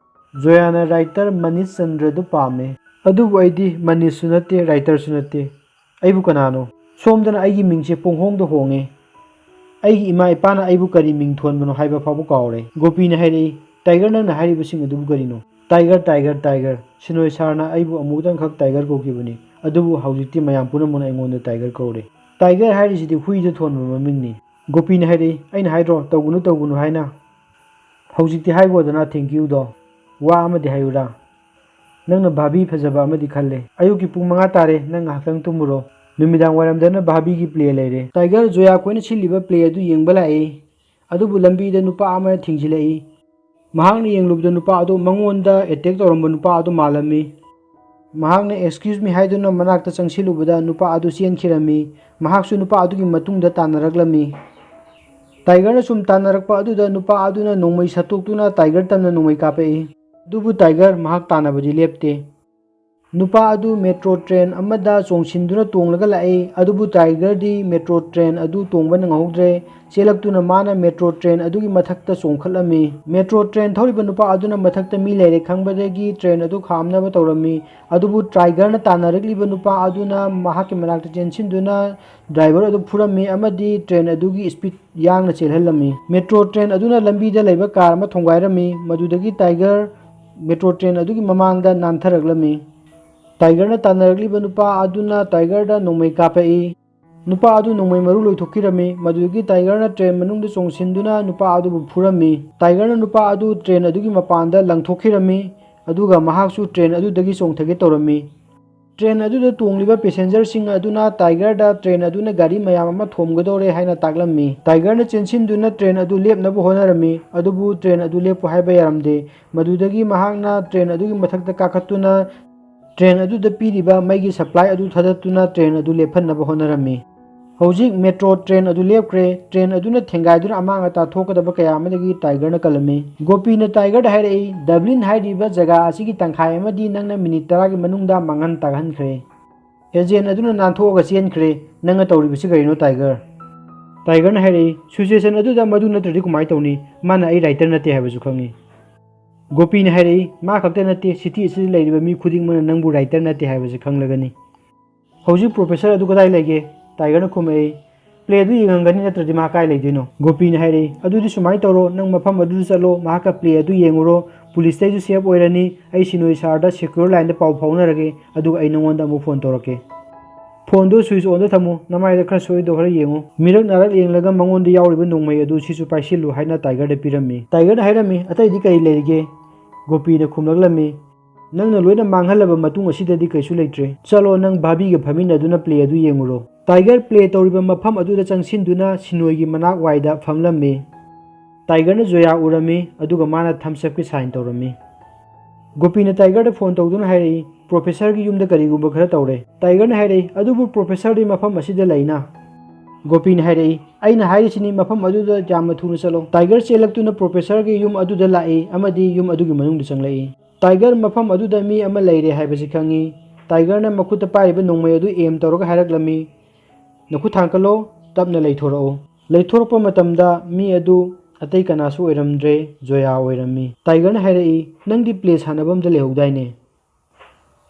"ꯖꯣꯌꯥꯅ ꯔꯥꯏꯇꯔ ꯃꯅꯤꯁ ꯆꯟꯗ꯭ꯔꯗꯨ ꯄꯥꯝꯃꯦ, ꯑꯗꯨꯕꯨ ꯑꯩꯗꯤ ꯃꯅꯤꯁꯁꯨ ꯅꯠꯇꯦ, ꯔꯥꯏꯇꯔꯁꯨ ꯅꯠꯇꯦ꯫ ꯑꯩꯕꯨ ꯀꯅꯥꯅꯣ? ꯁꯣꯝꯗꯅ ꯑꯩꯒꯤ ꯃꯤꯡꯁꯦ ꯄꯨꯡꯍꯣꯡꯗ ꯍꯣꯡꯉꯦ꯫ ꯑꯩꯒꯤ ꯏꯃꯥ ꯏꯄꯥꯅ ꯑꯩꯕꯨ ꯀꯔꯤ ꯃꯤꯡ ꯊꯣꯟꯕꯅꯣ ꯍꯥꯏꯕ ꯐꯥꯎꯕ ꯀꯥꯎꯔꯦ"꯫ ꯒꯣꯄꯤꯅ ꯍꯥꯏꯔꯛꯏ, "ꯇꯥꯏꯒꯔ, ꯅꯪꯅ ꯍꯥꯏꯔꯤꯕꯁꯤꯡ ꯑꯗꯨꯕꯨ ꯀꯔꯤꯅꯣ?" "Tiger, tiger, tiger. ꯁꯤꯅꯣꯏ ꯁꯥꯔꯅ ꯑꯩꯕꯨ ꯑꯃꯨꯛꯇꯪꯈꯛ ꯇꯥꯏꯒꯔ ꯀꯧꯈꯤꯕꯅꯤ, ꯑꯗꯨꯕꯨ ꯍꯧꯖꯤꯛꯇꯤ ꯃꯌꯥꯝ ꯄꯨꯝꯅꯃꯛꯅ ꯑꯩꯉꯣꯟꯗ ꯇꯥꯏꯒꯔ ꯀꯧꯔꯦ"꯫ ꯇꯥꯏꯒꯔ ꯍꯥꯏꯔꯤꯁꯤꯗꯤ ꯍꯨꯏꯗ ꯊꯣꯟꯕ ꯃꯃꯤꯡꯅꯤ꯫ ꯒꯣꯄꯤꯅ ꯍꯥꯏꯔꯛꯏ, "ꯑꯩꯅ ꯍꯥꯏꯗ꯭ꯔꯣ, ꯇꯧꯒꯅꯨ, ꯇꯧꯒꯅꯨ ꯍꯥꯏꯅ? ꯍꯧꯖꯤꯛꯇꯤ ꯍꯥꯏꯒꯣꯗꯅ thank youꯗꯣ꯫ ꯋꯥ ꯑꯃꯗꯤ ꯍꯥꯏꯌꯨꯔꯥ? ꯅꯪꯅ ꯚꯥꯕꯤ ꯐꯖꯕ ꯑꯃꯗꯤ ꯈꯜꯂꯦ꯫ ꯑꯌꯨꯛꯀꯤ ꯄꯨꯡ ꯃꯉꯥ ꯇꯥꯔꯦ, ꯅꯪ ꯉꯥꯏꯍꯥꯛꯇꯪ ꯇꯨꯝꯃꯨꯔꯣ꯫ ꯅꯨꯃꯤꯗꯥꯡ ꯋꯥꯏꯔꯝꯗꯅ ꯚꯥꯕꯤꯒꯤ play ꯂꯩꯔꯦ"꯫ ꯇꯥꯏꯒꯔ ꯖꯣꯌꯥ ꯈꯣꯏꯅ ꯁꯤꯜꯂꯤꯕ play ꯑꯗꯨ ꯌꯦꯡꯕ ꯂꯥꯛꯏ꯫ ꯑꯗꯨꯕꯨ ꯂꯝꯕꯤꯗ ꯅꯨꯄꯥ ꯑꯃꯅ ꯊꯤꯡꯖꯤꯜꯂꯛꯏ꯫ ꯃꯍꯥꯛꯅ ꯌꯦꯡꯂꯨꯕꯗ ꯅꯨꯄꯥ ꯑꯗꯨ ꯃꯉꯣꯟꯗ attack ꯇꯧꯔꯝꯕ ꯅꯨꯄꯥ ꯑꯗꯨ ꯃꯥꯜꯂꯝꯃꯤ꯫ ꯃꯍꯥꯛꯅ "Excuse me" ꯍꯥꯏꯗꯨꯅ ꯃꯅꯥꯛꯇ ꯆꯪꯁꯤꯜꯂꯨꯕꯗ ꯅꯨꯄꯥ ꯑꯗꯨ ꯆꯦꯟꯈꯤꯔꯝꯃꯤ꯫ ꯃꯍꯥꯛꯁꯨ ꯅꯨꯄꯥ ꯑꯗꯨꯒꯤ ꯃꯇꯨꯡꯗ ꯇꯥꯟꯅꯔꯛꯂꯝꯃꯤ꯫ ꯇꯥꯏꯒꯔꯅ ꯁꯨꯝ ꯇꯥꯟꯅꯔꯛꯄ ꯑꯗꯨꯗ ꯅꯨꯄꯥ ꯑꯗꯨꯅ ꯅꯣꯡꯃꯩ ꯁꯠꯇꯣꯛꯇꯨꯅ ꯇꯥꯏꯒꯔ ꯇꯝꯅ ꯅꯣꯡꯃꯩ ꯀꯥꯞꯄꯛꯏ꯫ ꯑꯗꯨꯕꯨ ꯇꯥꯏꯒꯔ ꯃꯍꯥꯛ ꯇꯥꯟꯅꯕꯗꯤ ꯂꯦꯞꯇꯦ꯫ ꯅꯨꯄꯥ ꯑꯗꯨ ꯃꯦꯇ꯭ꯔꯣ ꯇ꯭ꯔꯦꯟ ꯑꯃꯗ ꯆꯣꯡꯁꯤꯟꯗꯨꯅ ꯇꯣꯡꯂꯒ ꯂꯥꯛꯏ, ꯑꯗꯨꯕꯨ ꯇꯥꯏꯒꯔꯗꯤ ꯃꯦꯇ꯭ꯔꯣ ꯇ꯭ꯔꯦꯟ ꯑꯗꯨ ꯇꯣꯡꯕ ꯅꯪꯍꯧꯗ꯭ꯔꯦ꯫ ꯆꯦꯜꯂꯛꯇꯨꯅ ꯃꯥꯅ ꯃꯦꯇ꯭ꯔꯣ ꯇ꯭ꯔꯦꯟ ꯑꯗꯨꯒꯤ ꯃꯊꯛꯇ ꯆꯣꯡꯈꯠꯂꯝꯃꯤ꯫ ꯃꯦꯇ꯭ꯔꯣ ꯇ꯭ꯔꯦꯟ ꯊꯧꯔꯤꯕ ꯅꯨꯄꯥ ꯑꯗꯨꯅ ꯃꯊꯛꯇ ꯃꯤ ꯂꯩꯔꯦ ꯈꯪꯕꯗꯒꯤ ꯇ꯭ꯔꯦꯟ ꯑꯗꯨ ꯈꯥꯝꯅꯕ ꯇꯧꯔꯝꯃꯤ꯫ ꯑꯗꯨꯕꯨ ꯇꯥꯏꯒꯔꯅ ꯇꯥꯟꯅꯔꯛꯂꯤꯕ ꯅꯨꯄꯥ ꯑꯗꯨꯅ ꯃꯍꯥꯛꯀꯤ ꯃꯅꯥꯛꯇ ꯆꯦꯟꯁꯤꯟꯗꯨꯅ ꯗ꯭ꯔꯥꯏꯚꯔ ꯑꯗꯨ ꯐꯨꯔꯝꯃꯤ ꯑꯃꯗꯤ ꯇ꯭ꯔꯦꯟ ꯑꯗꯨꯒꯤ ꯁ꯭ꯄꯤꯗ ꯌꯥꯡꯅ ꯆꯦꯜꯍꯜꯂꯝꯃꯤ꯫ ꯃꯦꯇ꯭ꯔꯣ ꯇ꯭ꯔꯦꯟ ꯑꯗꯨꯅ ꯂꯝꯕꯤꯗ ꯂꯩꯕ ꯀꯥꯔ ꯑꯃ ꯊꯣꯡꯒꯥꯏꯔꯝꯃꯤ꯫ ꯃꯗꯨꯗꯒꯤ ꯇꯥꯏꯒꯔ ꯃꯦꯇ꯭ꯔꯣ ꯇ꯭ꯔꯦꯟ ꯑꯗꯨꯒꯤ ꯃꯃꯥꯡꯗ ꯅꯥꯟꯊꯔꯛꯂꯝꯃꯤ꯫ ꯇꯥꯏꯒꯔꯅ ꯇꯥꯟꯅꯔꯛꯂꯤꯕ ꯅꯨꯄꯥ ꯑꯗꯨꯅ ꯇꯥꯏꯒꯔꯗ ꯅꯣꯡꯃꯩ ꯀꯥꯞꯄꯛꯏ꯫ ꯅꯨꯄꯥ ꯑꯗꯨ ꯅꯣꯡꯃꯩ ꯃꯔꯨ ꯂꯣꯏꯊꯣꯛꯈꯤꯔꯝꯃꯤ꯫ ꯃꯗꯨꯗꯒꯤ ꯇꯥꯏꯒꯔꯅ ꯇ꯭ꯔꯦꯟ ꯃꯅꯨꯡꯗ ꯆꯣꯡꯁꯤꯟꯗꯨꯅ ꯅꯨꯄꯥ ꯑꯗꯨꯕꯨ ꯐꯨꯔꯝꯃꯤ꯫ ꯇꯥꯏꯒꯔꯅ ꯅꯨꯄꯥ ꯑꯗꯨ ꯇ꯭ꯔꯦꯟ ꯑꯗꯨꯒꯤ ꯃꯄꯥꯟꯗ ꯂꯪꯊꯣꯛꯈꯤꯔꯝꯃꯤ, ꯑꯗꯨꯒ ꯃꯍꯥꯛꯁꯨ ꯇ꯭ꯔꯦꯟ ꯑꯗꯨꯗꯒꯤ ꯆꯣꯡꯊꯒꯦ ꯇꯧꯔꯝꯃꯤ꯫ ꯇ꯭ꯔꯦꯟ ꯑꯗꯨꯗ ꯇꯣꯡꯂꯤꯕ ꯄꯦꯁꯦꯟꯖꯔꯁꯤꯡ ꯑꯗꯨꯅ ꯇꯥꯏꯒꯔꯗ ꯇ꯭ꯔꯦꯟ ꯑꯗꯨꯅ ꯒꯥꯔꯤ ꯃꯌꯥꯝ ꯑꯃ ꯊꯣꯝꯒꯗꯧꯔꯦ ꯍꯥꯏꯅ ꯇꯥꯛꯂꯝꯃꯤ꯫ ꯇꯥꯏꯒꯔꯅ ꯆꯦꯟꯁꯤꯟꯗꯨꯅ ꯇ꯭ꯔꯦꯟ ꯑꯗꯨ ꯂꯦꯞꯅꯕ ꯍꯣꯠꯅꯔꯝꯃꯤ, ꯑꯗꯨꯕꯨ ꯇ꯭ꯔꯦꯟ ꯑꯗꯨ ꯂꯦꯞꯄꯨ ꯍꯥꯏꯕ ꯌꯥꯔꯝꯗꯦ꯫ ꯃꯗꯨꯗꯒꯤ ꯃꯍꯥꯛꯅ ꯇ꯭ꯔꯦꯟ ꯑꯗꯨꯒꯤ ꯃꯊꯛꯇ ꯀꯥꯈꯠꯇꯨꯅ ꯇ꯭ꯔꯦꯟ ꯑꯗꯨꯗ ꯄꯤꯔꯤꯕ ꯃꯩꯒꯤ ꯁꯄ꯭ꯂꯥꯏ ꯑꯗꯨ ꯊꯥꯗꯠꯇꯨꯅ ꯇ꯭ꯔꯦꯟ ꯑꯗꯨ ꯂꯦꯞꯍꯟꯅꯕ ꯍꯣꯠꯅꯔꯝꯃꯤ꯫ ꯍꯧꯖꯤꯛ ꯃꯦꯇ꯭ꯔꯣ ꯇ꯭ꯔꯦꯟ ꯑꯗꯨ ꯂꯦꯞꯈ꯭ꯔꯦ꯫ ꯇ꯭ꯔꯦꯟ ꯑꯗꯨꯅ ꯊꯦꯡꯒꯥꯏꯗꯨꯅ ꯑꯃꯥꯡ ꯑꯇꯥ ꯊꯣꯛꯀꯗꯕ ꯀꯌꯥ ꯑꯃꯗꯒꯤ ꯇꯥꯏꯒꯔꯅ ꯀꯜꯂꯝꯃꯤ꯫ ꯒꯣꯄꯤꯅ ꯇꯥꯏꯒꯔꯗ ꯍꯥꯏꯔꯛꯏ, "ꯗꯕ꯭ꯂꯤꯟ ꯍꯥꯏꯔꯤꯕ ꯖꯒꯥ ꯑꯁꯤꯒꯤ ꯇꯪꯈꯥꯏ ꯑꯃꯗꯤ ꯅꯪꯅ ꯃꯤꯅꯤꯠ ꯇꯔꯥꯒꯤ ꯃꯅꯨꯡꯗ ꯃꯥꯡꯍꯟ ꯇꯥꯛꯍꯟꯈ꯭ꯔꯦ꯫ ꯑꯦꯖꯦꯟ ꯑꯗꯨꯅ ꯅꯥꯟꯊꯣꯛꯑꯒ ꯆꯦꯟꯈ꯭ꯔꯦ꯫ ꯅꯪꯅ ꯇꯧꯔꯤꯕꯁꯤ ꯀꯔꯤꯅꯣ, ꯇꯥꯏꯒꯔ?" ꯇꯥꯏꯒꯔꯅ ꯍꯥꯏꯔꯛꯏ, "ꯁꯤꯆꯨꯋꯦꯁꯟ ꯑꯗꯨꯗ ꯃꯗꯨ ꯅꯠꯇ꯭ꯔꯗꯤ ꯀꯃꯥꯏꯅ ꯇꯧꯅꯤ? ꯃꯥꯅ ꯑꯩ ꯔꯥꯏꯇꯔ ꯅꯠꯇꯦ ꯍꯥꯏꯕꯁꯨ ꯈꯪꯉꯤ꯫" ꯒꯣꯄꯤꯅ ꯍꯥꯏꯔꯛꯏ, "ꯃꯥ ꯈꯛꯇ ꯅꯠꯇꯦ, ꯁꯤꯇꯤ ꯑꯁꯤꯗ ꯂꯩꯔꯤꯕ ꯃꯤ ꯈꯨꯗꯤꯡꯃꯛꯅ ꯅꯪꯕꯨ ꯔꯥꯏꯇꯔ ꯅꯠꯇꯦ ꯍꯥꯏꯕꯁꯤ ꯈꯪꯂꯒꯅꯤ꯫ ꯍꯧꯖꯤꯛ ꯄ꯭ꯔꯣꯐꯦꯁꯔ ꯑꯗꯨ ꯀꯗꯥꯏ ꯂꯩꯒꯦ?" ꯇꯥꯏꯒꯔꯅ ꯈꯨꯝꯃꯛꯏ, "ꯄ꯭ꯂꯦ ꯑꯗꯨ ꯌꯦꯡꯉꯝꯒꯅꯤ, ꯅꯠꯇ꯭ꯔꯗꯤ ꯃꯥ ꯀꯥꯏ ꯂꯩꯗꯣꯏꯅꯣ?" ꯒꯣꯄꯤꯅ ꯍꯥꯏꯔꯛꯏ, "ꯑꯗꯨꯗꯤ ꯁꯨꯃꯥꯏꯅ ꯇꯧꯔꯣ, ꯅꯪ ꯃꯐꯝ ꯑꯗꯨꯗ ꯆꯠꯂꯣ, ꯃꯍꯥꯛꯀ ꯄ꯭ꯂꯦ ꯑꯗꯨ ꯌꯦꯡꯉꯨꯔꯣ, ꯄꯨꯂꯤꯁꯇꯩꯁꯨ ꯁꯦꯐ ꯑꯣꯏꯔꯅꯤ꯫ ꯑꯩ ꯁꯤꯅꯣꯏ ꯁꯥꯔꯗ ꯁꯦꯀ꯭ꯌꯨꯔ ꯂꯥꯏꯟꯗ ꯄꯥꯎ ꯐꯥꯎꯅꯔꯒꯦ, ꯑꯗꯨꯒ ꯑꯩ ꯅꯉꯣꯟꯗ ꯑꯃꯨꯛ ꯐꯣꯟ ꯇꯧꯔꯛꯀꯦ꯫ ꯐꯣꯟꯗꯣ ꯁ꯭ꯋꯤꯆ ꯑꯣꯟꯗ ꯊꯝꯃꯨ, ꯅꯃꯥꯏꯗ ꯈꯔ ꯁꯣꯛꯏꯗꯣ ꯈꯔ ꯌꯦꯡꯉꯨ꯫ ꯃꯤꯔꯛ ꯅꯥꯔꯛ ꯌꯦꯡꯂꯒ ꯃꯉꯣꯟꯗ ꯌꯥꯎꯔꯤꯕ ꯅꯣꯡꯃꯩ ꯑꯗꯨ ꯁꯤꯁꯨ ꯄꯥꯏꯁꯤꯜꯂꯨ" ꯍꯥꯏꯅ ꯇꯥꯏꯒꯔꯗ ꯄꯤꯔꯝꯃꯤ꯫ ꯇꯥꯏꯒꯔꯅ ꯍꯥꯏꯔꯝꯃꯤ, "ꯑꯇꯩꯗꯤ ꯀꯔꯤ ꯂꯩꯔꯤꯒꯦ?" ꯒꯣꯄꯤꯅ ꯈꯨꯝꯂꯛꯂꯝꯃꯤ, "ꯅꯪꯅ ꯂꯣꯏꯅ ꯃꯥꯡꯍꯜꯂꯕ ꯃꯇꯨꯡ ꯑꯁꯤꯗꯗꯤ ꯀꯩꯁꯨ ꯂꯩꯇ꯭ꯔꯦ꯫ ꯆꯠꯂꯣ, ꯅꯪ ꯚꯥꯕꯤꯒ ꯐꯝꯃꯤꯟꯅꯗꯨꯅ ꯄ꯭ꯂꯦ ꯑꯗꯨ ꯌꯦꯡꯉꯨꯔꯣ꯫" ꯇꯥꯏꯒꯔ ꯄ꯭ꯂꯦ ꯇꯧꯔꯤꯕ ꯃꯐꯝ ꯑꯗꯨꯗ ꯆꯪꯁꯤꯟꯗꯨꯅ ꯁꯤꯅꯣꯏꯒꯤ ꯃꯅꯥꯛ ꯋꯥꯏꯗ ꯐꯝꯂꯝꯃꯤ꯫ ꯇꯥꯏꯒꯔꯅ ꯖꯣꯌꯥ ꯎꯔꯝꯃꯤ, ꯑꯗꯨꯒ ꯃꯥꯅ ꯊꯝꯁ ꯑꯞꯀꯤ ꯁꯥꯏꯟ ꯇꯧꯔꯝꯃꯤ꯫ ꯒꯣꯄꯤꯅ ꯇꯥꯏꯒꯔꯗ ꯐꯣꯟ ꯇꯧꯗꯨꯅ ꯍꯥꯏꯔꯛꯏ, "ꯄ꯭ꯔꯣꯐꯦꯁꯔꯒꯤ ꯌꯨꯝꯗ ꯀꯔꯤꯒꯨꯝꯕ ꯈꯔ ꯇꯧꯔꯦ꯫" ꯇꯥꯏꯒꯔꯅ ꯍꯥꯏꯔꯛꯏ, "ꯑꯗꯨꯕꯨ ꯄ꯭ꯔꯣꯐꯦꯁꯔꯗꯤ ꯃꯐꯝ ꯑꯁꯤꯗ ꯂꯩꯅ?" ꯒꯣꯄꯤꯅ ꯍꯥꯏꯔꯛꯏ, "ꯑꯩꯅ ꯍꯥꯏꯔꯤꯁꯤꯅꯤ, ꯃꯐꯝ ꯑꯗꯨꯗ ꯌꯥꯝꯅ ꯊꯨꯅ ꯆꯠꯂꯣ꯫" ꯇꯥꯏꯒꯔ ꯆꯦꯜꯂꯛꯇꯨꯅ ꯄ꯭ꯔꯣꯐꯦꯁꯔꯒꯤ ꯌꯨꯝ ꯑꯗꯨꯗ ꯂꯥꯛꯏ ꯑꯃꯗꯤ ꯌꯨꯝ ꯑꯗꯨꯒꯤ ꯃꯅꯨꯡꯗ ꯆꯪꯂꯛꯏ꯫ ꯇꯥꯏꯒꯔ ꯃꯐꯝ ꯑꯗꯨꯗ ꯃꯤ ꯑꯃ ꯂꯩꯔꯦ ꯍꯥꯏꯕꯁꯤ ꯈꯪꯏ꯫ ꯇꯥꯏꯒꯔꯅ ꯃꯈꯨꯠꯇ ꯄꯥꯏꯔꯤꯕ ꯅꯣꯡꯃꯩ ꯑꯗꯨ aim ꯇꯧꯔꯒ ꯍꯥꯏꯔꯛꯂꯝꯃꯤ, "ꯅꯈꯨꯠ ꯊꯥꯡꯒꯠꯂꯣ, ꯇꯞꯅ ꯂꯩꯊꯣꯔꯛꯎ"꯫ ꯂꯩꯊꯣꯔꯛꯄ ꯃꯇꯝꯗ ꯃꯤ ꯑꯗꯨ ꯑꯇꯩ ꯀꯅꯥꯁꯨ ꯑꯣꯏꯔꯝꯗ꯭ꯔꯦ, ꯖꯣꯌꯥ ꯑꯣꯏꯔꯝꯃꯤ꯫ ꯇꯥꯏꯒꯔꯅ ꯍꯥꯏꯔꯛꯏ, "ꯅꯪꯗꯤ play ꯁꯥꯟꯅꯕ ꯑꯃꯗ ꯂꯩꯍꯧꯗꯥꯏꯅꯦ?"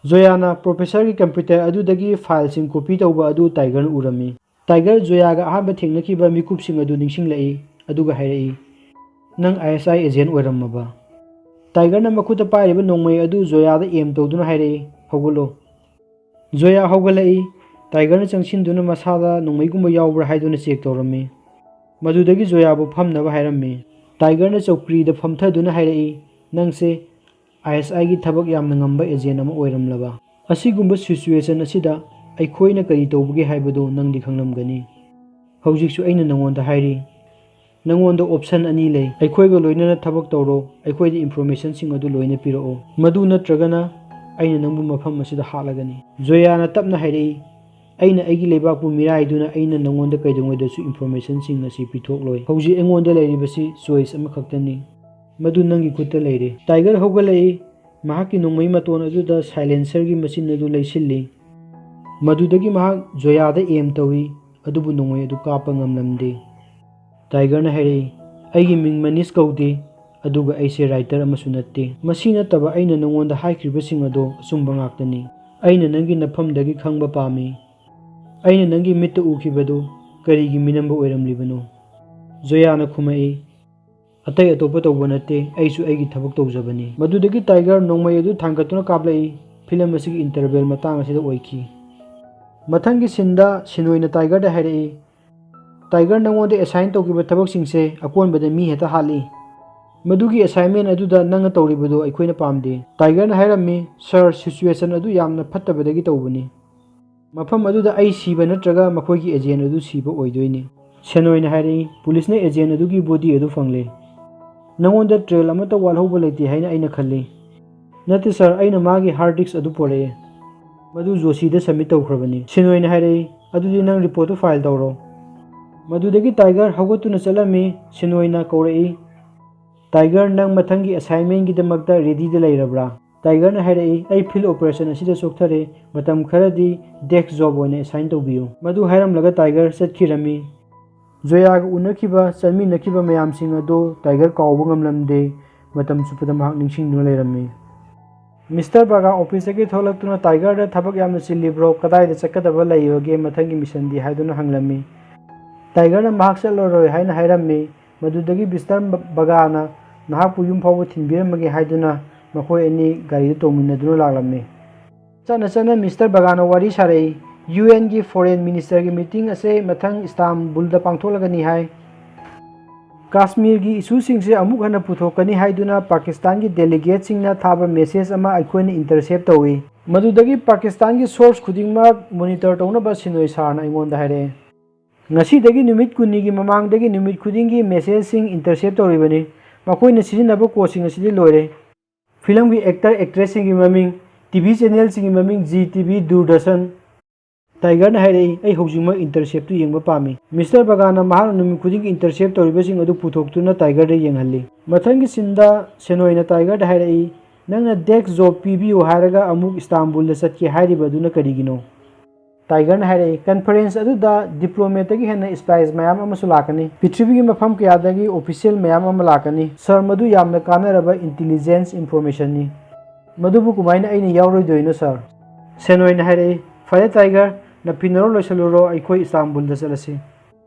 ꯖꯣꯌꯥꯅ professorꯒꯤ computer ꯑꯗꯨꯗꯒꯤ fileꯁꯤꯡ copy ꯇꯧꯕ ꯑꯗꯨ ꯇꯥꯏꯒꯔꯅ ꯎꯔꯝꯃꯤ꯫ ꯇꯥꯏꯒꯔ ꯖꯣꯌꯥꯒ ꯑꯍꯥꯟꯕ ꯊꯦꯡꯅꯈꯤꯕ ꯃꯤꯀꯨꯞꯁꯤꯡ ꯑꯗꯨ ꯅꯤꯡꯁꯤꯡꯂꯛꯏ, ꯑꯗꯨꯒ ꯍꯥꯏꯔꯛꯏ, "ꯅꯪ ISI agent ꯑꯣꯏꯔꯝꯃꯕ?" ꯇꯥꯏꯒꯔꯅ ꯃꯈꯨꯠꯇ ꯄꯥꯏꯔꯤꯕ ꯅꯣꯡꯃꯩ ꯑꯗꯨ ꯖꯣꯌꯥꯗ aim ꯇꯧꯗꯨꯅ ꯍꯥꯏꯔꯛꯏ, "ꯍꯧꯒꯠꯂꯣ"꯫ ꯖꯣꯌꯥ ꯍꯧꯒꯠꯂꯛꯏ꯫ ꯇꯥꯏꯒꯔꯅ ꯆꯪꯁꯤꯟꯗꯨꯅ ꯃꯁꯥꯗ ꯅꯣꯡꯃꯩꯒꯨꯝꯕ ꯌꯥꯎꯕ꯭ꯔꯥ ꯍꯥꯏꯗꯨꯅ check ꯇꯧꯔꯝꯃꯤ꯫ ꯃꯗꯨꯗꯒꯤ ꯖꯣꯌꯥꯕꯨ ꯐꯝꯅꯕ ꯍꯥꯏꯔꯝꯃꯤ꯫ ꯇꯥꯏꯒꯔꯅ ꯆꯧꯀ꯭ꯔꯤꯗ ꯐꯝꯊꯗꯨꯅ ꯍꯥꯏꯔꯛꯏ, "ꯅꯪꯁꯦ ISIꯒꯤ ꯊꯕꯛ ꯌꯥꯝꯅ ꯉꯝꯕ agent ꯑꯃ ꯑꯣꯏꯔꯝꯂꯕ? ꯑꯁꯤꯒꯨꯝꯕ situation ꯑꯁꯤꯗ ꯑꯩꯈꯣꯏꯅ ꯀꯔꯤ ꯇꯧꯕꯒꯦ ꯍꯥꯏꯕꯗꯨ ꯅꯪꯗꯤ ꯈꯪꯂꯝꯒꯅꯤ꯫ ꯍꯧꯖꯤꯛꯁꯨ ꯑꯩꯅ ꯅꯉꯣꯟꯗ ꯍꯥꯏꯔꯤ, ꯅꯉꯣꯟꯗ option ꯑꯅꯤ ꯂꯩ꯫ ꯑꯩꯈꯣꯏꯒ ꯂꯣꯏꯅꯅ ꯊꯕꯛ ꯇꯧꯔꯣ, ꯑꯩꯈꯣꯏꯗ informationꯁꯤꯡ ꯑꯗꯨ ꯂꯣꯏꯅ ꯄꯤꯔꯛꯑꯣ꯫ ꯃꯗꯨ ꯅꯠꯇ꯭ꯔꯒꯅ ꯑꯩꯅ ꯅꯪꯕꯨ ꯃꯐꯝ ꯑꯁꯤꯗ ꯍꯥꯠꯂꯒꯅꯤ"꯫ ꯖꯣꯌꯥꯅ ꯇꯞꯅ ꯍꯥꯏꯔꯛꯏ, "ꯑꯩꯅ ꯑꯩꯒꯤ ꯂꯩꯕꯥꯛꯄꯨ ꯃꯤꯔꯥꯏꯗꯨꯅ ꯑꯩꯅ ꯅꯉꯣꯟꯗ ꯀꯩꯗꯧꯉꯩꯗꯁꯨ informationꯁꯤꯡ ꯑꯁꯤ ꯄꯤꯊꯣꯛꯂꯣꯏ꯫ ꯍꯧꯖꯤꯛ ꯑꯩꯉꯣꯟꯗ ꯂꯩꯔꯤꯕꯁꯤ choice ꯑꯃꯈꯛꯇꯅꯤ꯫ ꯃꯗꯨ ꯅꯪꯒꯤ ꯈꯨꯠꯇ ꯂꯩꯔꯦ"꯫ ꯇꯥꯏꯒꯔ ꯍꯧꯒꯠꯂꯛꯏ, ꯃꯍꯥꯛꯀꯤ ꯅꯣꯡꯃꯩ ꯃꯇꯣꯟ ꯑꯗꯨꯗ silencerꯒꯤ ꯃꯆꯤꯟ ꯑꯗꯨ ꯂꯩꯁꯤꯜꯂꯤ꯫ ꯃꯗꯨꯗꯒꯤ ꯃꯍꯥꯛ ꯖꯣꯌꯥꯗ aim ꯇꯧꯏ, ꯑꯗꯨꯕꯨ ꯅꯣꯡꯃꯩ ꯑꯗꯨ ꯀꯥꯞꯄ ꯉꯝꯂꯝꯗꯦ꯫ ꯇꯥꯏꯒꯔꯅ ꯍꯥꯏꯔꯛꯏ, "ꯑꯩꯒꯤ ꯃꯤꯡ ꯃꯅꯤꯁ ꯀꯧꯗꯦ, ꯑꯗꯨꯒ ꯑꯩꯁꯦ writer ꯑꯃꯁꯨ ꯅꯠꯇꯦ꯫ ꯃꯁꯤ ꯅꯠꯇꯕ ꯑꯩꯅ ꯅꯉꯣꯟꯗ ꯍꯥꯏꯈ꯭ꯔꯤꯕꯁꯤꯡ ꯑꯗꯣ ꯑꯆꯨꯝꯕ ꯉꯥꯛꯇꯅꯤ꯫ ꯑꯩꯅ ꯅꯪꯒꯤ ꯅꯐꯝꯗꯒꯤ ꯈꯪꯕ ꯄꯥꯝꯃꯤ꯫ ꯑꯩꯅ ꯅꯪꯒꯤ ꯃꯤꯠꯇ ꯎꯈꯤꯕꯗꯨ ꯀꯔꯤꯒꯤ ꯃꯤꯅꯝꯕ ꯑꯣꯏꯔꯝꯂꯤꯕꯅꯣ?" ꯖꯣꯌꯥꯅ ꯈꯨꯝꯃꯛꯏ, "ꯑꯇꯩ ꯑꯇꯣꯞꯄ ꯇꯧꯕ ꯅꯠꯇꯦ, ꯑꯩꯁꯨ ꯑꯩꯒꯤ ꯊꯕꯛ ꯇꯧꯖꯕꯅꯤ"꯫ ꯃꯗꯨꯗꯒꯤ ꯇꯥꯏꯒꯔ ꯅꯣꯡꯃꯩ ꯑꯗꯨ ꯊꯥꯡꯒꯠꯇꯨꯅ ꯀꯥꯞꯂꯛꯏ꯫ Film ꯑꯁꯤꯒꯤ interval ꯃꯇꯥꯡ ꯑꯁꯤꯗ ꯑꯣꯏꯈꯤ꯫ ꯃꯊꯪꯒꯤ sceneꯗ ꯁꯤꯅꯣꯏꯅ ꯇꯥꯏꯒꯔꯗ ꯍꯥꯏꯔꯛꯏ, "ꯇꯥꯏꯒꯔ, ꯅꯉꯣꯟꯗ assign ꯇꯧꯈꯤꯕ ꯊꯕꯛꯁꯤꯡꯁꯦ ꯑꯀꯣꯟꯕꯗ ꯃꯤ ꯍꯦꯛꯇ ꯍꯥꯠꯂꯤ꯫ ꯃꯗꯨꯒꯤ assignment ꯑꯗꯨꯗ ꯅꯪꯅ ꯇꯧꯔꯤꯕꯗꯨ ꯑꯩꯈꯣꯏꯅ ꯄꯥꯝꯗꯦ"꯫ ꯇꯥꯏꯒꯔꯅ ꯍꯥꯏꯔꯝꯃꯤ, "Sir, situation ꯑꯗꯨ ꯌꯥꯝꯅ ꯐꯠꯇꯕꯗꯒꯤ ꯇꯧꯕꯅꯤ꯫ ꯃꯐꯝ ꯑꯗꯨꯗ ꯑꯩ ꯁꯤꯕ ꯅꯠꯇ꯭ꯔꯒ ꯃꯈꯣꯏꯒꯤ agent ꯑꯗꯨ ꯁꯤꯕ ꯑꯣꯏꯗꯣꯏꯅꯤ"꯫ ꯁꯦꯅꯣꯏꯅ ꯍꯥꯏꯔꯛꯏ, "ꯄꯨꯂꯤꯁꯅ agent ꯑꯗꯨꯒꯤ body ꯑꯗꯨ ꯐꯪꯂꯦ꯫ ꯅꯉꯣꯟꯗ trail ꯑꯃꯠꯇ ꯋꯥꯠꯍꯧꯕ ꯂꯩꯇꯦ ꯍꯥꯏꯅ ꯑꯩꯅ ꯈꯜꯂꯤ"꯫ "ꯅꯠꯇꯦ sir, ꯑꯩꯅ ꯃꯥꯒꯤ hard disk ꯑꯗꯨ ꯄꯨꯔꯛꯑꯦ꯫ ꯃꯗꯨ ꯖꯣꯁꯤꯗ submit ꯇꯧꯈ꯭ꯔꯕꯅꯤ"꯫ ꯁꯦꯅꯣꯏꯅ ꯍꯥꯏꯔꯛꯏ, "ꯑꯗꯨꯗꯤ ꯅꯪ reportꯇꯨ file ꯇꯧꯔꯣ"꯫ ꯃꯗꯨꯗꯒꯤ ꯇꯥꯏꯒꯔ ꯍꯧꯒꯠꯇꯨꯅ ꯆꯠꯂꯝꯃꯤ꯫ ꯁꯦꯅꯣꯏꯅ ꯀꯧꯔꯛꯏ, "Tiger, ꯅꯪ ꯃꯊꯪꯒꯤ assignment ꯒꯤꯗꯃꯛꯇ ready ꯗ ꯂꯩꯔꯕ꯭ꯔꯥ?" Tiger ꯅ ꯍꯥꯏꯔꯛꯏ, "ꯑꯩ field operation ꯑꯁꯤꯗ ꯆꯣꯛꯊꯔꯦ, ꯃꯇꯝ ꯈꯔꯗꯤ desk job ꯑꯣꯏꯅ assign ꯇꯧꯕꯤꯌꯨ"꯫ ꯃꯗꯨ ꯍꯥꯏꯔꯝꯂꯒ Tiger ꯆꯠꯈꯤꯔꯝꯃꯤ꯫ ꯖꯣꯌꯥꯒ ꯎꯅꯈꯤꯕ, ꯆꯠꯃꯤꯟꯅꯈꯤꯕ ꯃꯌꯥꯝꯁꯤꯡ ꯑꯗꯨ Tiger ꯀꯥꯎꯕ ꯉꯝꯂꯝꯗꯦ꯫ ꯃꯇꯝ ꯆꯨꯞꯄꯗ ꯃꯍꯥꯛ ꯅꯤꯡꯁꯤꯡꯗꯨꯅ ꯂꯩꯔꯝꯃꯤ꯫ Mister ꯕꯒꯥ office ꯇꯒꯤ ꯊꯣꯛꯂꯛꯇꯨꯅ Tiger ꯗ "ꯊꯕꯛ ꯌꯥꯝꯅ ꯆꯤꯜꯂꯤꯕ꯭ꯔꯣ? ꯀꯗꯥꯏꯗ ꯆꯠꯀꯗꯕ ꯂꯩꯕꯒꯦ ꯃꯊꯪꯒꯤ mission ꯗꯤ?" ꯍꯥꯏꯗꯨꯅ ꯍꯪꯂꯝꯃꯤ꯫ Tiger ꯅ ꯃꯍꯥꯛ ꯆꯠꯂꯔꯣꯏ ꯍꯥꯏꯅ ꯍꯥꯏꯔꯝꯃꯤ꯫ ꯃꯗꯨꯗꯒꯤ Mister ꯕꯒꯥꯅ ꯅꯍꯥꯛꯄꯨ ꯌꯨꯝ ꯐꯥꯎꯕ ꯊꯤꯟꯕꯤꯔꯝꯃꯒꯦ ꯍꯥꯏꯗꯨꯅ ꯃꯈꯣꯏ ꯑꯅꯤ ꯒꯥꯔꯤꯗ ꯇꯣꯡꯃꯤꯟꯅꯗꯨꯅ ꯂꯥꯛꯂꯝꯃꯤ꯫ ꯆꯠꯅ ꯆꯠꯅ Mister ꯕꯒꯥꯅ ꯋꯥꯔꯤ ꯁꯥꯔꯛꯏ, "UN ꯒꯤ foreign minister ꯒꯤ meeting ꯑꯁꯦ ꯃꯊꯪ ꯏꯁꯇꯥꯟꯕꯨꯜꯗ ꯄꯥꯡꯊꯣꯛꯂꯒꯅꯤ ꯍꯥꯏ꯫ ꯀꯥꯁꯃꯤꯔꯒꯤ issue ꯁꯤꯡꯁꯦ ꯑꯃꯨꯛ ꯍꯟꯅ ꯄꯨꯊꯣꯛꯀꯅꯤ ꯍꯥꯏꯗꯨꯅ ꯄꯥꯀꯤꯁꯇꯥꯟꯒꯤ delegate ꯁꯤꯡꯅ ꯊꯥꯕ message ꯑꯃ ꯑꯩꯈꯣꯏꯅ intercept ꯇꯧꯏ꯫ ꯃꯗꯨꯗꯒꯤ ꯄꯥꯀꯤꯁꯇꯥꯟꯒꯤ source ꯈꯨꯗꯤꯡꯃꯛ monitor ꯇꯧꯅꯕ ꯁꯤꯅꯣꯏ ꯁꯥꯔꯅ ꯑꯩꯉꯣꯟꯗ ꯍꯥꯏꯔꯛꯑꯦ꯫ ꯉꯁꯤꯗꯒꯤ ꯅꯨꯃꯤꯠ ꯀꯨꯟꯅꯤꯒꯤ ꯃꯃꯥꯡꯗꯒꯤ ꯅꯨꯃꯤꯠ ꯈꯨꯗꯤꯡꯒꯤ message ꯁꯤꯡ intercept ꯇꯧꯔꯤꯕꯅꯤ꯫ ꯃꯈꯣꯏꯅ ꯁꯤꯖꯤꯟꯅꯕ code ꯁꯤꯡ ꯑꯁꯤꯗꯤ ꯂꯣꯏꯔꯦ꯫ Film ꯒꯤ actor actress ꯁꯤꯡꯒꯤ ꯃꯃꯤꯡ, TV channel ꯁꯤꯡꯒꯤ ꯃꯃꯤꯡ, Zee TV, Doordarshan꯫" Tiger ꯅ ꯍꯥꯏꯔꯛꯏ, "ꯑꯩ ꯍꯧꯖꯤꯛꯃꯛ intercept ꯇꯨ ꯌꯦꯡꯕ ꯄꯥꯝꯃꯤ꯫" Mister ꯕꯒꯥꯅ ꯃꯍꯥꯛꯅ ꯅꯨꯃꯤꯠ ꯈꯨꯗꯤꯡꯒꯤ intercept ꯇꯧꯔꯤꯕꯁꯤꯡ ꯑꯗꯨ ꯄꯨꯊꯣꯛꯇꯨꯅ Tiger ꯗ ꯌꯦꯡꯍꯜꯂꯤ꯫ ꯃꯊꯪꯒꯤ scene ꯗ ꯁꯦꯅꯣꯏꯅ Tiger ꯗ ꯍꯥꯏꯔꯛꯏ, "ꯅꯪꯅ desk job ꯄꯤꯕꯤꯌꯨ ꯍꯥꯏꯔꯒ ꯑꯃꯨꯛ ꯏꯁꯇꯥꯟꯕꯨꯜꯗ ꯆꯠꯀꯦ ꯍꯥꯏꯔꯤꯕ ꯑꯗꯨꯅ ꯀꯔꯤꯒꯤꯅꯣ?" Tiger ꯅ ꯍꯥꯏꯔꯛꯏ, "Conference ꯑꯗꯨꯗ diplomat ꯇꯒꯤ ꯍꯦꯟꯅ spies ꯃꯌꯥꯝ ꯑꯃꯁꯨ ꯂꯥꯛꯀꯅꯤ꯫ ꯄ꯭ꯔꯤꯊꯤꯕꯤꯒꯤ ꯃꯐꯝ ꯀꯌꯥꯗꯒꯤ official ꯃꯌꯥꯝ ꯑꯃ ꯂꯥꯛꯀꯅꯤ꯫ Sir, ꯃꯗꯨ ꯌꯥꯝꯅ ꯀꯥꯟꯅꯔꯕ intelligence information ꯅꯤ꯫" "ꯃꯗꯨꯕꯨ ꯀꯃꯥꯏꯅ ꯑꯩꯅ ꯌꯥꯎꯔꯣꯏꯗꯣꯏꯅꯣ, sir?" ꯁꯦꯅꯣꯏꯅ ꯍꯥꯏꯔꯛꯏ, "ꯐꯔꯦ Tiger, ꯅꯐꯤꯟꯅꯔꯣ ꯂꯣꯏꯁꯜꯂꯨꯔꯣ, ꯑꯩꯈꯣꯏ ꯏꯁꯇꯥꯟꯕꯨꯜꯗ ꯆꯠꯂꯁꯤ꯫"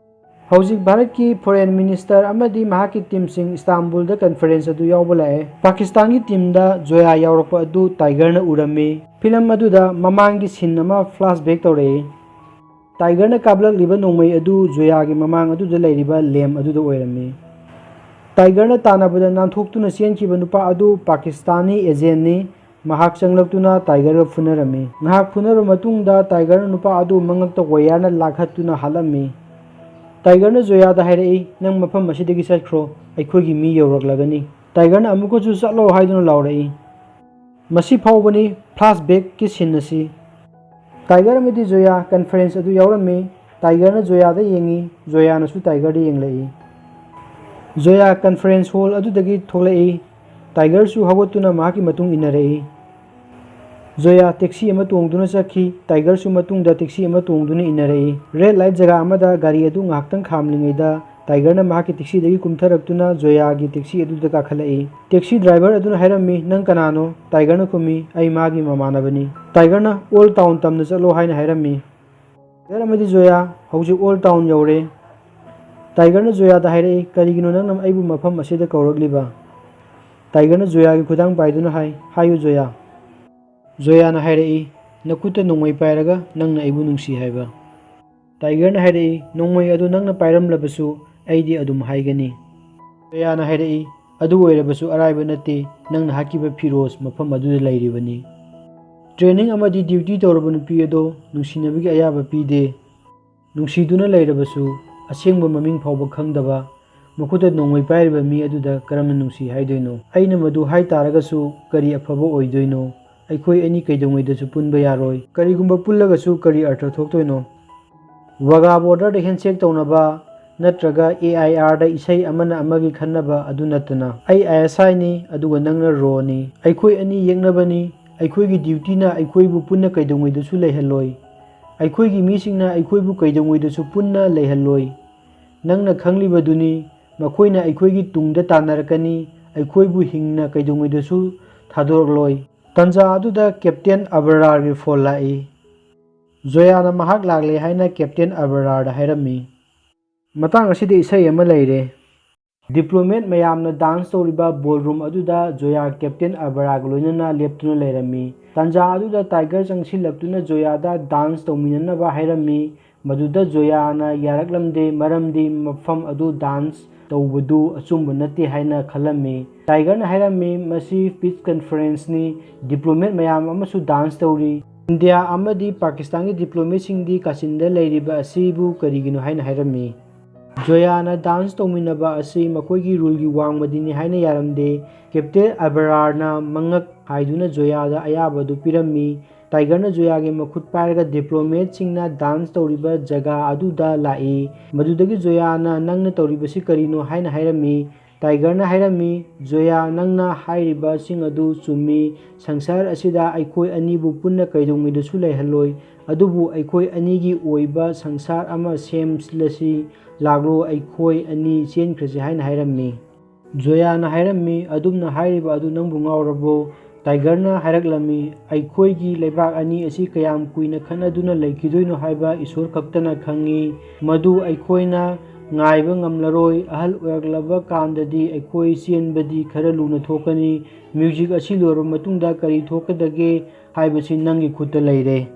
ꯍꯧꯖꯤꯛ ꯚꯥꯔꯠꯀꯤ foreign minister ꯑꯃꯗꯤ ꯃꯍꯥꯛꯀꯤ team ꯁꯤꯡ ꯏꯁꯇꯥꯟꯕꯨꯜꯗ conference ꯑꯗꯨ ꯌꯥꯎꯕ ꯂꯥꯛꯑꯦ꯫ ꯄꯥꯀꯤꯁꯇꯥꯟꯒꯤ team ꯗ ꯖꯣꯌꯥ ꯌꯥꯎꯔꯛꯄ ꯑꯗꯨ Tiger ꯅ ꯎꯔꯝꯃꯤ꯫ Film ꯑꯗꯨꯗ ꯃꯃꯥꯡꯒꯤ scene ꯑꯃ flashback ꯇꯧꯔꯛꯏ꯫ Tiger ꯅ ꯀꯥꯞꯂꯛꯂꯤꯕ ꯅꯣꯡꯃꯩ ꯑꯗꯨ ꯖꯣꯌꯥꯒꯤ ꯃꯃꯥꯡ ꯑꯗꯨꯗ ꯂꯩꯔꯤꯕ lamp ꯑꯗꯨꯗ ꯑꯣꯏꯔꯝꯃꯤ꯫ Tiger ꯅ ꯇꯥꯟꯅꯕꯗ ꯅꯥꯟꯊꯣꯛꯇꯨꯅ ꯆꯦꯟꯈꯤꯕ ꯅꯨꯄꯥ ꯑꯗꯨ ꯄꯥꯀꯤꯁꯇꯥꯅꯤ agent ꯅꯤ꯫ ꯃꯍꯥꯛ ꯆꯪꯂꯛꯇꯨꯅ Tiger ꯒ ꯐꯨꯅꯔꯝꯃꯤ꯫ ꯉꯥꯏꯍꯥꯛ ꯐꯨꯅꯔꯕ ꯃꯇꯨꯡꯗ Tiger ꯅ ꯅꯨꯄꯥ ꯑꯗꯨ ꯃꯉꯛꯇ wire ꯅ ꯂꯥꯛꯍꯠꯇꯨꯅ ꯍꯥꯠꯂꯝꯃꯤ꯫ Tiger ꯅ ꯖꯣꯌꯥꯗ ꯍꯥꯏꯔꯛꯏ, "ꯅꯪ ꯃꯐꯝ ꯑꯁꯤꯗꯒꯤ ꯆꯠꯈ꯭ꯔꯣ, ꯑꯩꯈꯣꯏꯒꯤ ꯃꯤ ꯌꯧꯔꯛꯂꯒꯅꯤ꯫" Tiger ꯅ ꯑꯃꯨꯛꯀꯁꯨ "ꯆꯠꯂꯣ" ꯍꯥꯏꯗꯨꯅ ꯂꯥꯎꯔꯛꯏ꯫ ꯃꯁꯤ ꯐꯥꯎꯕꯅꯤ flashback ꯀꯤ scene ꯑꯁꯤ꯫ Tiger ꯑꯃꯗꯤ ꯖꯣꯌꯥ conference ꯑꯗꯨ ꯌꯥꯎꯔꯝꯃꯤ꯫ Tiger ꯅ ꯖꯣꯌꯥꯗ ꯌꯦꯡꯉꯤ, ꯖꯣꯌꯥꯅꯁꯨ Tiger ꯗ ꯌꯦꯡꯂꯛꯏ꯫ ꯖꯣꯌꯥ conference hall ꯑꯗꯨꯗꯒꯤ ꯊꯣꯛꯂꯛꯏ꯫ ꯇꯥꯏꯒꯔꯁꯨ ꯍꯧꯒꯠꯇꯨꯅ ꯃꯍꯥꯛꯀꯤ ꯃꯇꯨꯡ ꯏꯟꯅꯔꯛꯏ꯫ ꯖꯣꯌꯥ taxi ꯑꯃ ꯇꯣꯡꯗꯨꯅ ꯆꯠꯈꯤ꯫ ꯇꯥꯏꯒꯔꯁꯨ ꯃꯇꯨꯡꯗ taxi ꯑꯃ ꯇꯣꯡꯗꯨꯅ ꯏꯟꯅꯔꯛꯏ꯫ Red light ꯖꯒꯥ ꯑꯃꯗ ꯒꯥꯔꯤ ꯑꯗꯨ ꯉꯥꯏꯍꯥꯛꯇꯪ ꯈꯥꯝꯂꯤꯉꯩꯗ ꯇꯥꯏꯒꯔꯅ ꯃꯍꯥꯛꯀꯤ taxiꯗꯒꯤ ꯀꯨꯝꯊꯔꯛꯇꯨꯅ ꯖꯣꯌꯥꯒꯤ taxi ꯑꯗꯨꯗ ꯀꯥꯈꯠꯂꯛꯏ꯫ Taxi driver ꯑꯗꯨꯅ ꯍꯥꯏꯔꯝꯃꯤ, "ꯅꯪ ꯀꯅꯥꯅꯣ?" ꯇꯥꯏꯒꯔꯅ ꯈꯨꯝꯃꯤ, "ꯑꯩ ꯃꯥꯒꯤ ꯃꯃꯥꯟꯅꯕꯅꯤ꯫" ꯇꯥꯏꯒꯔꯅ "Old Town ꯇꯝꯅ ꯆꯠꯂꯣ" ꯍꯥꯏꯅ ꯍꯥꯏꯔꯝꯃꯤ꯫ ꯇꯥꯏꯒꯔ ꯑꯃꯗꯤ ꯖꯣꯌꯥ ꯍꯧꯖꯤꯛ Old Town ꯌꯧꯔꯦ꯫ ꯇꯥꯏꯒꯔꯅ ꯖꯣꯌꯥꯗ ꯍꯥꯏꯔꯛꯏ, "ꯀꯔꯤꯒꯤꯅꯣ ꯅꯪꯅ ꯑꯩꯕꯨ ꯃꯐꯝ ꯑꯁꯤꯗ ꯀꯧꯔꯛꯂꯤꯕ?" ꯇꯥꯏꯒꯔꯅ ꯖꯣꯌꯥꯒꯤ ꯈꯨꯗꯥꯡ ꯄꯥꯏꯗꯨꯅ ꯍꯥꯏ, "ꯍꯥꯏꯌꯨ ꯖꯣꯌꯥ꯫" ꯖꯣꯌꯥꯅ ꯍꯥꯏꯔꯛꯏ, "ꯅꯈꯨꯠꯇ ꯅꯣꯡꯃꯩ ꯄꯥꯏꯔꯒ ꯅꯪꯅ ꯑꯩꯕꯨ ꯅꯨꯡꯁꯤ ꯍꯥꯏꯕ?" ꯇꯥꯏꯒꯔꯅ ꯍꯥꯏꯔꯛꯏ, "ꯅꯣꯡꯃꯩ ꯑꯗꯨ ꯅꯪꯅ ꯄꯥꯏꯔꯝꯂꯕꯁꯨ ꯑꯩꯗꯤ ꯑꯗꯨꯝ ꯍꯥꯏꯒꯅꯤ꯫" ꯖꯣꯌꯥꯅ ꯍꯥꯏꯔꯛꯏ, "ꯑꯗꯨ ꯑꯣꯏꯔꯕꯁꯨ ꯑꯔꯥꯏꯕ ꯅꯠꯇꯦ, ꯅꯪꯅ ꯍꯥꯠꯈꯤꯕ ꯐꯤꯔꯣꯖ ꯃꯐꯝ ꯑꯗꯨꯗ ꯂꯩꯔꯤꯕꯅꯤ꯫" Training ꯑꯃꯗꯤ duty ꯇꯧꯔꯕ ꯅꯨꯄꯤ ꯑꯗꯣ ꯅꯨꯡꯁꯤꯅꯕꯒꯤ ꯑꯌꯥꯕ ꯄꯤꯗꯦ꯫ ꯅꯨꯡꯁꯤꯗꯨꯅ ꯂꯩꯔꯕꯁꯨ ꯑꯁꯦꯡꯕ ꯃꯃꯤꯡ ꯐꯥꯎꯕ ꯈꯪꯗꯕ, ꯃꯈꯨꯠꯇ ꯅꯣꯡꯃꯩ ꯄꯥꯏꯔꯤꯕ ꯃꯤ ꯑꯗꯨꯗ ꯀꯔꯝꯅ ꯅꯨꯡꯁꯤ ꯍꯥꯏꯗꯣꯏꯅꯣ? ꯑꯩꯅ ꯃꯗꯨ ꯍꯥꯏ ꯇꯥꯔꯒꯁꯨ ꯀꯔꯤ ꯑꯐꯕ ꯑꯣꯏꯗꯣꯏꯅꯣ? ꯑꯩꯈꯣꯏ ꯑꯅꯤ ꯀꯩꯗꯧꯉꯩꯗꯁꯨ ꯄꯨꯟꯕ ꯌꯥꯔꯣꯏ꯫ ꯀꯔꯤꯒꯨꯝꯕ ꯄꯨꯜꯂꯒꯁꯨ ꯀꯔꯤ ꯑꯔꯊ ꯊꯣꯛꯇꯣꯏꯅꯣ? ꯋꯥꯒꯥ borderꯗ handshake ꯇꯧꯅꯕ ꯅꯠꯇ꯭ꯔꯒ A I Rꯗ ꯏꯁꯩ ꯑꯃꯅ ꯑꯃꯒꯤ ꯈꯟꯅꯕ ꯑꯗꯨ ꯅꯠꯇꯅ꯫ ꯑꯩ I S Iꯅꯤ, ꯑꯗꯨꯒ ꯅꯪꯅ RAWꯅꯤ꯫ ꯑꯩꯈꯣꯏ ꯑꯅꯤ ꯌꯦꯛꯅꯕꯅꯤ꯫ ꯑꯩꯈꯣꯏꯒꯤ dutyꯅ ꯑꯩꯈꯣꯏꯕꯨ ꯄꯨꯟꯅ ꯀꯩꯗꯧꯉꯩꯗꯁꯨ ꯂꯩꯍꯜꯂꯣꯏ꯫ ꯑꯩꯈꯣꯏꯒꯤ ꯃꯤꯁꯤꯡꯅ ꯑꯩꯈꯣꯏꯕꯨ ꯀꯩꯗꯧꯉꯩꯗꯁꯨ ꯄꯨꯟꯅ ꯂꯩꯍꯜꯂꯣꯏ꯫ ꯅꯪꯅ ꯈꯪꯂꯤꯕꯗꯨꯅꯤ, ꯃꯈꯣꯏꯅ ꯑꯩꯈꯣꯏꯒꯤ ꯇꯨꯡꯗ ꯇꯥꯟꯅꯔꯛꯀꯅꯤ, ꯑꯩꯈꯣꯏꯕꯨ ꯍꯤꯡꯅ ꯀꯩꯗꯧꯉꯩꯗꯁꯨ ꯊꯥꯗꯣꯔꯛꯂꯣꯏ꯫ ꯇꯥꯟꯖꯥ ꯑꯗꯨꯗ Captain Abrarꯒꯤ phone ꯂꯥꯛꯏ꯫ ꯖꯣꯌꯥꯅ ꯃꯍꯥꯛ ꯂꯥꯛꯂꯦ ꯍꯥꯏꯅ Captain Abrarꯗ ꯍꯥꯏꯔꯝꯃꯤ꯫ ꯃꯇꯥꯡ ꯑꯁꯤꯗ ꯏꯁꯩ ꯑꯃ ꯂꯩꯔꯦ꯫ Diplomat ꯃꯌꯥꯝꯅ dance ꯇꯧꯔꯤꯕ ballroom ꯑꯗꯨꯗ ꯖꯣꯌꯥ Captain Abrarꯒ ꯂꯣꯏꯅꯅ ꯂꯦꯞꯇꯨꯅ ꯂꯩꯔꯝꯃꯤ꯫ ꯇꯥꯟꯖꯥ ꯑꯗꯨꯗ Tiger ꯆꯪꯁꯤꯜꯂꯛꯇꯨꯅ ꯖꯣꯌꯥꯗ dance ꯇꯧꯃꯤꯟꯅꯅꯕ ꯍꯥꯏꯔꯝꯃꯤ꯫ ꯃꯗꯨꯗ ꯖꯣꯌꯥꯅ ꯌꯥꯔꯛꯂꯝꯗꯦ, ꯃꯔꯝꯗꯤ ꯃꯐꯝ ꯑꯗꯨ dance ꯇꯧꯕꯗꯨ ꯑꯆꯨꯝꯕ ꯅꯠꯇꯦ ꯍꯥꯏꯅ ꯈꯜꯂꯝꯃꯤ꯫ Tigerꯅ ꯍꯥꯏꯔꯝꯃꯤ, "ꯃꯁꯤ peace conferenceꯅꯤ, diplomat ꯃꯌꯥꯝ ꯑꯃꯁꯨ dance ꯇꯧꯔꯤ꯫ ꯏꯟꯗꯤꯌꯥ ꯑꯃꯗꯤ ꯄꯥꯀꯤꯁꯇꯥꯟꯒꯤ diplomatꯁꯤꯡꯗꯤ ꯀꯥꯆꯤꯟꯗ ꯂꯩꯔꯤꯕ ꯑꯁꯤꯕꯨ ꯀꯔꯤꯒꯤꯅꯣ?" ꯍꯥꯏꯅ ꯍꯥꯏꯔꯝꯃꯤ꯫ ꯖꯣꯌꯥꯅ dance ꯇꯧꯃꯤꯟꯅꯕ ꯑꯁꯤ ꯃꯈꯣꯏꯒꯤ ruleꯒꯤ ꯋꯥꯡꯃꯗꯤꯅꯤ ꯍꯥꯏꯅ ꯌꯥꯔꯝꯗꯦ꯫ Captain Abrarꯅ ꯃꯉꯛ ꯍꯥꯏꯗꯨꯅ ꯖꯣꯌꯥꯗ ꯑꯌꯥꯕꯗꯨ ꯄꯤꯔꯝꯃꯤ꯫ ꯇꯥꯏꯒꯔꯅ ꯖꯣꯌꯥꯒꯤ ꯃꯈꯨꯠ ꯄꯥꯏꯔꯒ ꯗꯤꯄ꯭ꯂꯣꯃꯦꯠꯁꯤꯡꯅ ꯗꯥꯟꯁ ꯇꯧꯔꯤꯕ ꯖꯒꯥ ꯑꯗꯨꯗ ꯂꯥꯛꯏ꯫ ꯃꯗꯨꯗꯒꯤ ꯖꯣꯌꯥꯅ "ꯅꯪꯅ ꯇꯧꯔꯤꯕꯁꯤ ꯀꯔꯤꯅꯣ?" ꯍꯥꯏꯅ ꯍꯥꯏꯔꯝꯃꯤ꯫ ꯇꯥꯏꯒꯔꯅ ꯍꯥꯏꯔꯝꯃꯤ, "ꯖꯣꯌꯥ, ꯅꯪꯅ ꯍꯥꯏꯔꯤꯕꯁꯤꯡ ꯑꯗꯨ ꯆꯨꯝꯃꯤ꯫ ꯁꯪꯁꯥꯔ ꯑꯁꯤꯗ ꯑꯩꯈꯣꯏ ꯑꯅꯤꯕꯨ ꯄꯨꯟꯅ ꯀꯩꯗꯧꯉꯩꯗꯁꯨ ꯂꯩꯍꯜꯂꯣꯏ꯫ ꯑꯗꯨꯕꯨ ꯑꯩꯈꯣꯏ ꯑꯅꯤꯒꯤ ꯑꯣꯏꯕ ꯁꯪꯁꯥꯔ ꯑꯃ ꯁꯦꯝꯂꯁꯤ꯫ ꯂꯥꯛꯂꯣ, ꯑꯩꯈꯣꯏ ꯑꯅꯤ ꯆꯦꯟꯈ꯭ꯔꯁꯤ" ꯍꯥꯏꯅ ꯍꯥꯏꯔꯝꯃꯤ꯫ ꯖꯣꯌꯥꯅ ꯍꯥꯏꯔꯝꯃꯤ, "ꯑꯗꯨꯝꯅ ꯍꯥꯏꯔꯤꯕ ꯑꯗꯨ ꯅꯪꯕꯨ ꯉꯥꯎꯔꯕꯣ?" ꯇꯥꯏꯒꯔꯅ ꯍꯥꯏꯔꯛꯂꯝꯃꯤ, "ꯑꯩꯈꯣꯏꯒꯤ ꯂꯩꯕꯥꯛ ꯑꯅꯤ ꯑꯁꯤ ꯀꯌꯥꯝ ꯀꯨꯏꯅ ꯈꯠꯅꯗꯨꯅ ꯂꯩꯈꯤꯗꯣꯏꯅꯣ ꯍꯥꯏꯕ ꯏꯁꯣꯔ ꯈꯛꯇꯅ ꯈꯪꯏ꯫ ꯃꯗꯨ ꯑꯩꯈꯣꯏꯅ ꯉꯥꯏꯕ ꯉꯝꯂꯔꯣꯏ꯫ ꯑꯍꯜ ꯑꯣꯏꯔꯛꯂꯕ ꯀꯥꯟꯗꯗꯤ ꯑꯩꯈꯣꯏ ꯆꯦꯟꯕꯗꯤ ꯈꯔ ꯂꯨꯅ ꯊꯣꯛꯀꯅꯤ꯫ ꯃ꯭ꯌꯨꯖꯤꯛ ꯑꯁꯤ ꯂꯣꯏꯔꯕ ꯃꯇꯨꯡꯗ ꯀꯔꯤ ꯊꯣꯛꯀꯗꯒꯦ ꯍꯥꯏꯕꯁꯤ ꯅꯪꯒꯤ ꯈꯨꯠꯇ ꯂꯩꯔꯦ"꯫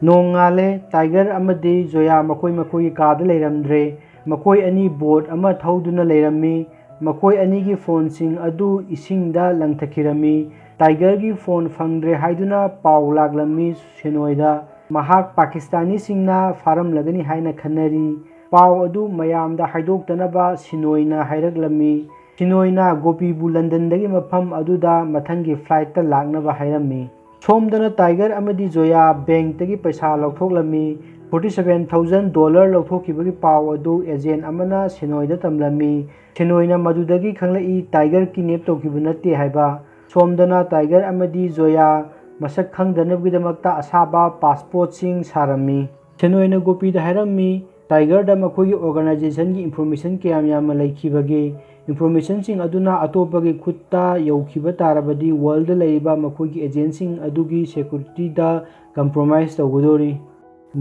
ꯅꯣꯡꯉꯥꯜꯂꯦ꯫ ꯇꯥꯏꯒꯔ ꯑꯃꯗꯤ ꯖꯣꯌꯥ ꯃꯈꯣꯏ ꯃꯈꯣꯏꯒꯤ ꯀꯥꯗ ꯂꯩꯔꯝꯗ꯭ꯔꯦ꯫ ꯃꯈꯣꯏ ꯑꯅꯤ ꯕꯣꯠ ꯑꯃ ꯊꯧꯗꯨꯅ ꯂꯩꯔꯝꯃꯤ꯫ ꯃꯈꯣꯏ ꯑꯅꯤꯒꯤ ꯐꯣꯟꯁꯤꯡ ꯑꯗꯨ ꯏꯁꯤꯡꯗ ꯂꯪꯊꯈꯤꯔꯝꯃꯤ꯫ ꯇꯥꯏꯒꯔꯒꯤ ꯐꯣꯟ ꯐꯪꯗ꯭ꯔꯦ ꯍꯥꯏꯗꯨꯅ ꯄꯥꯎ ꯂꯥꯛꯂꯝꯃꯤ ꯁꯤꯅꯣꯏꯗ꯫ ꯃꯍꯥꯛ ꯄꯥꯀꯤꯁꯇꯥꯅꯤꯁꯤꯡꯅ ꯐꯥꯔꯝꯂꯒꯅꯤ ꯍꯥꯏꯅ ꯈꯟꯅꯔꯤ꯫ ꯄꯥꯎ ꯑꯗꯨ ꯃꯌꯥꯝꯗ ꯍꯥꯏꯗꯣꯛꯇꯅꯕ ꯁꯤꯅꯣꯏꯅ ꯍꯥꯏꯔꯛꯂꯝꯃꯤ꯫ ꯁꯤꯅꯣꯏꯅ ꯒꯣꯄꯤꯕꯨ ꯂꯟꯗꯟꯗꯒꯤ ꯃꯐꯝ ꯑꯗꯨꯗ ꯃꯊꯪꯒꯤ ꯐ꯭ꯂꯥꯏꯠꯇ ꯂꯥꯛꯅꯕ ꯍꯥꯏꯔꯝꯃꯤ꯫ ꯁꯣꯝꯗꯅ ꯇꯥꯏꯒꯔ ꯑꯃꯗꯤ ꯖꯣꯌꯥ ꯕꯦꯡꯛꯇꯒꯤ ꯄꯩꯁꯥ ꯂꯧꯊꯣꯛꯂꯝꯃꯤ꯫ Forty seven thousand dollar ꯂꯧꯊꯣꯛꯈꯤꯕꯒꯤ ꯄꯥꯎ ꯑꯗꯨ ꯑꯦꯖꯦꯟ ꯑꯃꯅ ꯁꯤꯅꯣꯏꯗ ꯇꯝꯂꯝꯃꯤ꯫ ꯁꯤꯅꯣꯏꯅ ꯃꯗꯨꯗꯒꯤ ꯈꯪꯂꯛꯏ ꯇꯥꯏꯒꯔ ꯀꯤꯗꯅꯦꯞ ꯇꯧꯈꯤꯕ ꯅꯠꯇꯦ ꯍꯥꯏꯕ꯫ ꯁꯣꯝꯗꯅ ꯇꯥꯏꯒꯔ ꯑꯃꯗꯤ ꯖꯣꯌꯥ ꯃꯁꯛ ꯈꯪꯗꯅꯕꯒꯤꯗꯃꯛꯇ ꯑꯁꯥꯕ ꯄꯥꯁꯄꯣꯔꯠꯁꯤꯡ ꯁꯥꯔꯝꯃꯤ꯫ ꯁꯤꯅꯣꯏꯅ ꯒꯣꯄꯤꯗ ꯍꯥꯏꯔꯝꯃꯤ, ꯇꯥꯏꯒꯔꯗ ꯃꯈꯣꯏꯒꯤ ꯑꯣꯔꯒꯅꯥꯏꯖꯦꯁꯟꯒꯤ ꯏꯟꯐꯣꯔꯃꯦꯁꯟ ꯀꯌꯥꯝ ꯌꯥꯝꯅ ꯂꯩꯈꯤꯕꯒꯦ꯫ ꯏꯟꯐꯣꯔꯃꯦꯁꯟꯁꯤꯡ ꯑꯗꯨꯅ ꯑꯇꯣꯞꯄꯒꯤ ꯈꯨꯠꯇ ꯌꯧꯈꯤꯕ ꯇꯥꯔꯕꯗꯤ ꯋꯥꯔꯜꯗ ꯂꯩꯔꯤꯕ ꯃꯈꯣꯏꯒꯤ ꯑꯦꯖꯦꯟꯁꯤꯡ ꯑꯗꯨꯒꯤ ꯁꯦꯀ꯭ꯌꯨꯔꯤꯇꯤꯗ ꯀꯝꯄ꯭ꯔꯣꯃꯥꯏꯁ ꯇꯧꯒꯗꯣꯔꯤ꯫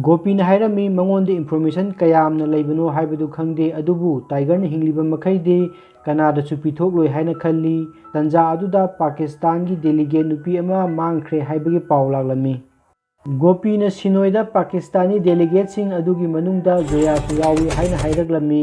ꯒꯣꯄꯤꯅ ꯍꯥꯏꯔꯝꯃꯤ, ꯃꯉꯣꯟꯗ ꯏꯟꯐꯣꯔꯃꯦꯁꯟ ꯀꯌꯥꯝꯅ ꯂꯩꯕꯅꯣ ꯍꯥꯏꯕꯗꯨ ꯈꯪꯗꯦ, ꯑꯗꯨꯕꯨ ꯇꯥꯏꯒꯔꯅ ꯍꯤꯡꯂꯤꯕ ꯃꯈꯩꯗꯤ ꯀꯅꯥꯗꯁꯨ ꯄꯤꯊꯣꯛꯂꯣꯏ ꯍꯥꯏꯅ ꯈꯜꯂꯤ꯫ ꯇꯟꯖꯥ ꯑꯗꯨꯗ ꯄꯥꯀꯤꯁꯇꯥꯟꯒꯤ ꯗꯦꯂꯤꯒꯦꯠ ꯅꯨꯄꯤ ꯑꯃ ꯃꯥꯡꯈ꯭ꯔꯦ ꯍꯥꯏꯕꯒꯤ ꯄꯥꯎ ꯂꯥꯛꯂꯝꯃꯤ꯫ ꯒꯣꯄꯤꯅ ꯁꯤꯅꯣꯏꯗ ꯄꯥꯀꯤꯁꯇꯥꯅꯤ ꯗꯦꯂꯤꯒꯦꯠꯁꯤꯡ ꯑꯗꯨꯒꯤ ꯃꯅꯨꯡꯗ ꯖꯣꯌꯥꯁꯨ ꯌꯥꯎꯏ ꯍꯥꯏꯅ ꯍꯥꯏꯔꯛꯂꯝꯃꯤ꯫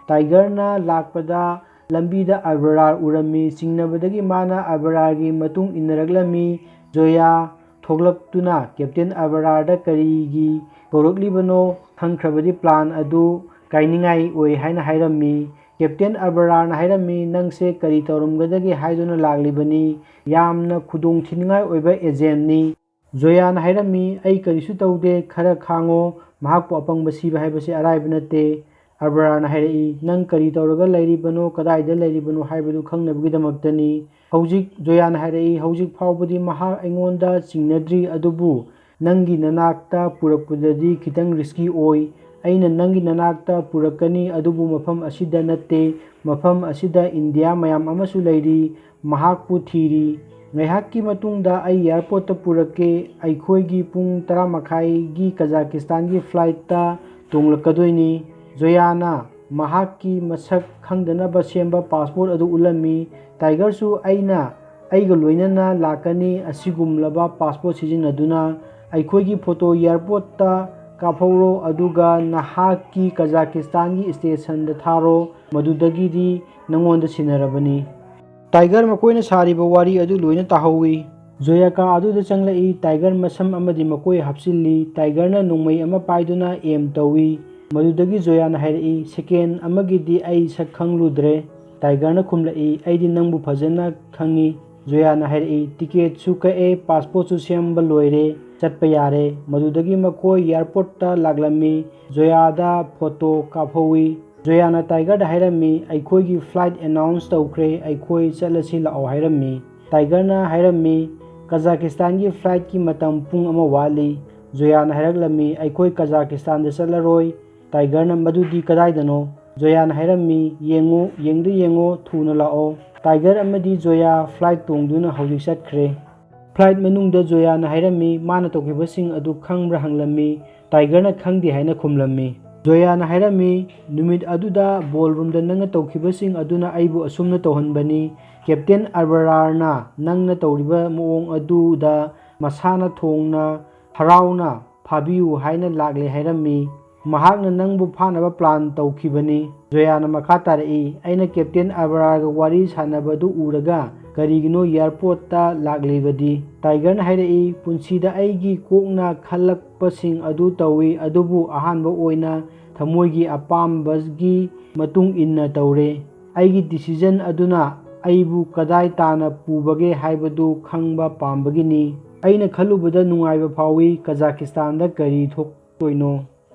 ꯇꯥꯏꯒꯔꯅ ꯂꯥꯛꯄꯗ ꯂꯝꯕꯤꯗ ꯑꯕꯔꯥꯔ ꯎꯔꯝꯃꯤ꯫ ꯆꯤꯡꯅꯕꯗꯒꯤ ꯃꯥꯅ ꯑꯕꯔꯥꯔꯒꯤ ꯃꯇꯨꯡ ꯏꯟꯅꯔꯛꯂꯝꯃꯤ꯫ ꯖꯣꯌꯥ ꯊꯣꯛꯂꯛꯇꯨꯅ ꯀꯦꯞꯇꯦꯟ ꯑꯕꯔꯥꯔꯗ ꯀꯔꯤꯒꯤ ꯀꯧꯔꯛꯂꯤꯕꯅꯣ ꯈꯪꯈ꯭ꯔꯕꯗꯤ ꯄ꯭ꯂꯥꯟ ꯑꯗꯨ ꯀꯥꯏꯅꯤꯡꯉꯥꯏ ꯑꯣꯏ ꯍꯥꯏꯅ ꯍꯥꯏꯔꯝꯃꯤ꯫ ꯀꯦꯞꯇꯦꯟ ꯑꯕꯔꯥꯔꯅ ꯍꯥꯏꯔꯝꯃꯤ, "ꯅꯪꯁꯦ ꯀꯔꯤ ꯇꯧꯔꯝꯒꯗꯒꯦ ꯍꯥꯏꯗꯨꯅ ꯂꯥꯛꯂꯤꯕꯅꯤ? ꯌꯥꯝꯅ ꯈꯨꯗꯣꯡ ꯊꯤꯅꯤꯡꯉꯥꯏ ꯑꯣꯏꯕ ꯑꯦꯖꯦꯟꯅꯤ"꯫ ꯖꯣꯌꯥꯅ ꯍꯥꯏꯔꯝꯃꯤ, "ꯑꯩ ꯀꯔꯤꯁꯨ ꯇꯧꯗꯦ, ꯈꯔ ꯈꯥꯡꯉꯣ, ꯃꯍꯥꯛꯄꯨ ꯑꯄꯪꯕ ꯁꯤꯕ ꯍꯥꯏꯕꯁꯤ ꯑꯔꯥꯏꯕ ꯅꯠꯇꯦ"꯫ ꯑꯕꯔꯥꯔꯅ ꯍꯥꯏꯔꯛꯏ, "ꯅꯪ ꯀꯔꯤ ꯇꯧꯔꯒ ꯂꯩꯔꯤꯕꯅꯣ, ꯀꯗꯥꯏꯗ ꯂꯩꯔꯤꯕꯅꯣ ꯍꯥꯏꯕꯗꯨ ꯈꯪꯅꯕꯒꯤꯗꯃꯛꯇꯅꯤ"꯫ ꯍꯧꯖꯤꯛ ꯖꯣꯌꯥꯅ ꯍꯥꯏꯔꯛꯏ, "ꯍꯧꯖꯤꯛ ꯐꯥꯎꯕꯗꯤ ꯃꯍꯥꯛ ꯑꯩꯉꯣꯟꯗ ꯆꯤꯡꯅꯗ꯭ꯔꯤ, ꯑꯗꯨꯕꯨ ꯅꯪꯒꯤ ꯅꯅꯥꯛꯇ ꯄꯨꯔꯛꯄꯗꯗꯤ ꯈꯤꯇꯪ ꯔꯤꯁꯀꯤ ꯑꯣꯏ꯫ ꯑꯩꯅ ꯅꯪꯒꯤ ꯅꯅꯥꯛꯇ ꯄꯨꯔꯛꯀꯅꯤ, ꯑꯗꯨꯕꯨ ꯃꯐꯝ ꯑꯁꯤꯗ ꯅꯠꯇꯦ꯫ ꯃꯐꯝ ꯑꯁꯤꯗ ꯏꯟꯗꯤꯌꯥ ꯃꯌꯥꯝ ꯑꯃꯁꯨ ꯂꯩꯔꯤ, ꯃꯍꯥꯛꯄꯨ ꯊꯤꯔꯤ꯫ ꯉꯥꯏꯍꯥꯛꯀꯤ ꯃꯇꯨꯡꯗ ꯑꯩ ꯑꯦꯌꯥꯔꯄꯣꯔꯠꯇ ꯄꯨꯔꯛꯀꯦ꯫ ꯑꯩꯈꯣꯏꯒꯤ ꯄꯨꯡ ꯇꯔꯥ ꯃꯈꯥꯏꯒꯤ ꯀꯖꯥꯀꯤꯁꯇꯥꯟꯒꯤ ꯐ꯭ꯂꯥꯏꯠꯇ ꯇꯣꯡꯂꯛꯀꯗꯣꯏꯅꯤ"꯫ ꯖꯣꯌꯥꯅ ꯃꯍꯥꯛꯀꯤ ꯃꯁꯛ ꯈꯪꯗꯅꯕ ꯁꯦꯝꯕ ꯄꯥꯁꯄꯣꯔꯠ ꯑꯗꯨ ꯎꯠꯂꯝꯃꯤ꯫ ꯇꯥꯏꯒꯔꯁꯨ ꯑꯩꯅ, "ꯑꯩꯒ ꯂꯣꯏꯅꯅ ꯂꯥꯛꯀꯅꯤ, ꯑꯁꯤꯒꯨꯝꯂꯕ ꯄꯥꯁꯄꯣꯔꯠ ꯁꯤꯖꯤꯟꯅꯗꯨꯅ꯫ ꯑꯩꯈꯣꯏꯒꯤ ꯐꯣꯇꯣ ꯑꯦꯌꯥꯔꯄꯣꯔꯠꯇ ꯀꯥꯞꯍꯧꯔꯣ, ꯑꯗꯨꯒ ꯅꯍꯥꯛꯀꯤ ꯀꯖꯥꯀꯤꯁꯇꯥꯟꯒꯤ ꯁ꯭ꯇꯦꯁꯟꯗ ꯊꯥꯔꯣ, ꯃꯗꯨꯗꯒꯤꯗꯤ ꯅꯉꯣꯟꯗ ꯁꯤꯟꯅꯔꯕꯅꯤ"꯫ ꯇꯥꯏꯒꯔ ꯃꯈꯣꯏꯅ ꯁꯥꯔꯤꯕ ꯋꯥꯔꯤ ꯑꯗꯨ ꯂꯣꯏꯅ ꯇꯥꯍꯧꯏ꯫ ꯖꯣꯌꯥ ꯀꯥ ꯑꯗꯨꯗ ꯆꯪꯂꯛꯏ꯫ ꯇꯥꯏꯒꯔ ꯃꯁꯝ ꯑꯃꯗꯤ ꯃꯀꯣꯏ ꯍꯥꯞꯆꯤꯜꯂꯤ꯫ ꯇꯥꯏꯒꯔꯅ ꯅꯣꯡꯃꯩ ꯑꯃ ꯄꯥꯏꯗꯨꯅ ꯑꯦꯝ ꯇꯧꯏ꯫ ꯃꯗꯨꯗꯒꯤ ꯖꯣꯌꯥꯅ ꯍꯥꯏꯔꯛꯏ, "ꯁꯦꯀꯦꯟ ꯑꯃꯒꯤꯗꯤ ꯑꯩ ꯁꯛ ꯈꯪꯂꯨꯗ꯭ꯔꯦ"꯫ ꯇꯥꯏꯒꯔꯅ ꯈꯨꯝꯂꯛꯏ, "ꯑꯩꯗꯤ ꯅꯪꯕꯨ ꯐꯖꯅ ꯈꯪꯏ"꯫ ꯖꯣꯌꯥꯅ ꯍꯥꯏꯔꯛꯏ, "ꯇꯤꯀꯦꯠꯁꯨ ꯀꯛꯑꯦ, ꯄꯥꯁꯄꯣꯔꯠꯁꯨ ꯁꯦꯝꯕ ꯂꯣꯏꯔꯦ, ꯆꯠꯄ ꯌꯥꯔꯦ"꯫ ꯃꯗꯨꯗꯒꯤ ꯃꯈꯣꯏ ꯑꯦꯌꯥꯔꯄꯣꯔꯠꯇ ꯂꯥꯛꯂꯝꯃꯤ꯫ ꯖꯣꯌꯥꯗ ꯐꯣꯇꯣ ꯀꯥꯞꯍꯧꯏ꯫ ꯖꯣꯌꯥꯅ ꯇꯥꯏꯒꯔꯗ ꯍꯥꯏꯔꯝꯃꯤ, "ꯑꯩꯈꯣꯏꯒꯤ ꯐ꯭ꯂꯥꯏꯠ ꯑꯦꯅꯥꯎꯟꯁ ꯇꯧꯈ꯭ꯔꯦ, ꯑꯩꯈꯣꯏ ꯆꯠꯂꯁꯤ ꯂꯥꯛꯑꯣ" ꯍꯥꯏꯔꯝꯃꯤ꯫ ꯇꯥꯏꯒꯔꯅ ꯍꯥꯏꯔꯝꯃꯤ, "ꯀꯖꯥꯀꯤꯁꯇꯥꯟꯒꯤ ꯐ꯭ꯂꯥꯏꯠꯀꯤ ꯃꯇꯝ ꯄꯨꯡ ꯑꯃ ꯋꯥꯠꯂꯤ"꯫ ꯖꯣꯌꯥꯅ ꯍꯥꯏꯔꯛꯂꯝꯃꯤ, "ꯑꯩꯈꯣꯏ ꯀꯖꯥꯀꯤꯁꯇꯥꯟꯗ ꯆꯠꯂꯔꯣꯏ"꯫ ꯇꯥꯏꯒꯔꯅ, "ꯃꯗꯨꯗꯤ ꯀꯗꯥꯏꯗꯅꯣ?" ꯖꯣꯌꯥꯅ ꯍꯥꯏꯔꯝꯃꯤ, "ꯌꯦꯡꯉꯨ, ꯌꯦꯡꯗ ꯌꯦꯡꯉꯣ, ꯊꯨꯅ ꯂꯥꯛꯑꯣ"꯫ ꯇꯥꯏꯒꯔ ꯑꯃꯗꯤ ꯖꯣꯌꯥ ꯐ꯭ꯂꯥꯏꯠ ꯇꯣꯡꯗꯨꯅ ꯍꯧꯖꯤꯛ ꯆꯠꯈ꯭ꯔꯦ꯫ ꯐ꯭ꯂꯥꯏꯠ ꯃꯅꯨꯡꯗ ꯖꯣꯌꯥꯅ ꯍꯥꯏꯔꯝꯃꯤ, ꯃꯥꯅ ꯇꯧꯈꯤꯕꯁꯤꯡ ꯑꯗꯨ ꯈꯪꯕ꯭ꯔꯥ ꯍꯪꯂꯝꯃꯤ꯫ ꯇꯥꯏꯒꯔꯅ ꯈꯪꯗꯦ ꯍꯥꯏꯅ ꯈꯨꯝꯂꯝꯃꯤ꯫ ꯖꯣꯌꯥꯅ ꯍꯥꯏꯔꯝꯃꯤ, "ꯅꯨꯃꯤꯠ ꯑꯗꯨꯗ ꯕꯣꯜꯔꯨꯝꯗ ꯅꯪꯅ ꯇꯧꯈꯤꯕꯁꯤꯡ ꯑꯗꯨꯅ ꯑꯩꯕꯨ ꯑꯁꯨꯝꯅ ꯇꯧꯍꯟꯕꯅꯤ꯫ ꯀꯦꯞꯇꯦꯟ ꯑꯕꯔꯥꯔꯅ ꯅꯪꯅ ꯇꯧꯔꯤꯕ ꯃꯑꯣꯡ ꯑꯗꯨꯗ ꯃꯁꯥꯅ ꯊꯣꯡꯅ ꯍꯔꯥꯎꯅ ꯐꯥꯕꯤꯌꯨ ꯍꯥꯏꯅ ꯂꯥꯛꯂꯦ ꯍꯥꯏꯔꯝꯃꯤ꯫ ꯃꯍꯥꯛꯅ ꯅꯪꯕꯨ ꯐꯥꯅꯕ ꯄ꯭ꯂꯥꯟ ꯇꯧꯈꯤꯕꯅꯤ"꯫ ꯖꯣꯌꯥꯅ ꯃꯈꯥ ꯇꯥꯔꯛꯏ, "ꯑꯩꯅ ꯀꯦꯞꯇꯦꯟ ꯑꯕꯔꯥꯔꯒ ꯋꯥꯔꯤ ꯁꯥꯟꯅꯕꯗꯨ ꯎꯔꯒ ꯀꯔꯤꯒꯤꯅꯣ ꯑꯦꯌꯥꯔꯄꯣꯔꯠꯇ ꯂꯥꯛꯂꯤꯕꯗꯤ?" ꯇꯥꯏꯒꯔꯅ ꯍꯥꯏꯔꯛꯏ, "ꯄꯨꯟꯁꯤꯗ ꯑꯩꯒꯤ ꯀꯣꯛꯅ ꯈꯜꯂꯛꯄꯁꯤꯡ ꯑꯗꯨ ꯇꯧꯏ, ꯑꯗꯨꯕꯨ ꯑꯍꯥꯟꯕ ꯑꯣꯏꯅ ꯊꯃꯣꯏꯒꯤ ꯑꯄꯥꯝꯕꯒꯤ ꯃꯇꯨꯡ ꯏꯟꯅ ꯇꯧꯔꯦ꯫ ꯑꯩꯒꯤ ꯗꯤꯁꯤꯖꯟ ꯑꯗꯨꯅ ꯑꯩꯕꯨ ꯀꯗꯥꯏ ꯇꯥꯅ ꯄꯨꯕꯒꯦ ꯍꯥꯏꯕꯗꯨ ꯈꯪꯕ ꯄꯥꯝꯕꯒꯤꯅꯤ"꯫ ꯑꯩꯅ ꯈꯜꯂꯨꯕꯗ ꯅꯨꯡꯉꯥꯏꯕ ꯐꯥꯎꯏ꯫ ꯀꯖꯥꯈꯤꯁꯇꯥꯟꯗ ꯀꯔꯤ ꯊꯣꯛꯇꯣꯏꯅꯣ?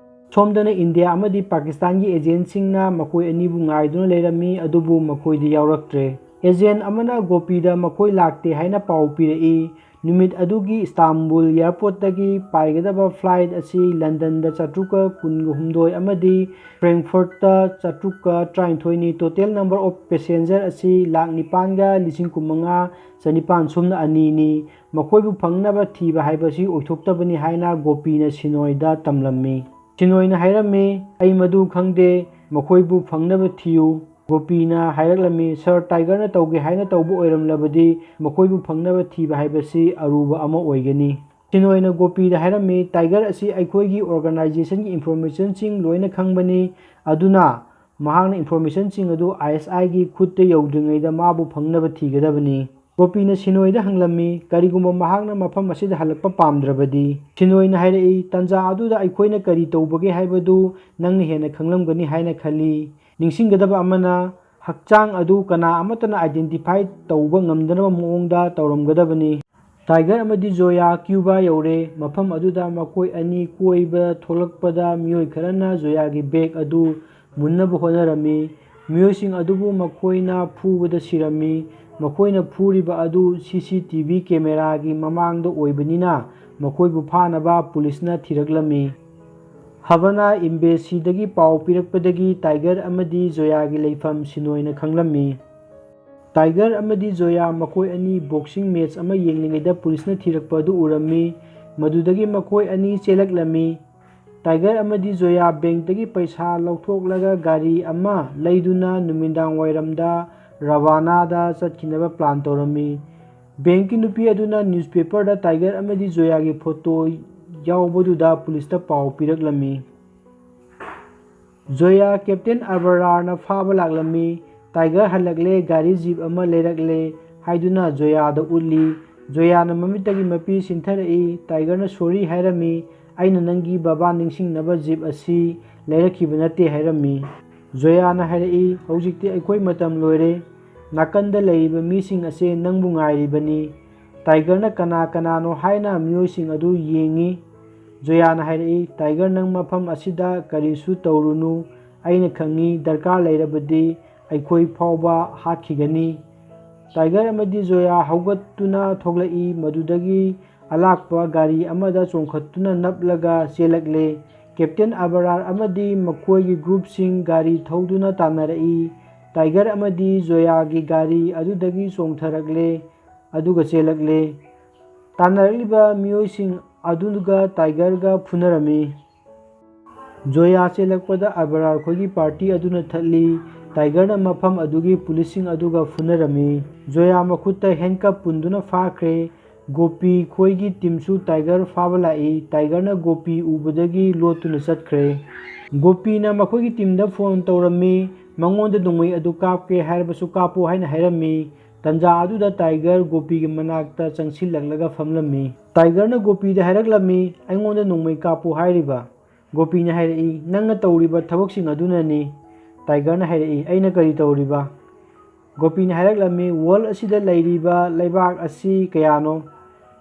ꯁꯣꯝꯗꯅ ꯏꯟꯗꯤꯌꯥ ꯑꯃꯗꯤ ꯄꯥꯀꯤꯁꯇꯥꯟꯒꯤ ꯑꯦꯖꯦꯟꯁꯤꯡꯅ ꯃꯈꯣꯏ ꯑꯅꯤꯕꯨ ꯉꯥꯏꯗꯨꯅ ꯂꯩꯔꯝꯃꯤ, ꯑꯗꯨꯕꯨ ꯃꯈꯣꯏꯗꯤ ꯌꯥꯎꯔꯛꯇ꯭ꯔꯦ꯫ ꯑꯦꯖꯦꯟ ꯑꯃꯅ ꯒꯣꯄꯤꯗ ꯃꯈꯣꯏ ꯂꯥꯛꯇꯦ ꯍꯥꯏꯅ ꯄꯥꯎ ꯄꯤꯔꯛꯏ꯫ ꯅꯨꯃꯤꯠ ꯑꯗꯨꯒꯤ ꯏꯁꯇꯥꯝꯕꯨꯜ ꯑꯦꯌꯔꯄꯣꯔꯠꯇꯒꯤ ꯄꯥꯏꯒꯗꯕ ꯐ꯭ꯂꯥꯏꯠ ꯑꯁꯤ ꯂꯟꯗꯟꯗ ꯆꯥꯇ꯭ꯔꯨꯛꯀ ꯀꯨꯟꯒ ꯍꯨꯝꯗꯣꯏ ꯑꯃꯗꯤ ꯐ꯭ꯔꯦꯡꯛꯐꯔꯠꯇ ꯆꯥꯇ꯭ꯔꯨꯛꯀ ꯇꯔꯥꯅꯤꯊꯣꯏꯅꯤ꯫ Total number of passenger ꯑꯁꯤ ꯂꯥꯈ ꯅꯤꯄꯥꯟꯒ ꯂꯤꯁꯤꯡ ꯀꯨꯟꯃꯉꯥ ꯆꯅꯤꯄꯥꯟ ꯁꯨꯞꯅ ꯑꯅꯤꯅꯤ꯫ ꯃꯈꯣꯏꯕꯨ ꯐꯪꯅꯕ ꯊꯤꯕ ꯍꯥꯏꯕꯁꯤ ꯑꯣꯏꯊꯣꯛꯇꯕꯅꯤ ꯍꯥꯏꯅ ꯒꯣꯄꯤꯅ ꯁꯤꯅꯣꯏꯗ ꯇꯝꯂꯝꯃꯤ꯫ ꯁꯤꯅꯣꯏꯅ ꯍꯥꯏꯔꯝꯃꯤ, "ꯑꯩ ꯃꯗꯨ ꯈꯪꯗꯦ, ꯃꯈꯣꯏꯕꯨ ꯐꯪꯅꯕ ꯊꯤꯌꯨ"꯫ ꯒꯣꯄꯤꯅ ꯍꯥꯏꯔꯛꯂꯝꯃꯤ, "ꯁꯥꯔ, ꯇꯥꯏꯒꯔꯅ ꯇꯧꯒꯦ ꯍꯥꯏꯅ ꯇꯧꯕ ꯑꯣꯏꯔꯝꯂꯕꯗꯤ ꯃꯈꯣꯏꯕꯨ ꯐꯪꯅꯕ ꯊꯤꯕ ꯍꯥꯏꯕꯁꯤ ꯑꯔꯨꯕ ꯑꯃ ꯑꯣꯏꯒꯅꯤ"꯫ ꯁꯤꯅꯣꯏꯅ ꯒꯣꯄꯤꯗ ꯍꯥꯏꯔꯝꯃꯤ, "ꯇꯥꯏꯒꯔ ꯑꯁꯤ ꯑꯩꯈꯣꯏꯒꯤ organizationꯒꯤ informationꯁꯤꯡ ꯂꯣꯏꯅ ꯈꯪꯕꯅꯤ, ꯑꯗꯨꯅ ꯃꯍꯥꯛꯅ informationꯁꯤꯡ ꯑꯗꯨ ISIꯒꯤ ꯈꯨꯠꯇ ꯌꯧꯗ꯭ꯔꯤꯉꯩꯗ ꯃꯥꯕꯨ ꯐꯪꯅꯕ ꯊꯤꯒꯗꯕꯅꯤ"꯫ ꯒꯣꯄꯤꯅ ꯁꯤꯅꯣꯏꯗ ꯍꯪꯂꯝꯃꯤ, ꯀꯔꯤꯒꯨꯝꯕ ꯃꯍꯥꯛꯅ ꯃꯐꯝ ꯑꯁꯤꯗ ꯍꯜꯂꯛꯄ ꯄꯥꯝꯗ꯭ꯔꯕꯗꯤ? ꯁꯤꯅꯣꯏꯅ ꯍꯥꯏꯔꯛꯏ, "ꯇꯥꯟꯖꯥ ꯑꯗꯨꯗ ꯑꯩꯈꯣꯏꯅ ꯀꯔꯤ ꯇꯧꯕꯒꯦ ꯍꯥꯏꯕꯗꯨ ꯅꯪꯅ ꯍꯦꯟꯅ ꯈꯪꯂꯝꯒꯅꯤ ꯍꯥꯏꯅ ꯈꯜꯂꯤ꯫ ꯅꯤꯡꯁꯤꯡꯒꯗꯕ ꯑꯃꯅ, ꯍꯛꯆꯥꯡ ꯑꯗꯨ ꯀꯅꯥ ꯑꯃꯠꯇꯅ identify ꯇꯧꯕ ꯉꯝꯗꯅꯕ ꯃꯑꯣꯡꯗ ꯇꯧꯔꯝꯒꯗꯕꯅꯤ"꯫ ꯇꯥꯏꯒꯔ ꯑꯃꯗꯤ ꯖꯣꯌꯥ ꯀ꯭ꯌꯨꯕꯥ ꯌꯧꯔꯦ꯫ ꯃꯐꯝ ꯑꯗꯨꯗ ꯃꯈꯣꯏ ꯑꯅꯤ ꯀꯣꯏꯕ ꯊꯣꯛꯂꯛꯄꯗ ꯃꯤꯑꯣꯏ ꯈꯔꯅ ꯖꯣꯌꯥꯒꯤ bag ꯑꯗꯨ ꯃꯨꯟꯅꯕ ꯍꯣꯠꯅꯔꯝꯃꯤ꯫ ꯃꯤꯑꯣꯏꯁꯤꯡ ꯑꯗꯨꯕꯨ ꯃꯈꯣꯏꯅ ꯐꯨꯕꯗ ꯁꯤꯔꯝꯃꯤ꯫ ꯃꯈꯣꯏꯅ ꯐꯨꯔꯤꯕ ꯑꯗꯨ CCTV cameraꯒꯤ ꯃꯃꯥꯡꯗ ꯑꯣꯏꯕꯅꯤꯅ ꯃꯈꯣꯏꯕꯨ ꯐꯥꯅꯕ ꯄꯨꯂꯤꯁꯅ ꯊꯤꯔꯛꯂꯝꯃꯤ꯫ ꯍꯕꯅꯥ embassy ꯗꯒꯤ ꯄꯥꯎ ꯄꯤꯔꯛꯄꯗꯒꯤ ꯇꯥꯏꯒꯔ ꯑꯃꯗꯤ ꯖꯣꯌꯥꯒꯤ ꯂꯩꯐꯝ ꯁꯤꯅꯣꯏꯅ ꯈꯪꯂꯝꯃꯤ꯫ ꯇꯥꯏꯒꯔ ꯑꯃꯗꯤ ꯖꯣꯌꯥ ꯃꯈꯣꯏ ꯑꯅꯤ boxing match ꯑꯃ ꯌꯦꯡꯂꯤꯉꯩꯗ ꯄꯨꯂꯤꯁꯅ ꯊꯤꯔꯛꯄ ꯑꯗꯨ ꯎꯔꯝꯃꯤ꯫ ꯃꯗꯨꯗꯒꯤ ꯃꯈꯣꯏ ꯑꯅꯤ ꯆꯦꯜꯂꯛꯂꯝꯃꯤ꯫ ꯇꯥꯏꯒꯔ ꯑꯃꯗꯤ ꯖꯣꯌꯥ bankꯇꯒꯤ ꯄꯩꯁꯥ ꯂꯧꯊꯣꯛꯂꯒ ꯒꯥꯔꯤ ꯑꯃ ꯂꯩꯗꯨꯅ ꯅꯨꯃꯤꯗꯥꯡ ꯋꯥꯏꯔꯝꯗ ꯔꯕꯥꯅꯥꯗ ꯆꯠꯈꯤꯅꯕ plan ꯇꯧꯔꯝꯃꯤ꯫ Bankꯀꯤ ꯅꯨꯄꯤ ꯑꯗꯨꯅ newspaperꯗ ꯇꯥꯏꯒꯔ ꯑꯃꯗꯤ ꯖꯣꯌꯥꯒꯤ photo ꯌꯥꯎꯕꯗꯨꯗ ꯄꯨꯂꯤꯁꯇ ꯄꯥꯎ ꯄꯤꯔꯛꯂꯝꯃꯤ꯫ ꯖꯣꯌꯥ Captain ꯑꯕꯔꯥꯔꯅ ꯐꯥꯕ ꯂꯥꯛꯂꯝꯃꯤ꯫ "ꯇꯥꯏꯒꯔ ꯍꯜꯂꯛꯂꯦ, ꯒꯥꯔꯤ jeep ꯑꯃ ꯂꯩꯔꯛꯂꯦ" ꯍꯥꯏꯗꯨꯅ ꯖꯣꯌꯥꯗ ꯎꯠꯂꯤ꯫ ꯖꯣꯌꯥꯅ ꯃꯃꯤꯠꯇꯒꯤ ꯃꯄꯤ ꯁꯤꯟꯊꯔꯛꯏ꯫ ꯇꯥꯏꯒꯔꯅ sorry ꯍꯥꯏꯔꯝꯃꯤ, "ꯑꯩꯅ ꯅꯪꯒꯤ ꯕꯕꯥ ꯅꯤꯡꯁꯤꯡꯅꯕ jeep ꯑꯁꯤ ꯂꯩꯔꯛꯈꯤꯕ ꯅꯠꯇꯦ" ꯍꯥꯏꯔꯝꯃꯤ꯫ ꯖꯣꯌꯥꯅ ꯍꯥꯏꯔꯛꯏ, "ꯍꯧꯖꯤꯛꯇꯤ ꯑꯩꯈꯣꯏ ꯃꯇꯝ ꯂꯣꯏꯔꯦ꯫ ꯅꯥꯀꯟꯗ ꯂꯩꯔꯤꯕ ꯃꯤꯁꯤꯡ ꯑꯁꯦ ꯅꯪꯕꯨ ꯉꯥꯏꯔꯤꯕꯅꯤ꯫ ꯇꯥꯏꯒꯔꯅ ꯀꯅꯥ ꯀꯅꯥꯅꯣ ꯍꯥꯏꯅ ꯃꯤꯑꯣꯏꯁꯤꯡ ꯑꯗꯨ ꯌꯦꯡꯉꯤ꯫ ꯖꯣꯌꯥꯅ ꯍꯥꯏꯔꯛꯏ, "ꯇꯥꯏꯒꯔ, ꯅꯪ ꯃꯐꯝ ꯑꯁꯤꯗ ꯀꯔꯤꯁꯨ ꯇꯧꯔꯨꯅꯨ꯫ ꯑꯩꯅ ꯈꯪꯉꯤ, ꯗꯔꯀꯥꯔ ꯂꯩꯔꯕꯗꯤ ꯑꯩꯈꯣꯏ ꯐꯥꯎꯕ ꯍꯥꯠꯈꯤꯒꯅꯤ"꯫ ꯇꯥꯏꯒꯔ ꯑꯃꯗꯤ ꯖꯣꯌꯥ ꯍꯧꯒꯠꯇꯨꯅ ꯊꯣꯛꯂꯛꯏ꯫ ꯃꯗꯨꯗꯒꯤ ꯑꯂꯥꯛꯄ ꯒꯥꯔꯤ ꯑꯃꯗ ꯆꯣꯡꯈꯠꯇꯨꯅ ꯅꯞꯂꯒ ꯆꯦꯜꯂꯛꯂꯦ꯫ ꯀꯦꯞꯇꯦꯟ ꯑꯕꯔꯥꯔ ꯑꯃꯗꯤ ꯃꯈꯣꯏꯒꯤ ꯒ꯭ꯔꯨꯞꯁꯤꯡ ꯒꯥꯔꯤ ꯊꯧꯗꯨꯅ ꯇꯥꯟꯅꯔꯛꯏ꯫ ꯇꯥꯏꯒꯔ ꯑꯃꯗꯤ ꯖꯣꯌꯥꯒꯤ ꯒꯥꯔꯤ ꯑꯗꯨꯗꯒꯤ ꯆꯣꯡꯊꯔꯛꯂꯦ, ꯑꯗꯨꯒ ꯆꯦꯜꯂꯛꯂꯦ꯫ ꯇꯥꯟꯅꯔꯛꯂꯤꯕ ꯃꯤꯑꯣꯏꯁꯤꯡ ꯑꯗꯨꯒ ꯇꯥꯏꯒꯔꯒ ꯐꯨꯅꯔꯝꯃꯤ꯫ ꯖꯣꯌꯥ ꯆꯦꯜꯂꯛꯄꯗ ꯑꯕꯔꯥꯔ ꯈꯣꯏꯒꯤ ꯄꯥꯔꯇꯤ ꯑꯗꯨꯅ ꯊꯠꯂꯤ꯫ ꯇꯥꯏꯒꯔꯅ ꯃꯐꯝ ꯑꯗꯨꯒꯤ ꯄꯨꯂꯤꯁꯁꯤꯡ ꯑꯗꯨꯒ ꯐꯨꯅꯔꯝꯃꯤ꯫ ꯖꯣꯌꯥ ꯃꯈꯨꯠꯇ ꯍꯦꯟꯀꯞ ꯄꯨꯟꯗꯨꯅ ꯐꯥꯈ꯭ꯔꯦ꯫ ꯒꯣꯄꯤ ꯈꯣꯏꯒꯤ ꯇꯤꯝꯁꯨ ꯇꯥꯏꯒꯔ ꯐꯥꯕ ꯂꯥꯛꯏ꯫ ꯇꯥꯏꯒꯔꯅ ꯒꯣꯄꯤ ꯎꯕꯗꯒꯤ ꯂꯣꯠꯇꯨꯅ ꯆꯠꯈ꯭ꯔꯦ꯫ ꯒꯣꯄꯤꯅ ꯃꯈꯣꯏꯒꯤ ꯇꯤꯝꯗ ꯐꯣꯟ ꯇꯧꯔꯝꯃꯤ꯫ ꯃꯉꯣꯟꯗ ꯅꯣꯡꯃꯩ ꯑꯗꯨ ꯀꯥꯞꯀꯦ ꯍꯥꯏꯔꯕꯁꯨ ꯀꯥꯞꯄꯣ ꯍꯥꯏꯅ ꯍꯥꯏꯔꯝꯃꯤ꯫ ꯇꯟꯖꯥ ꯑꯗꯨꯗ ꯇꯥꯏꯒꯔ ꯒꯣꯄꯤꯒꯤ ꯃꯅꯥꯛꯇ ꯆꯪꯁꯤꯜꯂꯛꯂꯒ ꯐꯝꯂꯝꯃꯤ꯫ ꯇꯥꯏꯒꯔꯅ ꯒꯣꯄꯤꯗ ꯍꯥꯏꯔꯛꯂꯝꯃꯤ, "ꯑꯩꯉꯣꯟꯗ ꯅꯣꯡꯃꯩ ꯀꯥꯞꯄꯨ ꯍꯥꯏꯔꯤꯕ?" ꯒꯣꯄꯤꯅ ꯍꯥꯏꯔꯛꯏ, "ꯅꯪꯅ ꯇꯧꯔꯤꯕ ꯊꯕꯛꯁꯤꯡ ꯑꯗꯨꯅꯅꯤ"꯫ ꯇꯥꯏꯒꯔꯅ ꯍꯥꯏꯔꯛꯏ, "ꯑꯩꯅ ꯀꯔꯤ ꯇꯧꯔꯤꯕ?" ꯒꯣꯄꯤꯅ ꯍꯥꯏꯔꯛꯂꯝꯃꯤ, "ꯋꯥꯔꯜ ꯑꯁꯤꯗ ꯂꯩꯔꯤꯕ ꯂꯩꯕꯥꯛ ꯑꯁꯤ ꯀꯌꯥꯅꯣ?"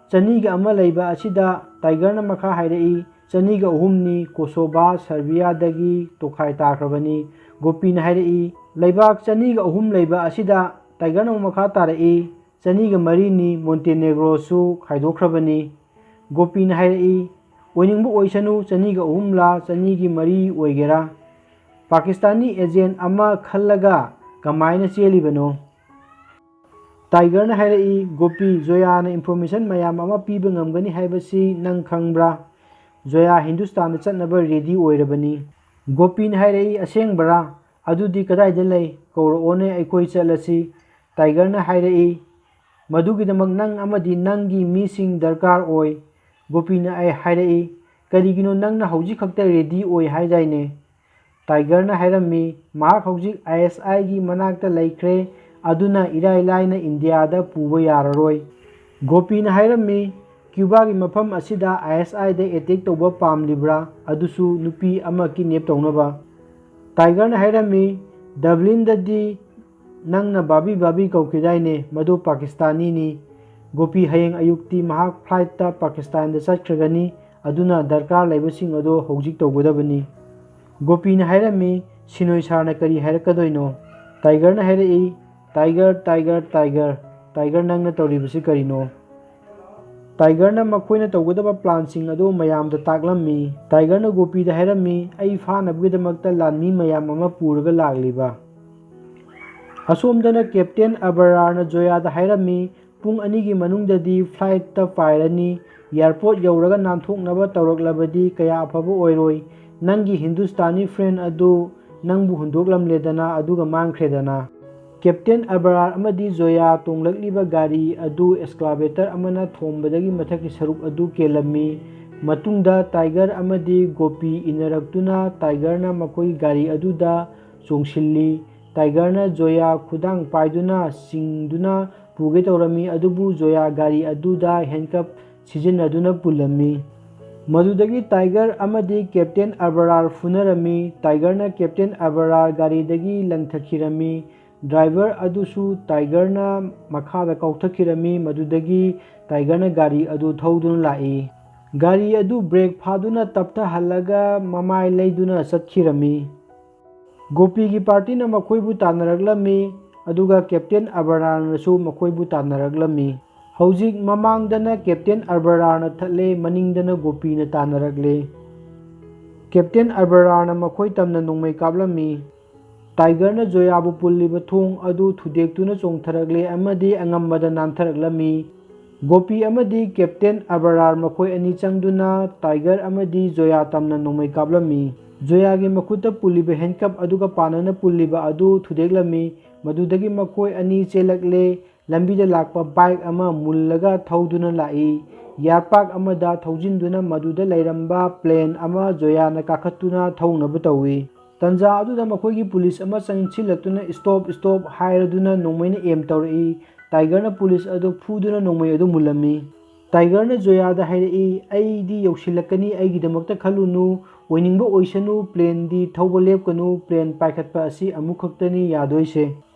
"ꯆꯅꯤꯒ ꯑꯃ ꯂꯩꯕ ꯑꯁꯤꯗ", ꯇꯥꯏꯒꯔꯅ ꯃꯈꯥ ꯍꯥꯏꯔꯛꯏ, "ꯆꯅꯤꯒ ꯑꯍꯨꯝꯅꯤ, ꯀꯣꯁꯣꯕꯥ ꯁꯔꯕꯤꯌꯥꯗꯒꯤ ꯇꯣꯈꯥꯏ ꯇꯥꯈ꯭ꯔꯕꯅꯤ"꯫ ꯒꯣꯄꯤꯅ ꯍꯥꯏꯔꯛꯏ, "ꯂꯩꯕꯥꯛ ꯆꯅꯤꯒ ꯑꯍꯨꯝ ꯂꯩꯕ ꯑꯁꯤꯗ", ꯇꯥꯏꯒꯔꯅ ꯑꯃꯨꯛ ꯃꯈꯥ ꯇꯥꯔꯛꯏ, "ꯆꯅꯤꯒ ꯃꯔꯤꯅꯤ, ꯃꯣꯟꯇꯦꯅꯦꯒ꯭ꯔꯣꯁꯨ ꯈꯥꯏꯗꯣꯛꯈ꯭ꯔꯕꯅꯤ"꯫ ꯒꯣꯄꯤꯅ ꯍꯥꯏꯔꯛꯏ, "ꯑꯣꯏꯅꯤꯡꯕ ꯑꯣꯏꯁꯅꯨ, ꯆꯅꯤꯒ ꯑꯍꯨꯝꯂꯥ, ꯆꯅꯤꯒꯤ ꯃꯔꯤ ꯑꯣꯏꯒꯦꯔꯥ? ꯄꯥꯀꯤꯁꯇꯥꯅꯤ ꯑꯦꯖꯦꯟ ꯑꯃ ꯈꯜꯂꯒ ꯀꯃꯥꯏꯅ ꯆꯦꯜꯂꯤꯕꯅꯣ?" ꯇꯥꯏꯒꯔꯅ ꯍꯥꯏꯔꯛꯏ, "ꯒꯣꯄꯤ, ꯖꯣꯌꯥꯅ ꯏꯟꯐꯣꯔꯃꯦꯁꯟ ꯃꯌꯥꯝ ꯑꯃ ꯄꯤꯕ ꯉꯝꯒꯅꯤ ꯍꯥꯏꯕꯁꯤ ꯅꯪ ꯈꯪꯕ꯭ꯔꯥ? ꯖꯣꯌꯥ ꯍꯤꯟꯗꯨꯁꯇꯥꯟꯗ ꯆꯠꯅꯕ ꯔꯦꯗꯤ ꯑꯣꯏꯔꯕꯅꯤ"꯫ ꯒꯣꯄꯤꯅ ꯍꯥꯏꯔꯛꯏ, "ꯑꯁꯦꯡꯕꯔꯥ? ꯑꯗꯨꯗꯤ ꯀꯗꯥꯏꯗ ꯂꯩ? ꯀꯧꯔꯛꯑꯣꯅꯦ, ꯑꯩꯈꯣꯏ ꯆꯠꯂꯁꯤ"꯫ ꯇꯥꯏꯒꯔꯅ ꯍꯥꯏꯔꯛꯏ, "ꯃꯗꯨꯒꯤꯗꯃꯛ ꯅꯪ ꯑꯃꯗꯤ ꯅꯪꯒꯤ ꯃꯤꯁꯤꯡ ꯗꯔꯀꯥꯔ ꯑꯣꯏ"꯫ ꯒꯣꯄꯤꯅ ꯑꯩ ꯍꯥꯏꯔꯛꯏ, "ꯀꯔꯤꯒꯤꯅꯣ, ꯅꯪꯅ ꯍꯧꯖꯤꯛ ꯈꯛꯇ ꯔꯦꯗꯤ ꯑꯣꯏ ꯍꯥꯏꯗꯥꯏꯅꯦ?" ꯇꯥꯏꯒꯔꯅ ꯍꯥꯏꯔꯝꯃꯤ, ꯃꯍꯥꯛ ꯍꯧꯖꯤꯛ ꯑꯥꯏ ꯑꯦꯁ ꯑꯥꯏꯒꯤ ꯃꯅꯥꯛꯇ ꯂꯩꯈ꯭ꯔꯦ, ꯑꯗꯨꯅ ꯏꯔꯥꯏ ꯂꯥꯏꯅ ꯏꯟꯗꯤꯌꯥꯗ ꯄꯨꯕ ꯌꯥꯔꯔꯣꯏ꯫ ꯒꯣꯄꯤꯅ ꯍꯥꯏꯔꯝꯃꯤ, "ꯀ꯭ꯌꯨꯕꯥꯒꯤ ꯃꯐꯝ ꯑꯁꯤꯗ ꯑꯥꯏ ꯑꯦꯁ ꯑꯥꯏꯗ ꯑꯦꯇꯦꯛ ꯇꯧꯕ ꯄꯥꯝꯂꯤꯕ꯭ꯔꯥ, ꯑꯗꯨꯁꯨ ꯅꯨꯄꯤ ꯑꯃ ꯀꯤꯗꯅꯦꯞ ꯇꯧꯅꯕ?" ꯇꯥꯏꯒꯔꯅ ꯍꯥꯏꯔꯝꯃꯤ, "ꯗꯕ꯭ꯂꯤꯟꯗꯗꯤ ꯅꯪꯅ ꯕꯥꯕꯤ ꯕꯥꯕꯤ ꯀꯧꯈꯤꯗꯥꯏꯅꯦ, ꯃꯗꯨ ꯄꯥꯀꯤꯁꯇꯥꯅꯤꯅꯤ"꯫ ꯒꯣꯄꯤ ꯍꯌꯦꯡ ꯑꯌꯨꯛꯇꯤ ꯃꯍꯥꯛ ꯐ꯭ꯂꯥꯏꯠꯇ ꯄꯥꯀꯤꯁꯇꯥꯟꯗ ꯆꯠꯈ꯭ꯔꯒꯅꯤ, ꯑꯗꯨꯅ ꯗꯔꯀꯥꯔ ꯂꯩꯕꯁꯤꯡ ꯑꯗꯣ ꯍꯧꯖꯤꯛ ꯇꯧꯒꯗꯕꯅꯤ꯫ ꯒꯣꯄꯤꯅ ꯍꯥꯏꯔꯝꯃꯤ, "ꯁꯤꯅꯣꯏ ꯁꯥꯔꯅ ꯀꯔꯤ ꯍꯥꯏꯔꯛꯀꯗꯣꯏꯅꯣ?" ꯇꯥꯏꯒꯔꯅ ꯍꯥꯏꯔꯛꯏ, "ꯇꯥꯏꯒꯔ, ꯇꯥꯏꯒꯔ, ꯇꯥꯏꯒꯔ, ꯇꯥꯏꯒꯔ, ꯅꯪꯅ ꯇꯧꯔꯤꯕꯁꯤ ꯀꯔꯤꯅꯣ?" ꯇꯥꯏꯒꯔꯅ ꯃꯈꯣꯏꯅ ꯇꯧꯒꯗꯕ ꯄ꯭ꯂꯥꯟꯁꯤꯡ ꯑꯗꯨ ꯃꯌꯥꯝꯗ ꯇꯥꯛꯂꯝꯃꯤ꯫ ꯇꯥꯏꯒꯔꯅ ꯒꯣꯄꯤꯗ ꯍꯥꯏꯔꯝꯃꯤ, "ꯑꯩ ꯐꯥꯅꯕꯒꯤꯗꯃꯛꯇ ꯂꯥꯟꯃꯤ ꯃꯌꯥꯝ ꯑꯃ ꯄꯨꯔꯒ ꯂꯥꯛꯂꯤꯕ꯫" ꯑꯁꯣꯝꯗꯅ ꯀꯦꯞꯇꯦꯟ ꯑꯕꯔꯥꯔꯅ ꯖꯣꯌꯥꯗ ꯍꯥꯏꯔꯝꯃꯤ, "ꯄꯨꯡ ꯑꯅꯤꯒꯤ ꯃꯅꯨꯡꯗꯗꯤ ꯐ꯭ꯂꯥꯏꯠꯇ ꯄꯥꯏꯔꯅꯤ꯫ ꯑꯦꯌꯥꯔꯄꯣꯔꯠ ꯌꯧꯔꯒ ꯅꯥꯟꯊꯣꯛꯅꯕ ꯇꯧꯔꯛꯂꯕꯗꯤ ꯀꯌꯥ ꯑꯐꯕ ꯑꯣꯏꯔꯣꯏ꯫ ꯅꯪꯒꯤ ꯍꯤꯟꯗꯨꯁꯇꯥꯅꯤ ꯐ꯭ꯔꯦꯟ ꯑꯗꯨ ꯅꯪꯕꯨ ꯍꯨꯟꯗꯣꯛꯂꯝꯂꯦꯗꯅ, ꯑꯗꯨꯒ ꯃꯥꯡꯈ꯭ꯔꯦꯗꯅ꯫" ꯀꯦꯞꯇꯦꯟ ꯑꯕꯔꯥꯔ ꯑꯃꯗꯤ ꯖꯣꯌꯥ ꯇꯣꯡꯂꯛꯂꯤꯕ ꯒꯥꯔꯤ ꯑꯗꯨ ꯑꯦꯛꯁꯀ꯭ꯂꯥꯚꯦꯇꯔ ꯑꯃꯅ ꯊꯣꯝꯕꯗꯒꯤ ꯃꯊꯛꯀꯤ ꯁꯔꯨꯛ ꯑꯗꯨ ꯀꯦꯜꯂꯝꯃꯤ꯫ ꯃꯇꯨꯡꯗ ꯇꯥꯏꯒꯔ ꯑꯃꯗꯤ ꯒꯣꯄꯤ ꯏꯟꯅꯔꯛꯇꯨꯅ ꯇꯥꯏꯒꯔꯅ ꯃꯈꯣꯏꯒꯤ ꯒꯥꯔꯤ ꯑꯗꯨꯗ ꯆꯣꯡꯁꯤꯜꯂꯤ꯫ ꯇꯥꯏꯒꯔꯅ ꯖꯣꯌꯥ ꯈꯨꯗꯥꯡ ꯄꯥꯏꯗꯨꯅ ꯆꯤꯡꯗꯨꯅ ꯄꯨꯒꯦ ꯇꯧꯔꯝꯃꯤ, ꯑꯗꯨꯕꯨ ꯖꯣꯌꯥ ꯒꯥꯔꯤ ꯑꯗꯨꯗ ꯍꯦꯟꯀꯞ ꯁꯤꯖꯤꯟꯅꯗꯨꯅ ꯄꯨꯜꯂꯝꯃꯤ꯫ ꯃꯗꯨꯗꯒꯤ ꯇꯥꯏꯒꯔ ꯑꯃꯗꯤ ꯀꯦꯞꯇꯦꯟ ꯑꯕꯔꯥꯔ ꯐꯨꯅꯔꯝꯃꯤ꯫ ꯇꯥꯏꯒꯔꯅ ꯀꯦꯞꯇꯦꯟ ꯑꯕꯔꯥꯔ ꯒꯥꯔꯤꯗꯒꯤ ꯂꯪꯊꯈꯤꯔꯝꯃꯤ꯫ ꯗ꯭ꯔꯥꯏꯚꯔ ꯑꯗꯨꯁꯨ ꯇꯥꯏꯒꯔꯅ ꯃꯈꯥꯗ ꯀꯥꯎꯊꯈꯤꯔꯝꯃꯤ꯫ ꯃꯗꯨꯗꯒꯤ ꯇꯥꯏꯒꯔꯅ ꯒꯥꯔꯤ ꯑꯗꯨ ꯊꯧꯗꯨꯅ ꯂꯥꯛꯏ꯫ ꯒꯥꯔꯤ ꯑꯗꯨ ꯕ꯭ꯔꯦꯛ ꯐꯥꯗꯨꯅ ꯇꯞꯊꯍꯜꯂꯒ ꯃꯃꯥꯏ ꯂꯩꯗꯨꯅ ꯆꯠꯈꯤꯔꯝꯃꯤ꯫ ꯒꯣꯄꯤꯒꯤ ꯄꯥꯔꯇꯤꯅ ꯃꯈꯣꯏꯕꯨ ꯇꯥꯟꯅꯔꯛꯂꯝꯃꯤ, ꯑꯗꯨꯒ ꯀꯦꯞꯇꯦꯟ ꯑꯕꯔꯥꯔꯅꯁꯨ ꯃꯈꯣꯏꯕꯨ ꯇꯥꯟꯅꯔꯛꯂꯝꯃꯤ꯫ ꯍꯧꯖꯤꯛ ꯃꯃꯥꯡꯗꯅ ꯀꯦꯞꯇꯦꯟ ꯑꯕꯔꯥꯔꯅ ꯊꯠꯂꯦ, ꯃꯅꯤꯡꯗꯅ ꯒꯣꯄꯤꯅ ꯇꯥꯟꯅꯔꯛꯂꯦ꯫ ꯀꯦꯞꯇꯦꯟ ꯑꯕꯔꯥꯔꯅ ꯃꯈꯣꯏ ꯇꯝꯅ ꯅꯣꯡꯃꯩ ꯀꯥꯞꯂꯝꯃꯤ꯫ ꯇꯥꯏꯒꯔꯅ ꯖꯣꯌꯥꯕꯨ ꯄꯨꯜꯂꯤꯕ ꯊꯣꯡ ꯑꯗꯨ ꯊꯨꯗꯦꯛꯇꯨꯅ ꯆꯣꯡꯊꯔꯛꯂꯦ ꯑꯃꯗꯤ ꯑꯉꯝꯕꯗ ꯅꯥꯟꯊꯔꯛꯂꯝꯃꯤ꯫ ꯒꯣꯄꯤ ꯑꯃꯗꯤ ꯀꯦꯞꯇꯦꯟ ꯑꯕꯔꯥꯔ ꯃꯈꯣꯏ ꯑꯅꯤ ꯆꯪꯗꯨꯅ ꯇꯥꯏꯒꯔ ꯑꯃꯗꯤ ꯖꯣꯌꯥ ꯇꯝꯅ ꯅꯣꯡꯃꯩ ꯀꯥꯞꯂꯝꯃꯤ꯫ ꯖꯣꯌꯥꯒꯤ ꯃꯈꯨꯠꯇ ꯄꯨꯜꯂꯤꯕ ꯍꯦꯟꯀꯞ ꯑꯗꯨꯒ ꯄꯥꯟꯅꯅ ꯄꯨꯜꯂꯤꯕ ꯑꯗꯨ ꯊꯨꯗꯦꯛꯂꯝꯃꯤ꯫ ꯃꯗꯨꯗꯒꯤ ꯃꯈꯣꯏ ꯑꯅꯤ ꯆꯦꯜꯂꯛꯂꯦ꯫ ꯂꯝꯕꯤꯗ ꯂꯥꯛꯄ ꯕꯥꯏꯛ ꯑꯃ ꯃꯨꯜꯂꯒ ꯊꯧꯗꯨꯅ ꯂꯥꯛꯏ꯫ ꯌꯥꯔꯄꯥꯛ ꯑꯃꯗ ꯊꯧꯖꯤꯟꯗꯨꯅ ꯃꯗꯨꯗ ꯂꯩꯔꯝꯕ ꯄ꯭ꯂꯦꯟ ꯑꯃ ꯖꯣꯌꯥꯅ ꯀꯥꯈꯠꯇꯨꯅ ꯊꯧꯅꯕ ꯇꯧꯏ꯫ ꯇꯟꯖꯥ ꯑꯗꯨꯗ ꯃꯈꯣꯏꯒꯤ ꯄꯨꯂꯤꯁ ꯑꯃ ꯆꯪꯁꯤꯜꯂꯛꯇꯨꯅ "ꯁ꯭ꯇꯣꯞ, ꯁ꯭ꯇꯣꯞ" ꯍꯥꯏꯔꯗꯨꯅ ꯅꯣꯡꯃꯩꯅ ꯑꯦꯝ ꯇꯧꯔꯛꯏ꯫ ꯇꯥꯏꯒꯔꯅ ꯄꯨꯂꯤꯁ ꯑꯗꯨ ꯐꯨꯗꯨꯅ ꯅꯣꯡꯃꯩ ꯑꯗꯨ ꯃꯨꯜꯂꯝꯃꯤ꯫ ꯇꯥꯏꯒꯔꯅ ꯖꯣꯌꯥꯗ ꯍꯥꯏꯔꯛꯏ, "ꯑꯩꯗꯤ ꯌꯧꯁꯤꯜꯂꯛꯀꯅꯤ, ꯑꯩꯒꯤꯗꯃꯛꯇ ꯈꯜꯂꯨꯅꯨ, ꯑꯣꯏꯅꯤꯡꯕ ꯑꯣꯏꯁꯅꯨ, ꯄ꯭ꯂꯦꯟꯗꯤ ꯊꯧꯕ ꯂꯦꯞꯀꯅꯨ, ꯄ꯭ꯂꯦꯟ ꯄꯥꯏꯈꯠꯄ ꯑꯁꯤ ꯑꯃꯨꯛ ꯈꯛꯇꯅꯤ ꯌꯥꯗꯣꯏꯁꯦ꯫"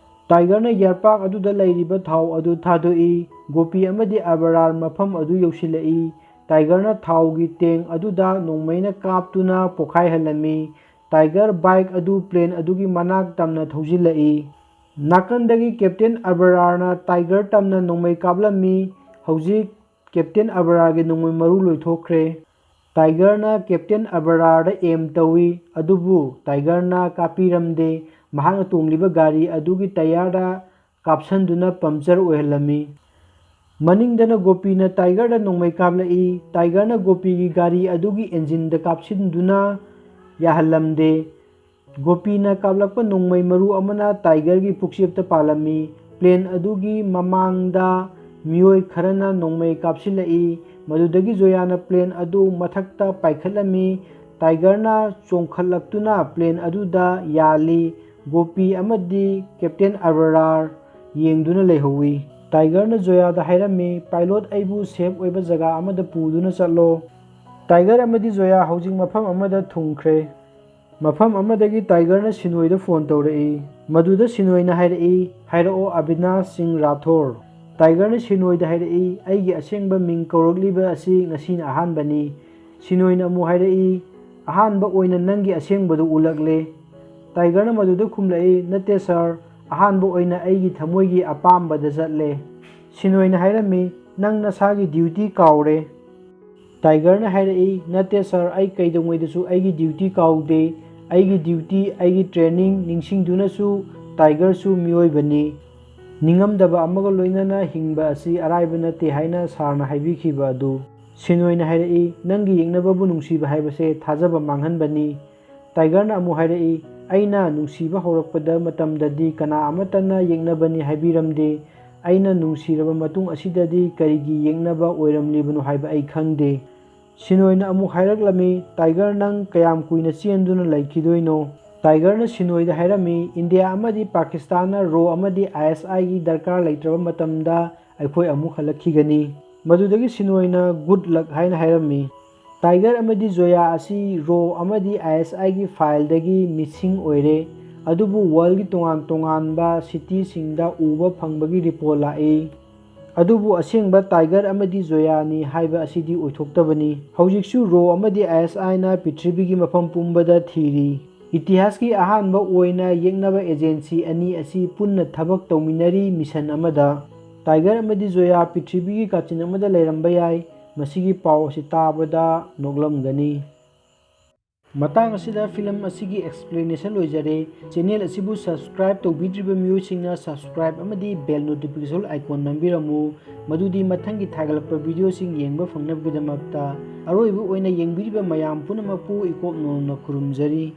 ꯇꯥꯏꯒꯔꯅ ꯌꯥꯔꯄꯥꯛ ꯑꯗꯨꯗ ꯂꯩꯔꯤꯕ ꯊꯥꯎ ꯑꯗꯨ ꯊꯥꯗꯣꯛꯏ꯫ ꯒꯣꯄꯤ ꯑꯃꯗꯤ ꯑꯕꯔꯥꯔ ꯃꯐꯝ ꯑꯗꯨ ꯌꯧꯁꯤꯜꯂꯛꯏ꯫ ꯇꯥꯏꯒꯔꯅ ꯊꯥꯎꯒꯤ ꯇꯦꯡ ꯑꯗꯨꯗ ꯅꯣꯡꯃꯩꯅ ꯀꯥꯞꯇꯨꯅ ꯄꯣꯈꯥꯏꯍꯜꯂꯝꯃꯤ꯫ ꯇꯥꯏꯒꯔ ꯕꯥꯏꯛ ꯑꯗꯨ ꯄ꯭ꯂꯦꯟ ꯑꯗꯨꯒꯤ ꯃꯅꯥꯛ ꯇꯝꯅ ꯊꯧꯖꯤꯜꯂꯛꯏ꯫ ꯅꯥꯀꯟꯗꯒꯤ ꯀꯦꯞꯇꯦꯟ ꯑꯕꯔꯥꯔꯅ ꯇꯥꯏꯒꯔ ꯇꯝꯅ ꯅꯣꯡꯃꯩ ꯀꯥꯞꯂꯝꯃꯤ꯫ ꯍꯧꯖꯤꯛ ꯀꯦꯞꯇꯦꯟ ꯑꯕꯔꯥꯔꯒꯤ ꯅꯣꯡꯃꯩ ꯃꯔꯨ ꯂꯣꯏꯊꯣꯛꯈ꯭ꯔꯦ꯫ ꯇꯥꯏꯒꯔꯅ ꯀꯦꯞꯇꯦꯟ ꯑꯕꯔꯥꯔꯗ ꯑꯦꯝ ꯇꯧꯏ, ꯑꯗꯨꯕꯨ ꯇꯥꯏꯒꯔꯅ ꯀꯥꯞꯄꯤꯔꯝꯗꯦ꯫ ꯃꯍꯥꯛꯅ ꯇꯣꯡꯂꯤꯕ ꯒꯥꯔꯤ ꯑꯗꯨꯒꯤ ꯇꯌꯥꯔꯗ ꯀꯥꯞꯁꯟꯗꯨꯅ ꯄꯝꯆꯔ ꯑꯣꯏꯍꯜꯂꯝꯃꯤ꯫ ꯃꯅꯤꯡꯗꯅ ꯒꯣꯄꯤꯅ ꯇꯥꯏꯒꯔꯗ ꯅꯣꯡꯃꯩ ꯀꯥꯞꯂꯛꯏ꯫ ꯇꯥꯏꯒꯔꯅ ꯒꯣꯄꯤꯒꯤ ꯒꯥꯔꯤ ꯑꯗꯨꯒꯤ ꯑꯦꯟꯖꯤꯟꯗ ꯀꯥꯞꯁꯤꯟꯗꯨꯅ ꯌꯥꯍꯜꯂꯝꯗꯦ꯫ ꯒꯣꯄꯤꯅ ꯀꯥꯞꯂꯛꯄ ꯅꯣꯡꯃꯩ ꯃꯔꯨ ꯑꯃꯅ ꯇꯥꯏꯒꯔꯒꯤ ꯄꯨꯛꯆꯦꯞꯇ ꯄꯥꯜꯂꯝꯃꯤ꯫ ꯄ꯭ꯂꯦꯟ ꯑꯗꯨꯒꯤ ꯃꯃꯥꯡꯗ ꯃꯤꯑꯣꯏ ꯈꯔꯅ ꯅꯣꯡꯃꯩ ꯀꯥꯞꯁꯤꯜꯂꯛꯏ꯫ ꯃꯗꯨꯗꯒꯤ ꯖꯣꯌꯥꯅ ꯄ꯭ꯂꯦꯟ ꯑꯗꯨ ꯃꯊꯛꯇ ꯄꯥꯏꯈꯠꯂꯝꯃꯤ꯫ ꯇꯥꯏꯒꯔꯅ ꯆꯣꯡꯈꯠꯂꯛꯇꯨꯅ ꯄ꯭ꯂꯦꯟ ꯑꯗꯨꯗ ꯌꯥꯜꯂꯤ꯫ ꯒꯣꯄꯤ ꯑꯃꯗꯤ ꯀꯦꯞꯇꯦꯟ ꯑꯕꯔꯥꯔ ꯌꯦꯡꯗꯨꯅ ꯂꯩꯍꯧꯏ꯫ ꯇꯥꯏꯒꯔꯅ ꯖꯣꯌꯥꯗ ꯍꯥꯏꯔꯝꯃꯤ, "ꯄꯥꯏꯂꯣꯠ ꯑꯩꯕꯨ ꯁꯦꯐ ꯑꯣꯏꯕ ꯖꯒꯥ ꯑꯃꯗ ꯄꯨꯗꯨꯅ ꯆꯠꯂꯣ꯫" ꯇꯥꯏꯒꯔ ꯑꯃꯗꯤ ꯖꯣꯌꯥ ꯍꯧꯖꯤꯛ ꯃꯐꯝ ꯑꯃꯗ ꯊꯨꯡꯈ꯭ꯔꯦ꯫ ꯃꯐꯝ ꯑꯃꯗꯒꯤ ꯇꯥꯏꯒꯔꯅ ꯁꯤꯅꯣꯏꯗ ꯐꯣꯟ ꯇꯧꯔꯛꯏ꯫ ꯃꯗꯨꯗ ꯁꯤꯅꯣꯏꯅ ꯍꯥꯏꯔꯛꯏ, "ꯍꯥꯏꯔꯛꯑꯣ ꯑꯕꯤꯅꯥꯁ ꯁꯤꯡ ꯔꯥꯊꯣꯔ꯫" ꯇꯥꯏꯒꯔꯅ ꯁꯤꯅꯣꯏꯗ ꯍꯥꯏꯔꯛꯏ, "ꯑꯩꯒꯤ ꯑꯁꯦꯡꯕ ꯃꯤꯡ ꯀꯧꯔꯛꯂꯤꯕ ꯑꯁꯤ ꯉꯁꯤꯅ ꯑꯍꯥꯟꯕꯅꯤ꯫" ꯁꯤꯅꯣꯏꯅ ꯑꯃꯨꯛ ꯍꯥꯏꯔꯛꯏ, "ꯑꯍꯥꯟꯕ ꯑꯣꯏꯅ ꯅꯪꯒꯤ ꯑꯁꯦꯡꯕꯗꯨ ꯎꯠꯂꯛꯂꯦ꯫" ꯇꯥꯏꯒꯔꯅ ꯃꯗꯨꯗ ꯈꯨꯝꯂꯛꯏ, "ꯅꯠꯇꯦ ꯁꯥꯔ, ꯑꯍꯥꯟꯕ ꯑꯣꯏꯅ ꯑꯩꯒꯤ ꯊꯃꯣꯏꯒꯤ ꯑꯄꯥꯝꯕꯗ ꯆꯠꯂꯦ꯫" ꯁꯤꯅꯣꯏꯅ ꯍꯥꯏꯔꯝꯃꯤ, "ꯅꯪ ꯅꯁꯥꯒꯤ ꯗ꯭ꯌꯨꯇꯤ ꯀꯥꯎꯔꯦ꯫" ꯇꯥꯏꯒꯔꯅ ꯍꯥꯏꯔꯛꯏ, "ꯅꯠꯇꯦ ꯁꯥꯔ, ꯑꯩ ꯀꯩꯗꯧꯉꯩꯗꯁꯨ ꯑꯩꯒꯤ ꯗ꯭ꯌꯨꯇꯤ ꯀꯥꯎꯗꯦ꯫ ꯑꯩꯒꯤ ꯗ꯭ꯌꯨꯇꯤ, ꯑꯩꯒꯤ ꯇ꯭ꯔꯦꯅꯤꯡ ꯅꯤꯡꯁꯤꯡꯗꯨꯅꯁꯨ ꯇꯥꯏꯒꯔꯁꯨ ꯃꯤꯑꯣꯏꯕꯅꯤ꯫ ꯅꯤꯡꯉꯝꯗꯕ ꯑꯃꯒ ꯂꯣꯏꯅꯅ ꯍꯤꯡꯕ ꯑꯁꯤ ꯑꯔꯥꯏꯕ ꯅꯠꯇꯦ" ꯍꯥꯏꯅ ꯁꯥꯔꯅ ꯍꯥꯏꯕꯤꯈꯤꯕ ꯑꯗꯨ꯫ ꯁꯤꯅꯣꯏꯅ ꯍꯥꯏꯔꯛꯏ, "ꯅꯪꯒꯤ ꯌꯦꯛꯅꯕꯕꯨ ꯅꯨꯡꯁꯤꯕ ꯍꯥꯏꯕꯁꯦ ꯊꯥꯖꯕ ꯃꯥꯡꯍꯟꯕꯅꯤ꯫" ꯇꯥꯏꯒꯔꯅ ꯑꯃꯨꯛ ꯍꯥꯏꯔꯛꯏ, "ꯑꯩꯅ ꯅꯨꯡꯁꯤꯕ ꯍꯧꯔꯛꯄꯗ ꯃꯇꯝꯗꯗꯤ ꯀꯅꯥ ꯑꯃꯠꯇꯅ ꯌꯦꯛꯅꯕꯅꯤ ꯍꯥꯏꯕꯤꯔꯝꯗꯦ꯫ ꯑꯩꯅ ꯅꯨꯡꯁꯤꯔꯕ ꯃꯇꯨꯡ ꯑꯁꯤꯗꯗꯤ ꯀꯔꯤꯒꯤ ꯌꯦꯛꯅꯕ ꯑꯣꯏꯔꯝꯂꯤꯕꯅꯣ ꯍꯥꯏꯕ ꯑꯩ ꯈꯪꯗꯦ꯫" ꯁꯤꯅꯣꯏꯅ ꯑꯃꯨꯛ ꯍꯥꯏꯔꯛꯂꯝꯃꯤ, "ꯇꯥꯏꯒꯔ, ꯅꯪ ꯀꯌꯥꯝ ꯀꯨꯏꯅ ꯆꯦꯟꯗꯨꯅ ꯂꯩꯈꯤꯗꯣꯏꯅꯣ?" ꯇꯥꯏꯒꯔꯅ ꯁꯤꯅꯣꯏꯗ ꯍꯥꯏꯔꯝꯃꯤ, "ꯏꯟꯗꯤꯌꯥ ꯑꯃꯗꯤ ꯄꯥꯀꯤꯁꯇꯥꯟꯅ ꯔꯣ ꯑꯃꯗꯤ ꯑꯥꯏ ꯑꯦꯁ ꯑꯥꯏꯒꯤ ꯗꯔꯀꯥꯔ ꯂꯩꯇ꯭ꯔꯕ ꯃꯇꯝꯗ ꯑꯩꯈꯣꯏ ꯑꯃꯨꯛ ꯍꯜꯂꯛꯈꯤꯒꯅꯤ꯫" ꯃꯗꯨꯗꯒꯤ ꯁꯤꯅꯣꯏꯅ "ꯒꯨꯗ ꯂꯛ" ꯍꯥꯏꯅ ꯍꯥꯏꯔꯝꯃꯤ꯫ ꯇꯥꯏꯒꯔ ꯑꯃꯗꯤ ꯖꯣꯌꯥ ꯑꯁꯤ ꯔꯣ ꯑꯃꯗꯤ ꯑꯥꯏ ꯑꯦꯁ ꯑꯥꯏꯒꯤ ꯐꯥꯏꯜꯗꯒꯤ ꯃꯤꯁꯤꯡ ꯑꯣꯏꯔꯦ꯫ ꯑꯗꯨꯕꯨ ꯋꯥꯔꯜꯒꯤ ꯇꯣꯉꯥꯟ ꯇꯣꯉꯥꯟꯕ ꯁꯤꯇꯤꯁꯤꯡꯗ ꯎꯕ ꯐꯪꯕꯒꯤ ꯔꯤꯄꯣꯔꯠ ꯂꯥꯛꯏ꯫ ꯑꯗꯨꯕꯨ ꯑꯁꯦꯡꯕ ꯇꯥꯏꯒꯔ ꯑꯃꯗꯤ ꯖꯣꯌꯥꯅꯤ ꯍꯥꯏꯕ ꯑꯁꯤꯗꯤ ꯑꯣꯏꯊꯣꯛꯇꯕꯅꯤ꯫ ꯍꯧꯖꯤꯛꯁꯨ ꯔꯣ ꯑꯃꯗꯤ ꯑꯥꯏ ꯑꯦꯁ ꯑꯥꯏꯅ ꯄ꯭ꯔꯤꯊꯤꯕꯤꯒꯤ ꯃꯐꯝ ꯄꯨꯝꯕꯗ ꯊꯤꯔꯤ꯫ ꯏꯇꯤꯍꯥꯁꯀꯤ ꯑꯍꯥꯟꯕ ꯑꯣꯏꯅ ꯌꯦꯛꯅꯕ ꯑꯦꯖꯦꯟꯁꯤ ꯑꯅꯤ ꯑꯁꯤ ꯄꯨꯟꯅ ꯊꯕꯛ ꯇꯧꯃꯤꯟꯅꯔꯤ ꯃꯤꯁꯟ ꯑꯃꯗ꯫ ꯇꯥꯏꯒꯔ ꯑꯃꯗꯤ ꯖꯣꯌꯥ ꯄ꯭ꯔꯤꯊꯤꯕꯤꯒꯤ ꯀꯥꯆꯤꯟ ꯑꯃꯗ ꯂꯩꯔꯝꯕ ꯌꯥꯏ꯫ ꯃꯁꯤꯒꯤ ꯄꯥꯎ ꯑꯁꯤ ꯇꯥꯕꯗ ꯅꯣꯛꯂꯝꯒꯅꯤ꯫ ꯃꯇꯥꯡ ꯑꯁꯤꯗ ꯐꯤꯂꯝ ꯑꯁꯤꯒꯤ ꯑꯦꯛꯁꯄ꯭ꯂꯦꯅꯦꯁꯟ ꯂꯣꯏꯖꯔꯦ꯫ ꯆꯦꯅꯦꯜ ꯑꯁꯤꯕꯨ ꯁꯕꯁꯀ꯭ꯔꯥꯏꯕ ꯇꯧꯕꯤꯗ꯭ꯔꯤꯕ ꯃꯤꯑꯣꯏꯁꯤꯡꯅ ꯁꯕꯁꯀ꯭ꯔꯥꯏꯕ ꯑꯃꯗꯤ ꯕꯦꯜ ꯅꯣꯇꯤꯐꯤꯀꯦꯁꯟ ꯑꯥꯏꯀꯣꯟ ꯅꯝꯕꯤꯔꯝꯃꯨ, ꯃꯗꯨꯗꯤ ꯃꯊꯪꯒꯤ ꯊꯥꯒꯠꯂꯛꯄ ꯚꯤꯗꯤꯑꯣꯁꯤꯡ ꯌꯦꯡꯕ ꯐꯪꯅꯕꯒꯤꯗꯃꯛꯇ꯫ ꯑꯔꯣꯏꯕ ꯑꯣꯏꯅ ꯌꯦꯡꯕꯤꯔꯤꯕ ꯃꯌꯥꯝ ꯄꯨꯝꯅꯃꯛꯄꯨ ꯏꯀꯣꯛ ꯅꯧꯅ ꯈꯨꯔꯨꯝꯖꯔꯤ꯫